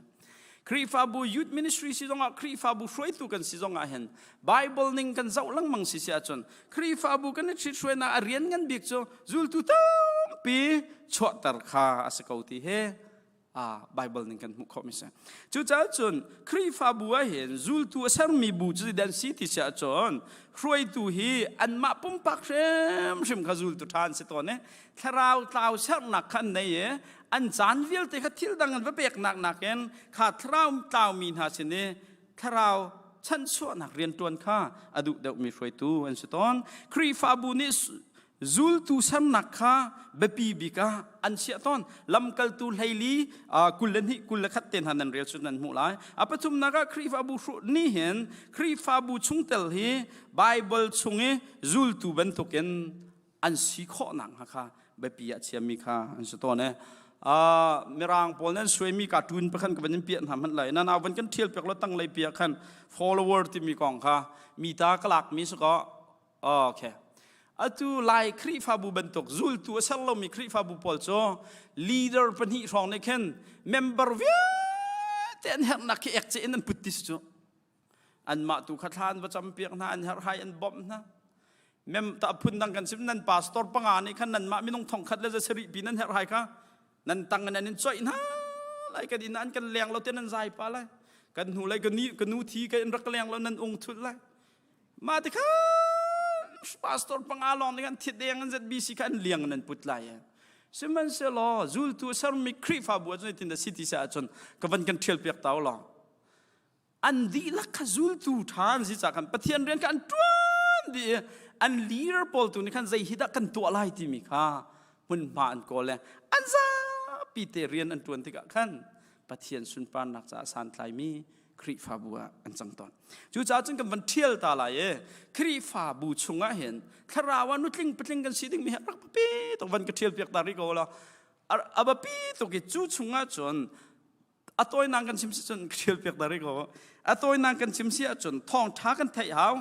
Khrihfabu youth ministry si zongah Khrihfabu hruaitu kan si zongah hin Bible ning kan zoh lengmang si si ahcun Khrihfabu kan i ṭhithruainak a rian ngan bik cu zultu tampi chuahter kha a si ko ti he Bible ning kan hmuh khawhmi si. Cucaah cun Khrihfabu ah hin zultu a sermi bu cu dan si ti si ahcun hruaitu hi anmah pumpak hrimhrim kha zultu ṭha an si tawn i thlarau tlau sernak kha an nei i an caan vialte kha thil dang an va peknak nakin kha thlarau tlaumi hna sin i thlarau chanchuahnak rianṭuan kha a duh deuhmi hruaitu an si tawn. Khrihfabu nih zultu sernak kha biapi bik ah an chiah tawn. Lamkaltu hleili 22 21 te hna nan rel cu nan hmuh lai. A pathumnak ah Khrihfabu nih hin Khrihfabu chungtel hi Bible chung i zultu bantukin an si khawh nakhnga kha. Biapi ah chiami kha an si tawn e. Mirang pawl nan suaimi cartoon pakhan ka van in piah hna hmanh lai. Nan au van kan thial piak lo tang lei piah khan follower timi kong kha mi ta ka lak mi si ko. Okay. Atu Lai Khrihfabu bantuk zultu a ser lomi Khrihfabu pawl cu leader pahnih hrawng nih khin member vialte an herhnak khi ek ce in an put ti si cu. Anmah tu kha thla an va campiak hna, an herhhai an bawmh hna. Mem ta phun dang kan sim nan pastor panga nih khan nanmah minung thong khat le za sarih pi nan herhhai kha nan tang in an in coih hna lai kan inn an kan leng lo te nan zai pa lai. Kan hnu lai ka ni ka nu thi ka in rak leng lo nan ung thul lai. Mah ti kha pastor panga lawng nih khan thit deng an ZBC kha an liang in an put lai. Sihmanhsehlaw zultu a sermi Khrihfabu ah cun zeitin dah si ti si ahcun ka van kan ṭhial piak ta u law an dihlak kha zultu ṭha an si caah khan Pathian rian kha an ṭuan dih i an leader pawl tu nih khan zei hi dah kan tuah lai timi kha hmunhma an kawl i an zapi te rian an ṭuan tikah khan Pathian sunparnak caah santlaimi Khrihfabu ah an cang tawn. Cucaah cun kan van ṭhial ta lai i Khrihfabu chungah hin thlarau ah nutling patling kan si dingmi hi rak biapi tuk van ka ṭhial piak ta rih ko law a biapi tuk i cu chungah cun a tawinak kan chim si cun ka ṭhial piak ta rih ko a tawinak kan chim si ahcun thawngṭha kan theih hau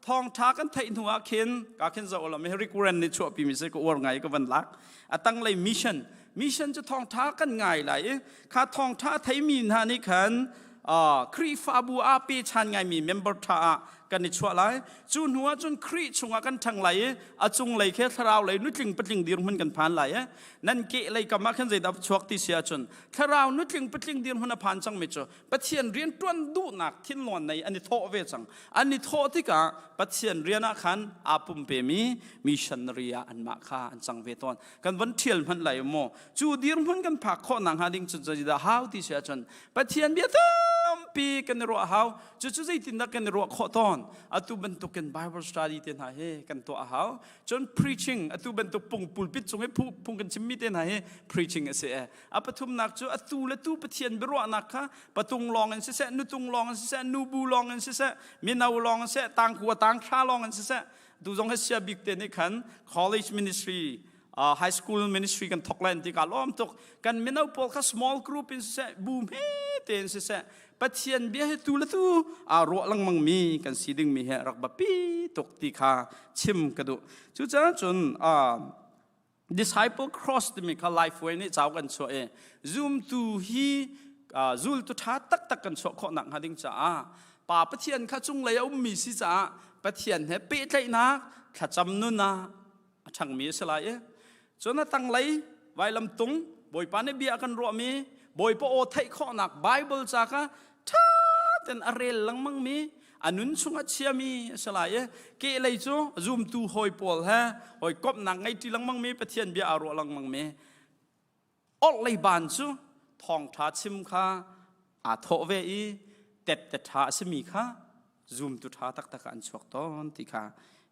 thawngṭha kan theih hnu ah khin ka khin zoh lo mi Rick Warren nih chuahpi mi si ka uar ngai ka van lak a tanglei mission mission cu thawngṭha kan ngai lai i kha thawngṭha theimi hna nih khan Khrihfabu ah pechan ngaimi member ṭha ah kan i chuah lai. Cu hnu ah cun Khrih chungah kan ṭhang lai i a cunglei khi thlarau lei nutling patling dirhmun kan phan lai i nan keh lei kam ah khan zeidah chuak ti si ahcun thlarau nutling patling dirhmun a phan cangmi cu Pathian rian ṭuan duhnak thinlung nei an i thawh ve cang. An i thawh tikah Pathian rian ah khan aa pumpemi missionary ah anmah kha an cang ve tawn. Kan van ṭhial hmanh lai maw? Cu dirhmun kan phak khawh nakhnga ding cun zeidah hau ti si ahcun Pathian bia tampi kan i ruah hau. Cucu zeitindah kan i ruah khawh tawn? Atu bantukin Bible study te hna hi kan tuah a hau. Cun preaching atu bantuk pung pulpit cung i phung kan chimmi te hna hi preaching a si e. A pathumnak cu atu le tu Pathian biaruahnak kha patung lawng in siseh, nutung lawng in siseh, nubu lawng in siseh, mino lawng in siseh, tangkua tanghra lawng in siseh, tu zong hi sia bik te nih khan college ministry high school ministry kan thok lai ti ka lawm tuk kan mino pawl kha small group in siseh bu hme tein siseh Pathian bia hi tu le tu aa ruah lengmang mi kan si ding mi he rak biapi tuk ti kha chim ka duh cucaah cun disciple cross timi kha life way nih cauk an chuah i zumtu hi zultu ṭha taktak kan chuah khawh nakhnga ding caah Pa Pathian kha cunglei a ummi si caah Pathian he pehtlaihnak thlacam nun ah a ṭhangmi a si lai i cun a tanglei vailam tung Bawipa nih bia a kan ruahmi Bawipa aw theih khawhnak Bible ca kha ṭha tein a rel lengmangmi a nun chungah chiami a si lai i kehlei cu zumtu hawi pawl he hawikomhnak ngei ṭi lengmangmi Pathian bia aa ruah lengmangmi orhlei ban cu thawngṭha chim kha aa thawh ve i tette ṭha a simi kha zumtu ṭha taktak ah an chuak tawn ti kha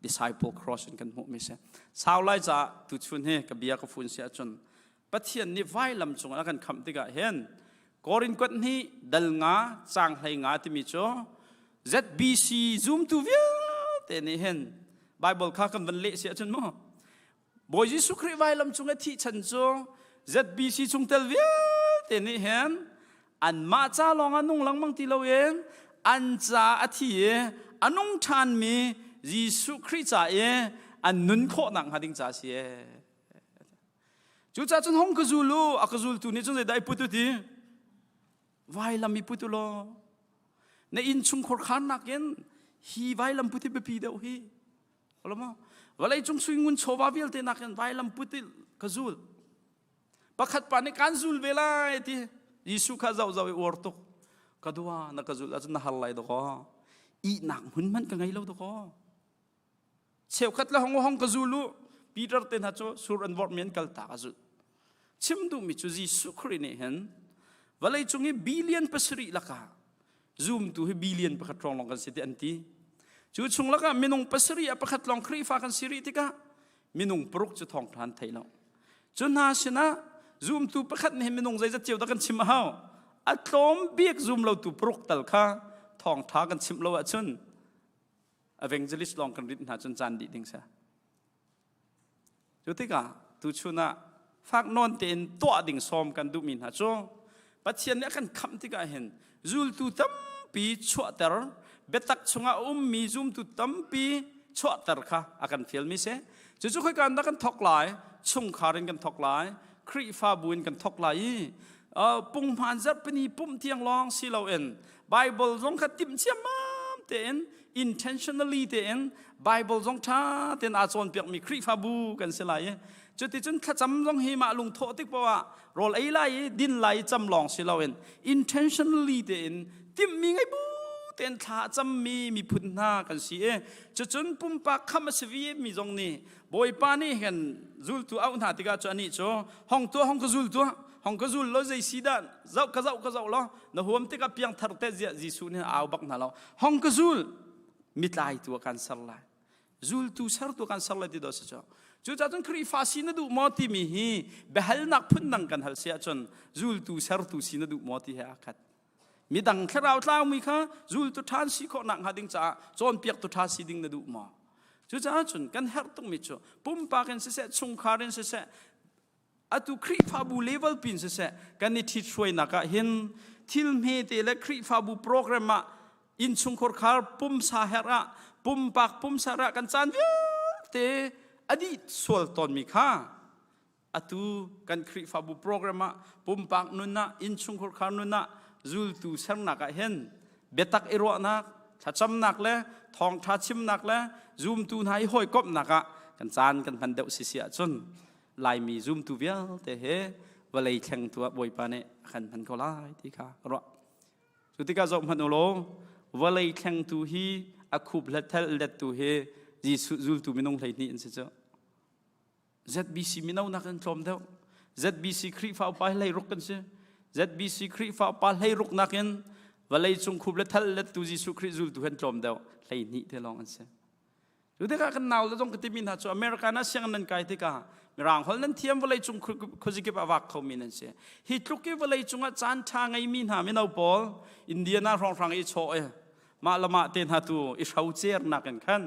disciple cross in kan hmuhmi si. Sau lai caah tuchun hi ka bia ka fun si ahcun Pathian nih vailam cungah a kan khamh tikah hin Korin kuat hnih dal nga cang hlei nga timi cu ZBC zumtu vialte nih hin Bible kha kan van leh si ahcun mu Bawi Jesuh Khrih vailam cung i thih chan cu ZBC chungtel vialte nih hin anmah ca lawng ah nung lengmang ti loin an ca a thi i a nung ṭhanmi Jesuh Khrih ca i an nun khawh nakhnga ding ca a si. Cucaah cun hong ka zul u, a ka zultu nih cun zeidah i put u ti? Vailam i put u law na inn chungkhur kharnak in hi vailam put hi biapi deuh hi. Vawlei cung sui ngun chawva vialte nakin vailam put i ka zul. Pakhat pa nih kan zul ve lai ti Jesuh kha zoh zoh i uar tuk. Ka dua na ka zul ahcun na har lai dakaw. Ihnak hmun hmanh ka ngei lo dakaw. Cheukhat le hong hong ka zul u. Peter te hna cu sur an vorh mi an kal tak a zul. Chim duhmi cu Jesuh Khrih nih hin vawlei cung i billion pasarih lakah Zumtu hi billion pakhat hrawng lawng kan si ti an ti. Cu chung lakah minung pasarih ah pakhat lawng Khrihfa kan si rih tikah minung paruk cu thawngṭha an thei lo. Cu hna sinah zumtu pakhat nih minung zeizat cio dah kan chim a hau? A tlawm bik zum lotu paruk tal kha thawngṭha kan chimh lo ahcun evangelist lawng kan rit hna cun caan dih ding si. Cu tikah. Tuchun ah fak nawn tein tuah ding sawm kan duhmi hna cu Pathian nih a kan khamh tikah hin zultu tampi chuahter biatak chungah a ummi zumtu tampi chuahter kha a kan fialmi si. Cucu khoika in dah kan thawk lai? Chungkhar in kan thawk lai, Khrihfabu in kan thawk lai i punghman zarhpini pumh tiang lawng si loin Bible zong kha timh ciammam tein intentionally tein Bible zong ṭha tein aa cawnpiakmi Khrihfabu kan si lai i cuticun thlacam zong hi mah lungthawh tik poah ah rawl ei lai i din lai i cam lawng si loin intentionally tein timhmi ngei bu tein thla a cammi miphun hna kan si i cucun pumpak kham a si ve mi zong nih Bawipa nih hin zultu auh hna tikah cu anih cu hong tuah hong ka zul tuah hong ka zul lo zei si dah zoh ka zoh ka zoh lo na huam tikah piangthar te ziah Jesuh nih au bak hna lo hong ka zul mitlai tu ah kan ser lai zultu sertu kan ser lai ti do si cu cucaah cun Khrihfa si na duh maw timi hi biahalnak phun dang kan hal si ahcun zultu sertu si na duh maw ti he aa khat midang thlarau tlaumi kha zultu ṭhan si khawh nak hnga ding caah cawnpiaktu ṭha si ding na duh maw cucaah cun kan herh tukmi cu pumpak in siseh chungkhar in siseh atu Khrihfabu level pin siseh kan i ṭhithruainak ah hin thil hmete le Khrihfabu program ah innchungkhar khar pumsa herh ah pumpak pumsa herh ah kan caan vialte a dih sual tawnmi kha atu kan Khrihfabu program ah pumpak nun ah innchungkhar khar nun ah zultu sernak ah hin biatak i ruahnak thlacamnak le thawngṭha chimnak le zumtu hna i hawikomhnak ah kan caan kan hman deuh sisi ahcun Laimi zumtu vialte he vawlei thlengtu ah Bawipa nih a kan hman ko lai ti kha ka ruah. Cu tikah zoh hmanh u law vawlei thlengtu hi a khup let lettu hi Jesuh zultu minung 12 an si cu. ZBC mino nak in tlawm deuh. ZBC Khrihfa upa hi 16 kan si. ZBC Khrihfa upa 16 nakin vawlei cung khup le thal lettu Jesuh Khrih zultu han tlawm deuh 12 te lawng an si. Cu tikah kan nau le zong ka timi hna cu America na sianginn nan kai tikah Mirang holh nan thiam vawlei cung khuazikip ah vak khomi nan si. Hi tluk i vawlei cungah caan ṭha ngeimi hna mino pawl Indiana hrawnghrang i chawh i mah le mah te hna tu i hrocer nakin khan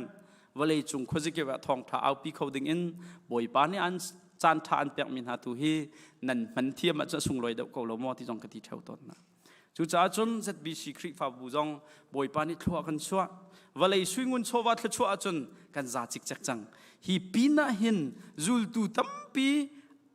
vawlei cung khuazikip ah thawngṭha aupi kho ding in Bawipa nih an caan ṭha an pekmi hna tu hi nan hman thiam ahcun a sunglawi deuh ko lo maw ti zong ka ti ṭheo tawn hna. Cucaah cun ZBC Khrihfabu zong Bawipa nih thlua kan chuah. Vawlei suingun chawva thluachuah ahcun kan za cikcek cang. Hi pin ah hin zultu tampi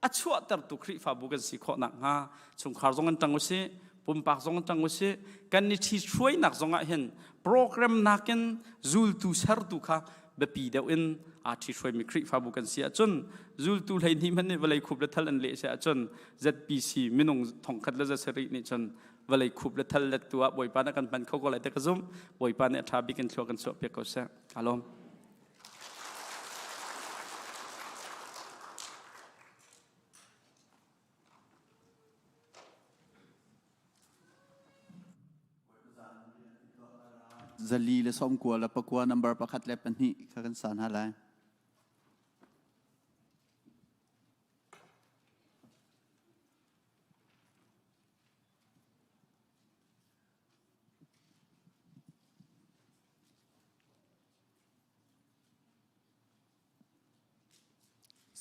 a chuahtertu Khrihfabu kan si khawh nakhnga chungkhar zong an ṭang usih, pumpak zong an ṭang usih, kan i ṭhithruainak zong ah hin program nakin zultu sertu kha biapi deuh in aa ṭhithruaimi Khrihfabu kan si ahcun zultu 12 hmanh nih vawlei khup le thal an leh si ahcun ZPC minung 1700 nih cun vawlei khup le thal lettu ah Bawipa nih kan hman kho ko lai te ka zumh. Bawipa nih a ṭha bik in thlua kan chuah piak ko seh. Alom. 499 number 1 le 2 kha kan sa hna lai.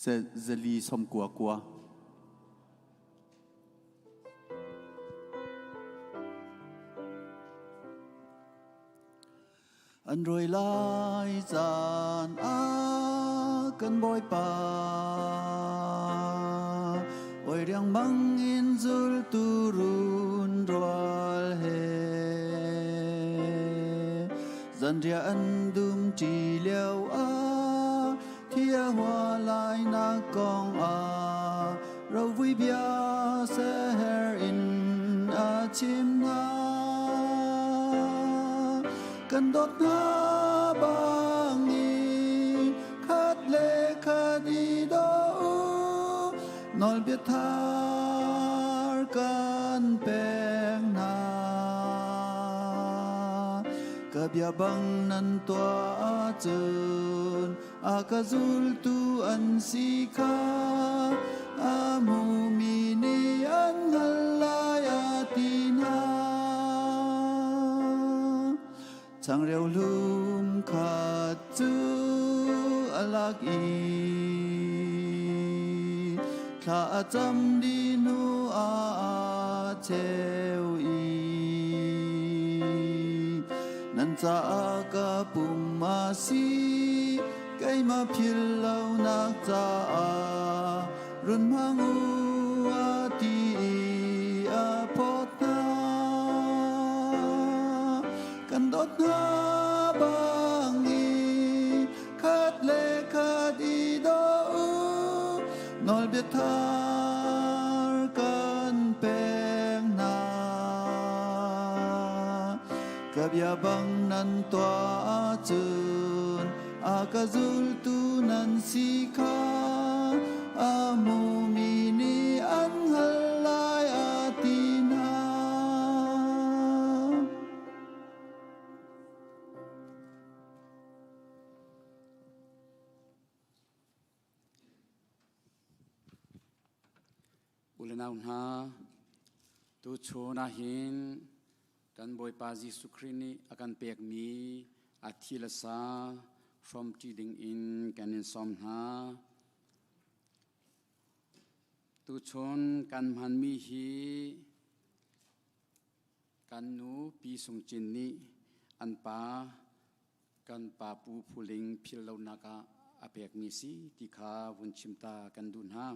499. An roi lai caan ah kan Bawipa oi riangmang in zultu run rual he zanriah an dum ṭi lio ah thia hua lai nak kong ah rovui bia seher in a chim hna kan dawt hna bangin khat le khat i daw u nawlbia thar kan pek hna ka bia bang nan tuah ahcun a ka zultu an si kha a hmumi nih an hngalh lai a ti hna. Changreu hlum khat cu a lak i. Thla a cam dih hnu ah aa cheu i nan caah ka pum a si keimah philh lonak caah run hmang u a ti i a phawt hna. Kan dawt hna bangin khat le khat i daw u nawlbia thar kan pek hna. Ka bia bang nan tuah ahcun a ka zultu nan si kha a hmumi nih an hngalh lai a ti hna. Ulenau hna, tuchun ahhin kan Bawipa Jesuh Khrih nih a kan pekmi a thi le sa hrawmṭi dingin kan in sawm hna. Tuchun kan hmanmi hi kan nu Pi Sung Cin nih an pa kan pa Pu Phu Ling philh lonak ah a pekmi si ti kha vun chim ta kan duh hna.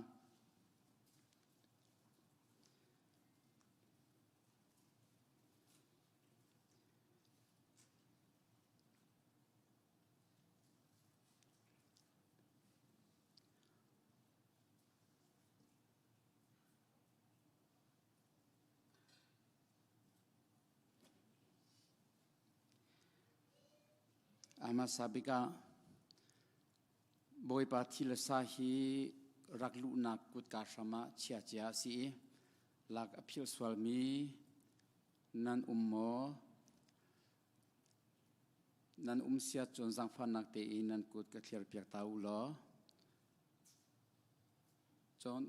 A hmasa bik ah Bawipa thi le sa hi rak luhnak kutka hram ah chia cia a si i lak a philh sualmi nan um maw? Nan um sia cun zaangfahnak tein nan kut ka thliarpiak ta u law. Cun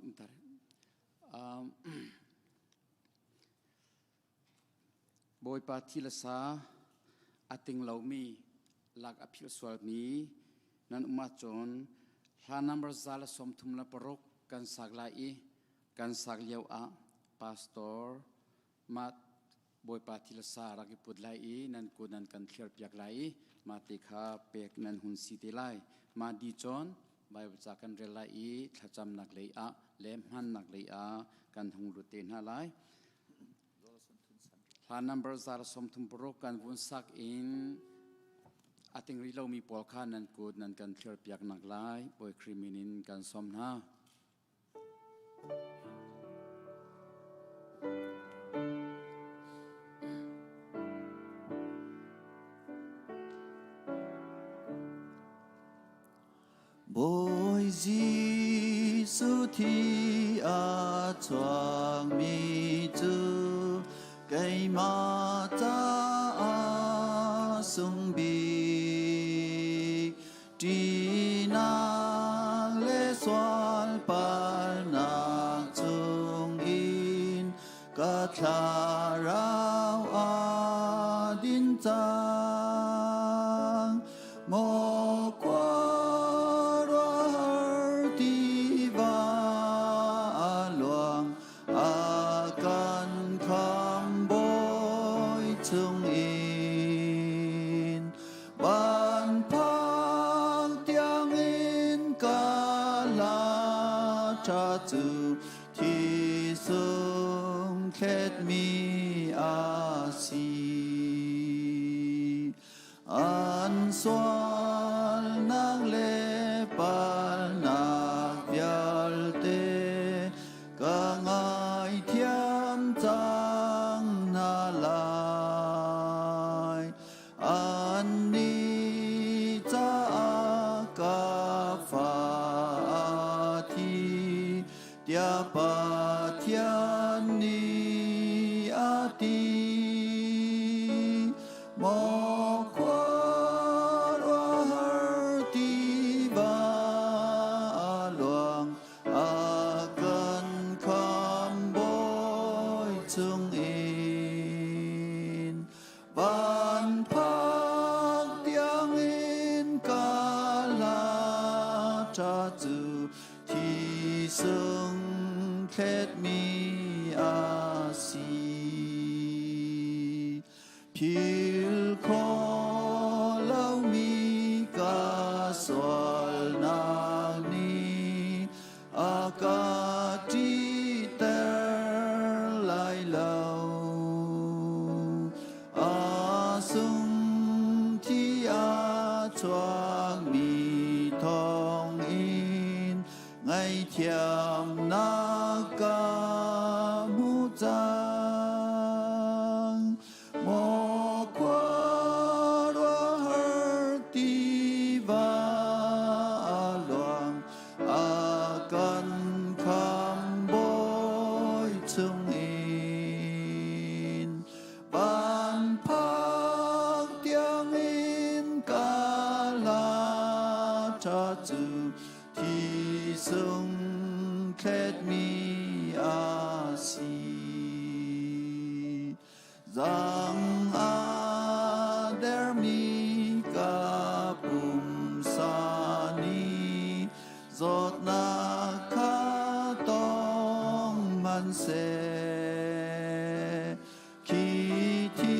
Bawipa thi le sa a ting lomi lak a philh sualmi nan um ahcun hla number 136 kan sak lai i kan sak lio ah pastor mah Bawipa thi le sa rak i put lai i nan kut nan kan thliar piak lai i mah ti kha pek nan hun si te lai. Mah di cun Bible ca kan rel lai i thlacamnak lei ah le hmannak lei ah kan hung lut te hna lai. Hla number 136 kan vun sak in a ting rih lomi pawl kha nan kut nan kan thliar piak nak lai Bawi Khrih min in kan sawm hna. Bawi Jesuh thi a chuakmi cu keimah caah sung bik. Ṭihnak le sualpalnak chungin ka thlarau aa din cang. Maw khuaruahhar tiva a luang a kan khambawi chungin van phak tiangin ka hla ṭha cu thi sung thletmi a si. An sualnak le palnak vialte ka ngaithiam cang hna lai. Annih caah ka fa a thi tiah Pathian nih a ti. Maw khuaruahhar tiva a luang a kan khambawi chungin van phak tiangin ka hla ṭha cu thi sung. thletmi a si. Philh khawh lomi ka sualnak nih a ka ṭihter lai lo. A sung thi a chuakmi thawngin ngaihthiamnak ka hmu cang. Maw khuaruahhar tiva a luang, a kan khambawi chungin. Van phak tiangin ka hla ṭha cu thi sung thletmi a si. Zang a dermi ka pumsa nih zawtnak kha tong hmanhseh. Khi thi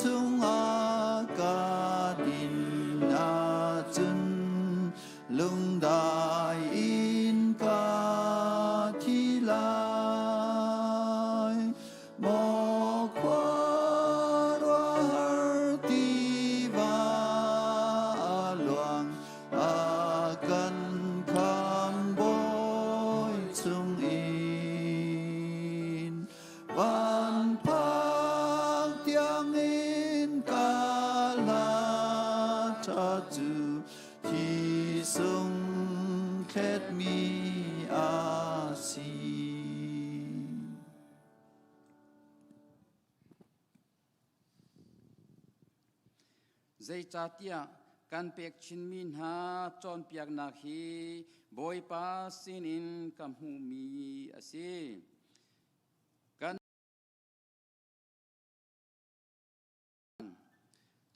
chungah ka din ahcun lungdai in ka thi lai. Maw khuaruahhar tiva a luang, a kan khambawi chungin. Van phak tiangin ka hla ṭha cu thi sung thletmi a si. Zeicahtiah kan pek chinmi hna cawnpiaknak hi Bawipa sinin ka hmuhmi a si. Kan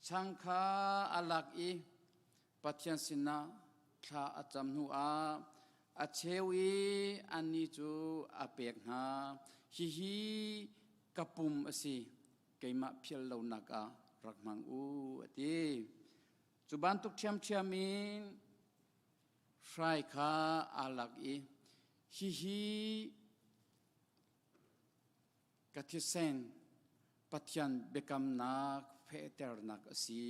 Chang kha a lak i Pathian sinah thla a cam hnuah a cheu i annih cu a pek hna. Hihi ka pum a si, keimah philh lonak ah rak hmang u, a ti. Cu bantuk ṭhiamṭhiam in hrai kha aa lak i hihi Ka thisen Pathian biakamnak fehternak a si.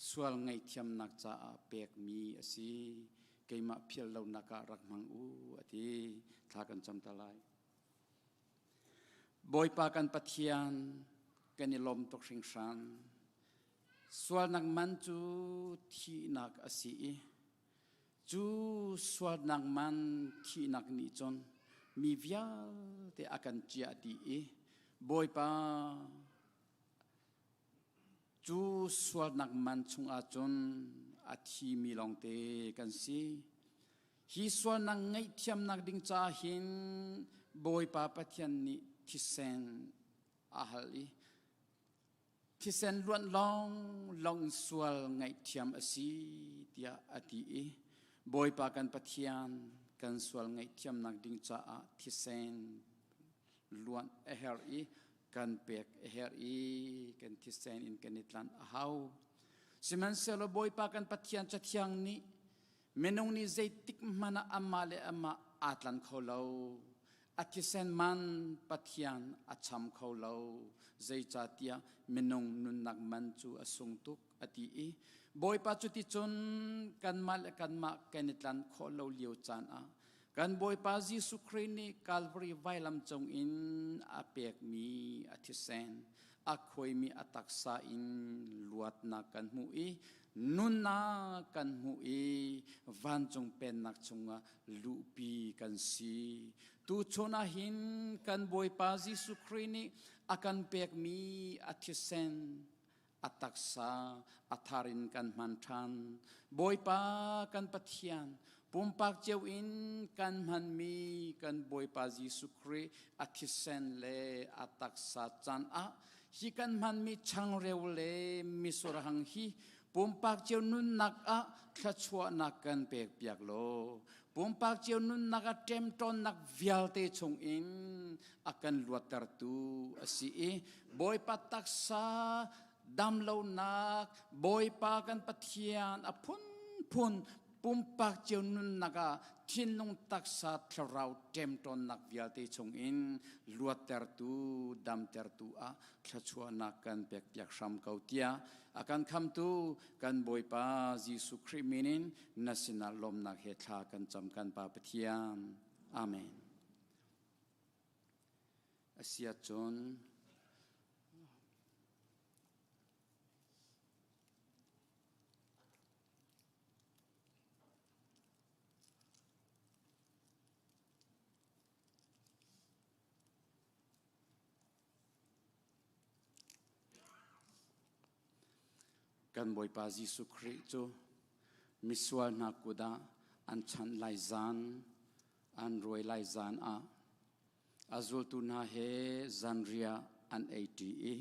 Sual ngaihthiamnak caah pekmi a si. Keimah philh lonak ah rak hmang u a ti. Thla kan cam ta lai. Bawipa kan Pathian kan i lawm tuk hringhran. Sualnak man cu thihnak a si i Cu sualnak man thihnak nih cun mi vialte a kan ciah dih i Bawipa cu sualnak man chungah cun a thimi lawngte kan si. Hi sualnak ngaihthiamnak ding caah hin Bawipa Pathian nih thisen a hal i Thisen luanh lawnglawng in sual ngaihthiam a si tiah a ti i Bawipa kan Pathian kan sual ngaihthiamnak ding caah thisen luanh a herh i kan pek a herh i kan thisen in kan i tlanh a hau. Sihmanhsehlaw Bawipa kan Pathian Cathiang nih minung nih zeitik hmanh ah amah le amah aa tlan kho lo. A thisen man Pathian a cham kho lo. Zeicahtiah minung nunnak man cu a sung tuk a ti i Bawipa cuticun kanmah le kanmah kan i tlan khawh lo lio caan ah kan Bawipa Jesuh Khrih nih Calvary vailam cung in a pekmi a thisen a khuaimi a taksa in luatnak kan hmuh i nunnak kan hmuh i vancung pennak chungah luhpi kan si. Tuchun ah hin kan Bawipa Jesuh Khrih nih a kan pekmi a thisen a taksa a thar in kan hman ṭhan. Bawipa kan Pathian pumpak cio in kan hmanmi kan Bawipa Jesuh Khrih a thisen le a taksa can ah hi kan hmanmi changreu le misurhang hi Pumpak cio nunnak ah thluachuahnak kan pekpiak law pumpak cio nunnak ah ṭemṭawnnak vialte chungin a kan luattertu a si i Bawipa taksa damlonak Bawipa kan Pathian a phunphun pumpak cio nunnak ah thinlung taksa thlarau ṭemṭawnnak vialte chungin luattertu damtertu ah thluachuahnak kan pekpiak hram ko tiah a kan khamtu kan Bawipa Jesuh Khrih min in na sinah lawmnak he thla kan cam kan Pa Pathian. Amen. Asiahcun Kan Bawipa Jesuh Khrih cu misual hna kut ah an chanh lai zan, an ruai lai zan ah a zultu hna he zanriah an ei ṭi i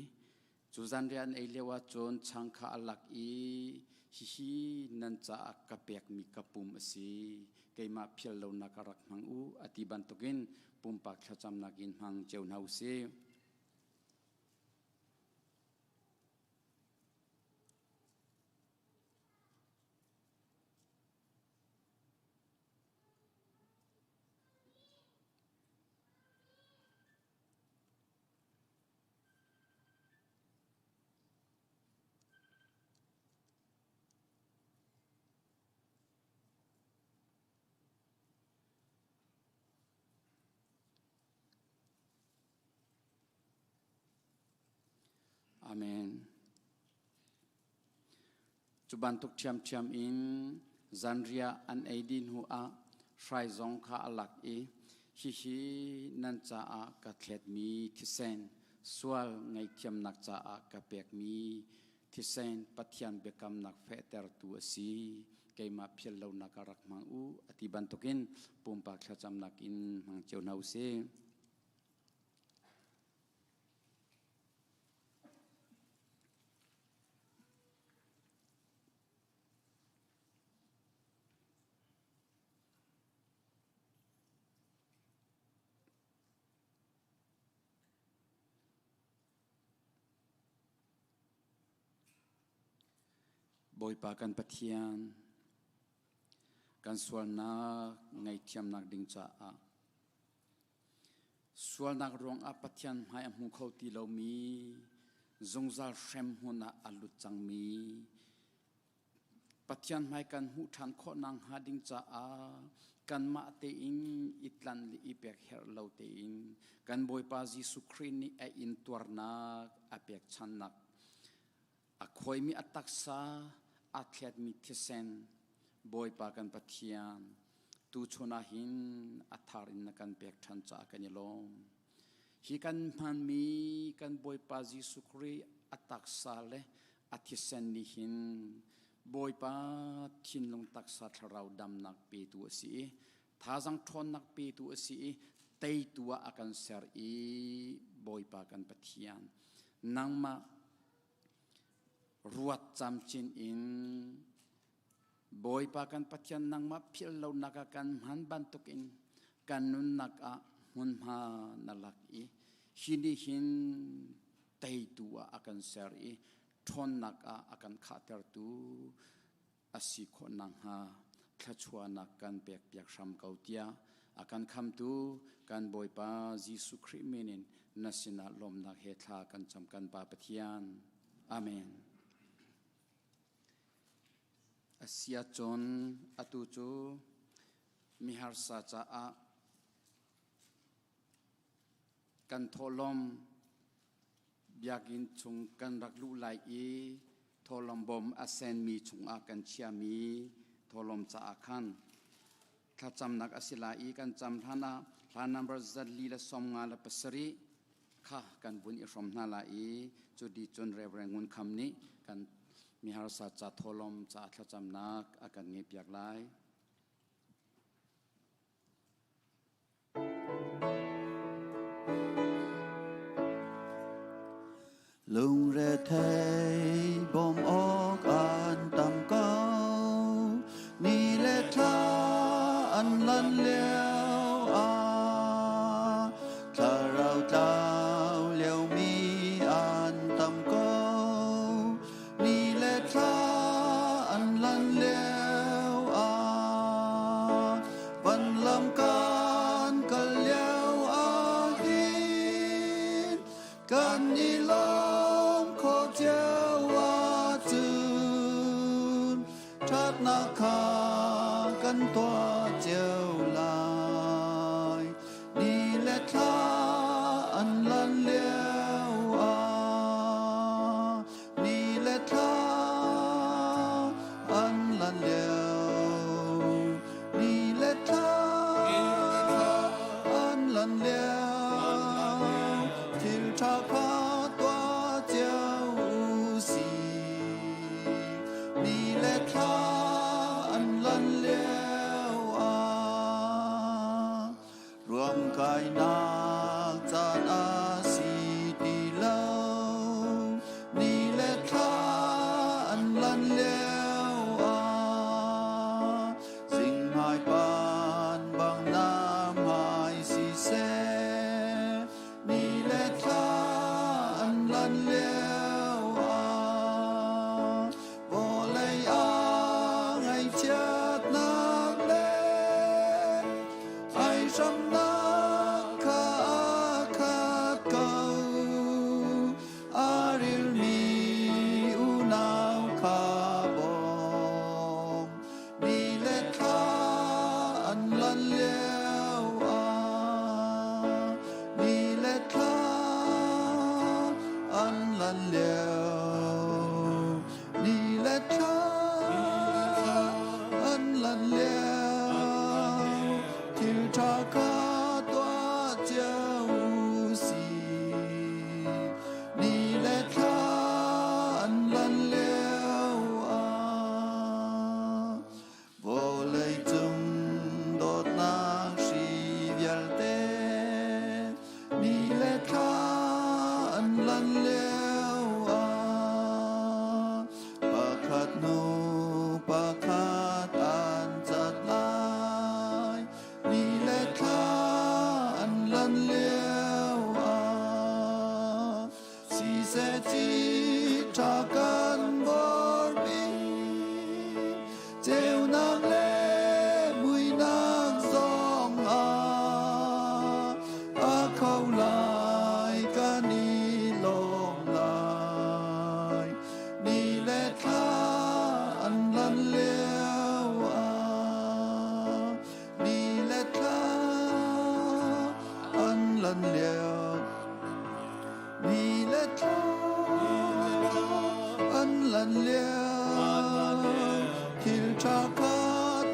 cu zanriah an ei lio ah cun chang kha a lak i hihi nan caah ka pekmi ka pum a si, keimah philh lonak ka rak hmang u a ti bantukin pumpak thlacamnak in hmang cio hna u sih. Amen. Cu bantuk ṭhiamṭhiam in zanriah an ei dih hnu ah hrai zong kha a lak i hihi nan caah ka thletmi thisen, sual ngaihthiamnak caah ka pekmi thisen Pathian biakamnak fehtertu a si. Keimah philh lonak ah rak hmang u a ti bantukin pumpak thlacamnak in hmang cio hna u sih. Bawipa kan Pathian, kan sualnak ngaihthiamnak ding caah Sualnak ruangah Pathian hmai a hmu kho ti lomi, zungzal hremhmun ah a lut cangmi, Pathian hmai kan hmuh ṭhan khawh nakhnga ding caah kanmah tein i tlanh le i pek herh lo tein kan Bawipa Jesuh Khrih nih a intuarnak, a pekchannak, a khuaimi a taksa, a thletmi thisen, Bawipa kan Pathian, tuchun ah hin a thar in na kan pek ṭhan caah kan i lawm. Hi kan hmanmi kan Bawipa Jesuh Khrih a taksa le a thisen nih hin Bawipa thinlung taksa thlarau damnak petu a si i thazang ṭhawnnak petu a si i teitu ah a kan ser i Bawipa kan Pathian nangmah ruat camcin in Bawipa kan Pathian nangmah philh lonak ah kan hman bantukin kan nunnak ah hmunhma na lak i hi nih hin teitu ah a kan ser i ṭhawnnak ah a kan khahtertu a si khawh nakhnga thluachuahnak kan pekpiak hram ko tiah a kan khamtu kan Bawipa Jesuh Khrih min in na sinah lawmnak he thla kan cam kan Pa Pathian. Amen. Asiahcun atu cu miharsa caah kan thawhlawm biakinn chung kan rak luh lai i thawhlawm bawm a senmi chungah kan chiami thawhlawm caah khan thlacamnak a si lai i kan cam hlan ah hla number 457 kha kan vun i hrawm hna lai i cu di cun Reverend Ngun Kham nih kan miharsa ca thawhlawm ca thlacamnak a kan ngeihpiak lai. Lungrethei bawm awk an. an lan lio ah thlarau tlau liomi an tam ko. Ni le thla an lan lio ah van lam kan kal lio ah hin kan i lawm kho cio ahcun ṭhatnak kha kan tuah cio lai. Ni le thla an lan lio ah ni le thla an lan lio ni le thla an lan lio thil ṭha kha tuah cio u sih ni le thla an lan lio ah Ruamkainak caan a si ti lo. Ni le thla an lan lio ah zinghmai pan bang na hmai siseh. Ni le thla an lan lio ah vawlei ah ngaihchiatnak le ai hramnak kha a khat ko. A rilmi unau kha bawm. Ni le thla an lan lio ah ni le thla an lan lio ni le thla an lan lio thil ṭha kha tuah cio u sih ni le thla an lan lio ah vawlei cung dawtnak hri vialte ni le thla an lan lio ah pakhat hnu pakhat an cat lai ni le thla an lan lio ah siseh ci ṭha kan vormi ceunak le muinak zong ah a kho lai kan i lawm lai ni le thla an lan lio ah ni le thla an lan lio ni le thla an lan lio thil ṭha kha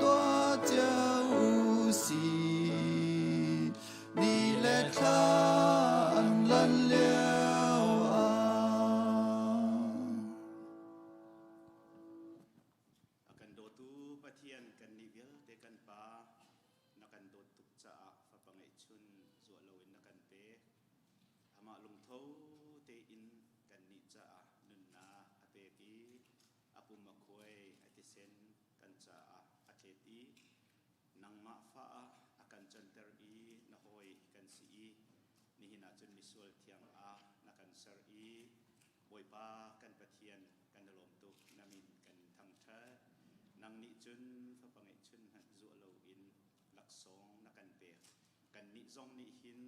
tuah cio u sih ni le thla an lan lio ah. A kan dawtu Pathian kannih vialte kan Pa na kan dawt tuk caah fapa ngeihchun zuah loin na kan pek. Amah lungtho tein kannih caah nunnak a pek i a pum a khuai a thisen kan caah a thlet i nangmah fa ah a kan canter i na hawi kan si i nihin ah cun misual thiang ah na kan ser i Bawipa kan Pathian kan i lawm tuk na min kan in thangṭhat. Nang nih cun fapa ngeihchun hmanh zuah loin laksawng na kan pek. Kannih zong nih hin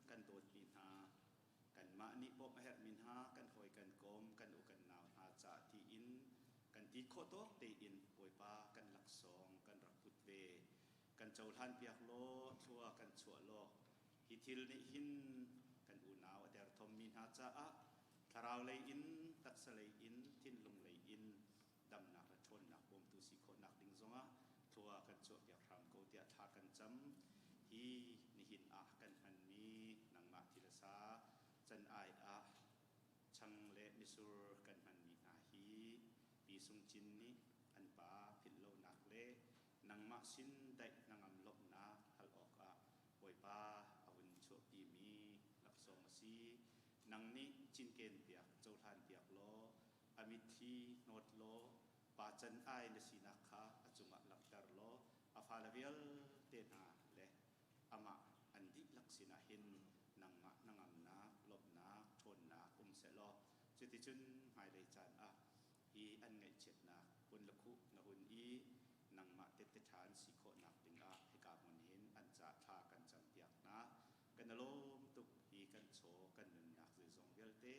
kan dawtmi hna, kanmah nih bawmh a herhmi hna, kan hawi kan kom, kan u kan nau hna caah tiin kan ti khawh tawk tein Bawipa kan laksawng kan rak put ve. Kan cohlan piak law, thlua kan chuah law, hi thil nih hin kan unau a derthawmmi hna caah thlarau lei in, taksa lei in, thinlung lei in damnak le ṭhawnnak bawmtu si khawhnak ding zongah thlua kan chuahpiak hram ko tiah thla kan cam. Hi nihin ah kan hmanmi nangmah thil a sa can ai ah chang le misur kan hmanmi hna hi Pi Sung Cin nih an pa philhlonak le nangmah sin daih hnangam lawmhnak hal awkah Bawipa a vun chuahpimi laksawng a si. Nang nih cinken piak, cohlan piak law, a mitthli hnawt law, pa can ai na sinak kha a cungah langhter law, a fale vialte. te hna le amah an dihlak sinah hin nangmah hnangamnak, lawmhnak, ṭhawnnak um sehlaw cuticun hmailei caan ah hi an ngaihchiatnak hun le khuh na hun i nangmah tette ṭha an si khawhnak dingah hika hmun hin an ca thla kan campiak hna. Kan i lawm tuk hi kan chaw kan nunnak zeizong vialte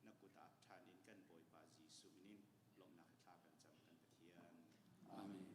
na kut ah ṭhan in kan Bawipa Jesuh min in lawmhnak he thla kan cam kan Pathian. Amen.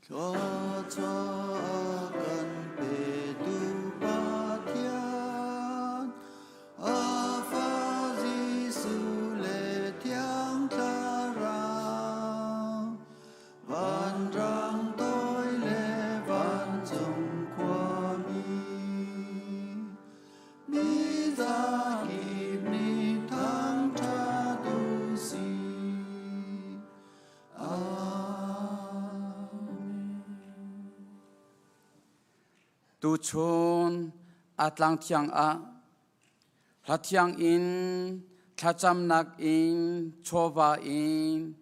Thluachuah kan petu Pathian, a fa Jesuh le Thiang Thlarau, vanrang toi le vancung khuami, mi zakip nih thangṭhat u sih. Tuchun a tlang thiang ah hla thiang in thlacamnak in chawva in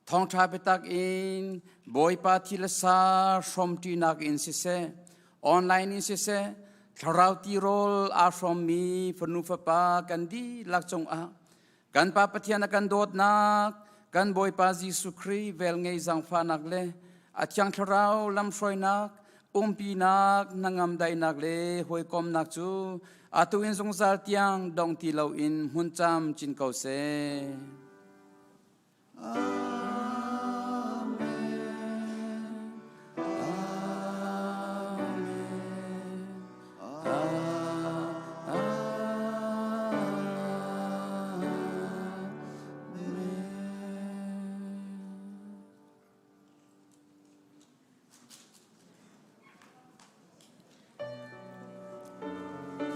thawngṭha biatak in Bawipa thi le sa hrawmṭinak in siseh online in siseh thlarau tirawl aa hrawmmi fanu fapa kan dihlak cungah Kan Pa Pathian a kan dawtnak, kan Bawipa Jesuh Khrih velngei zaangfahnak le a Thiang Thlarau lamhruainak, umpinak, hnangam daihnak le hawikomnak cu atu in zungzal tiang dong ti loin hmun camcin ko seh. Amen.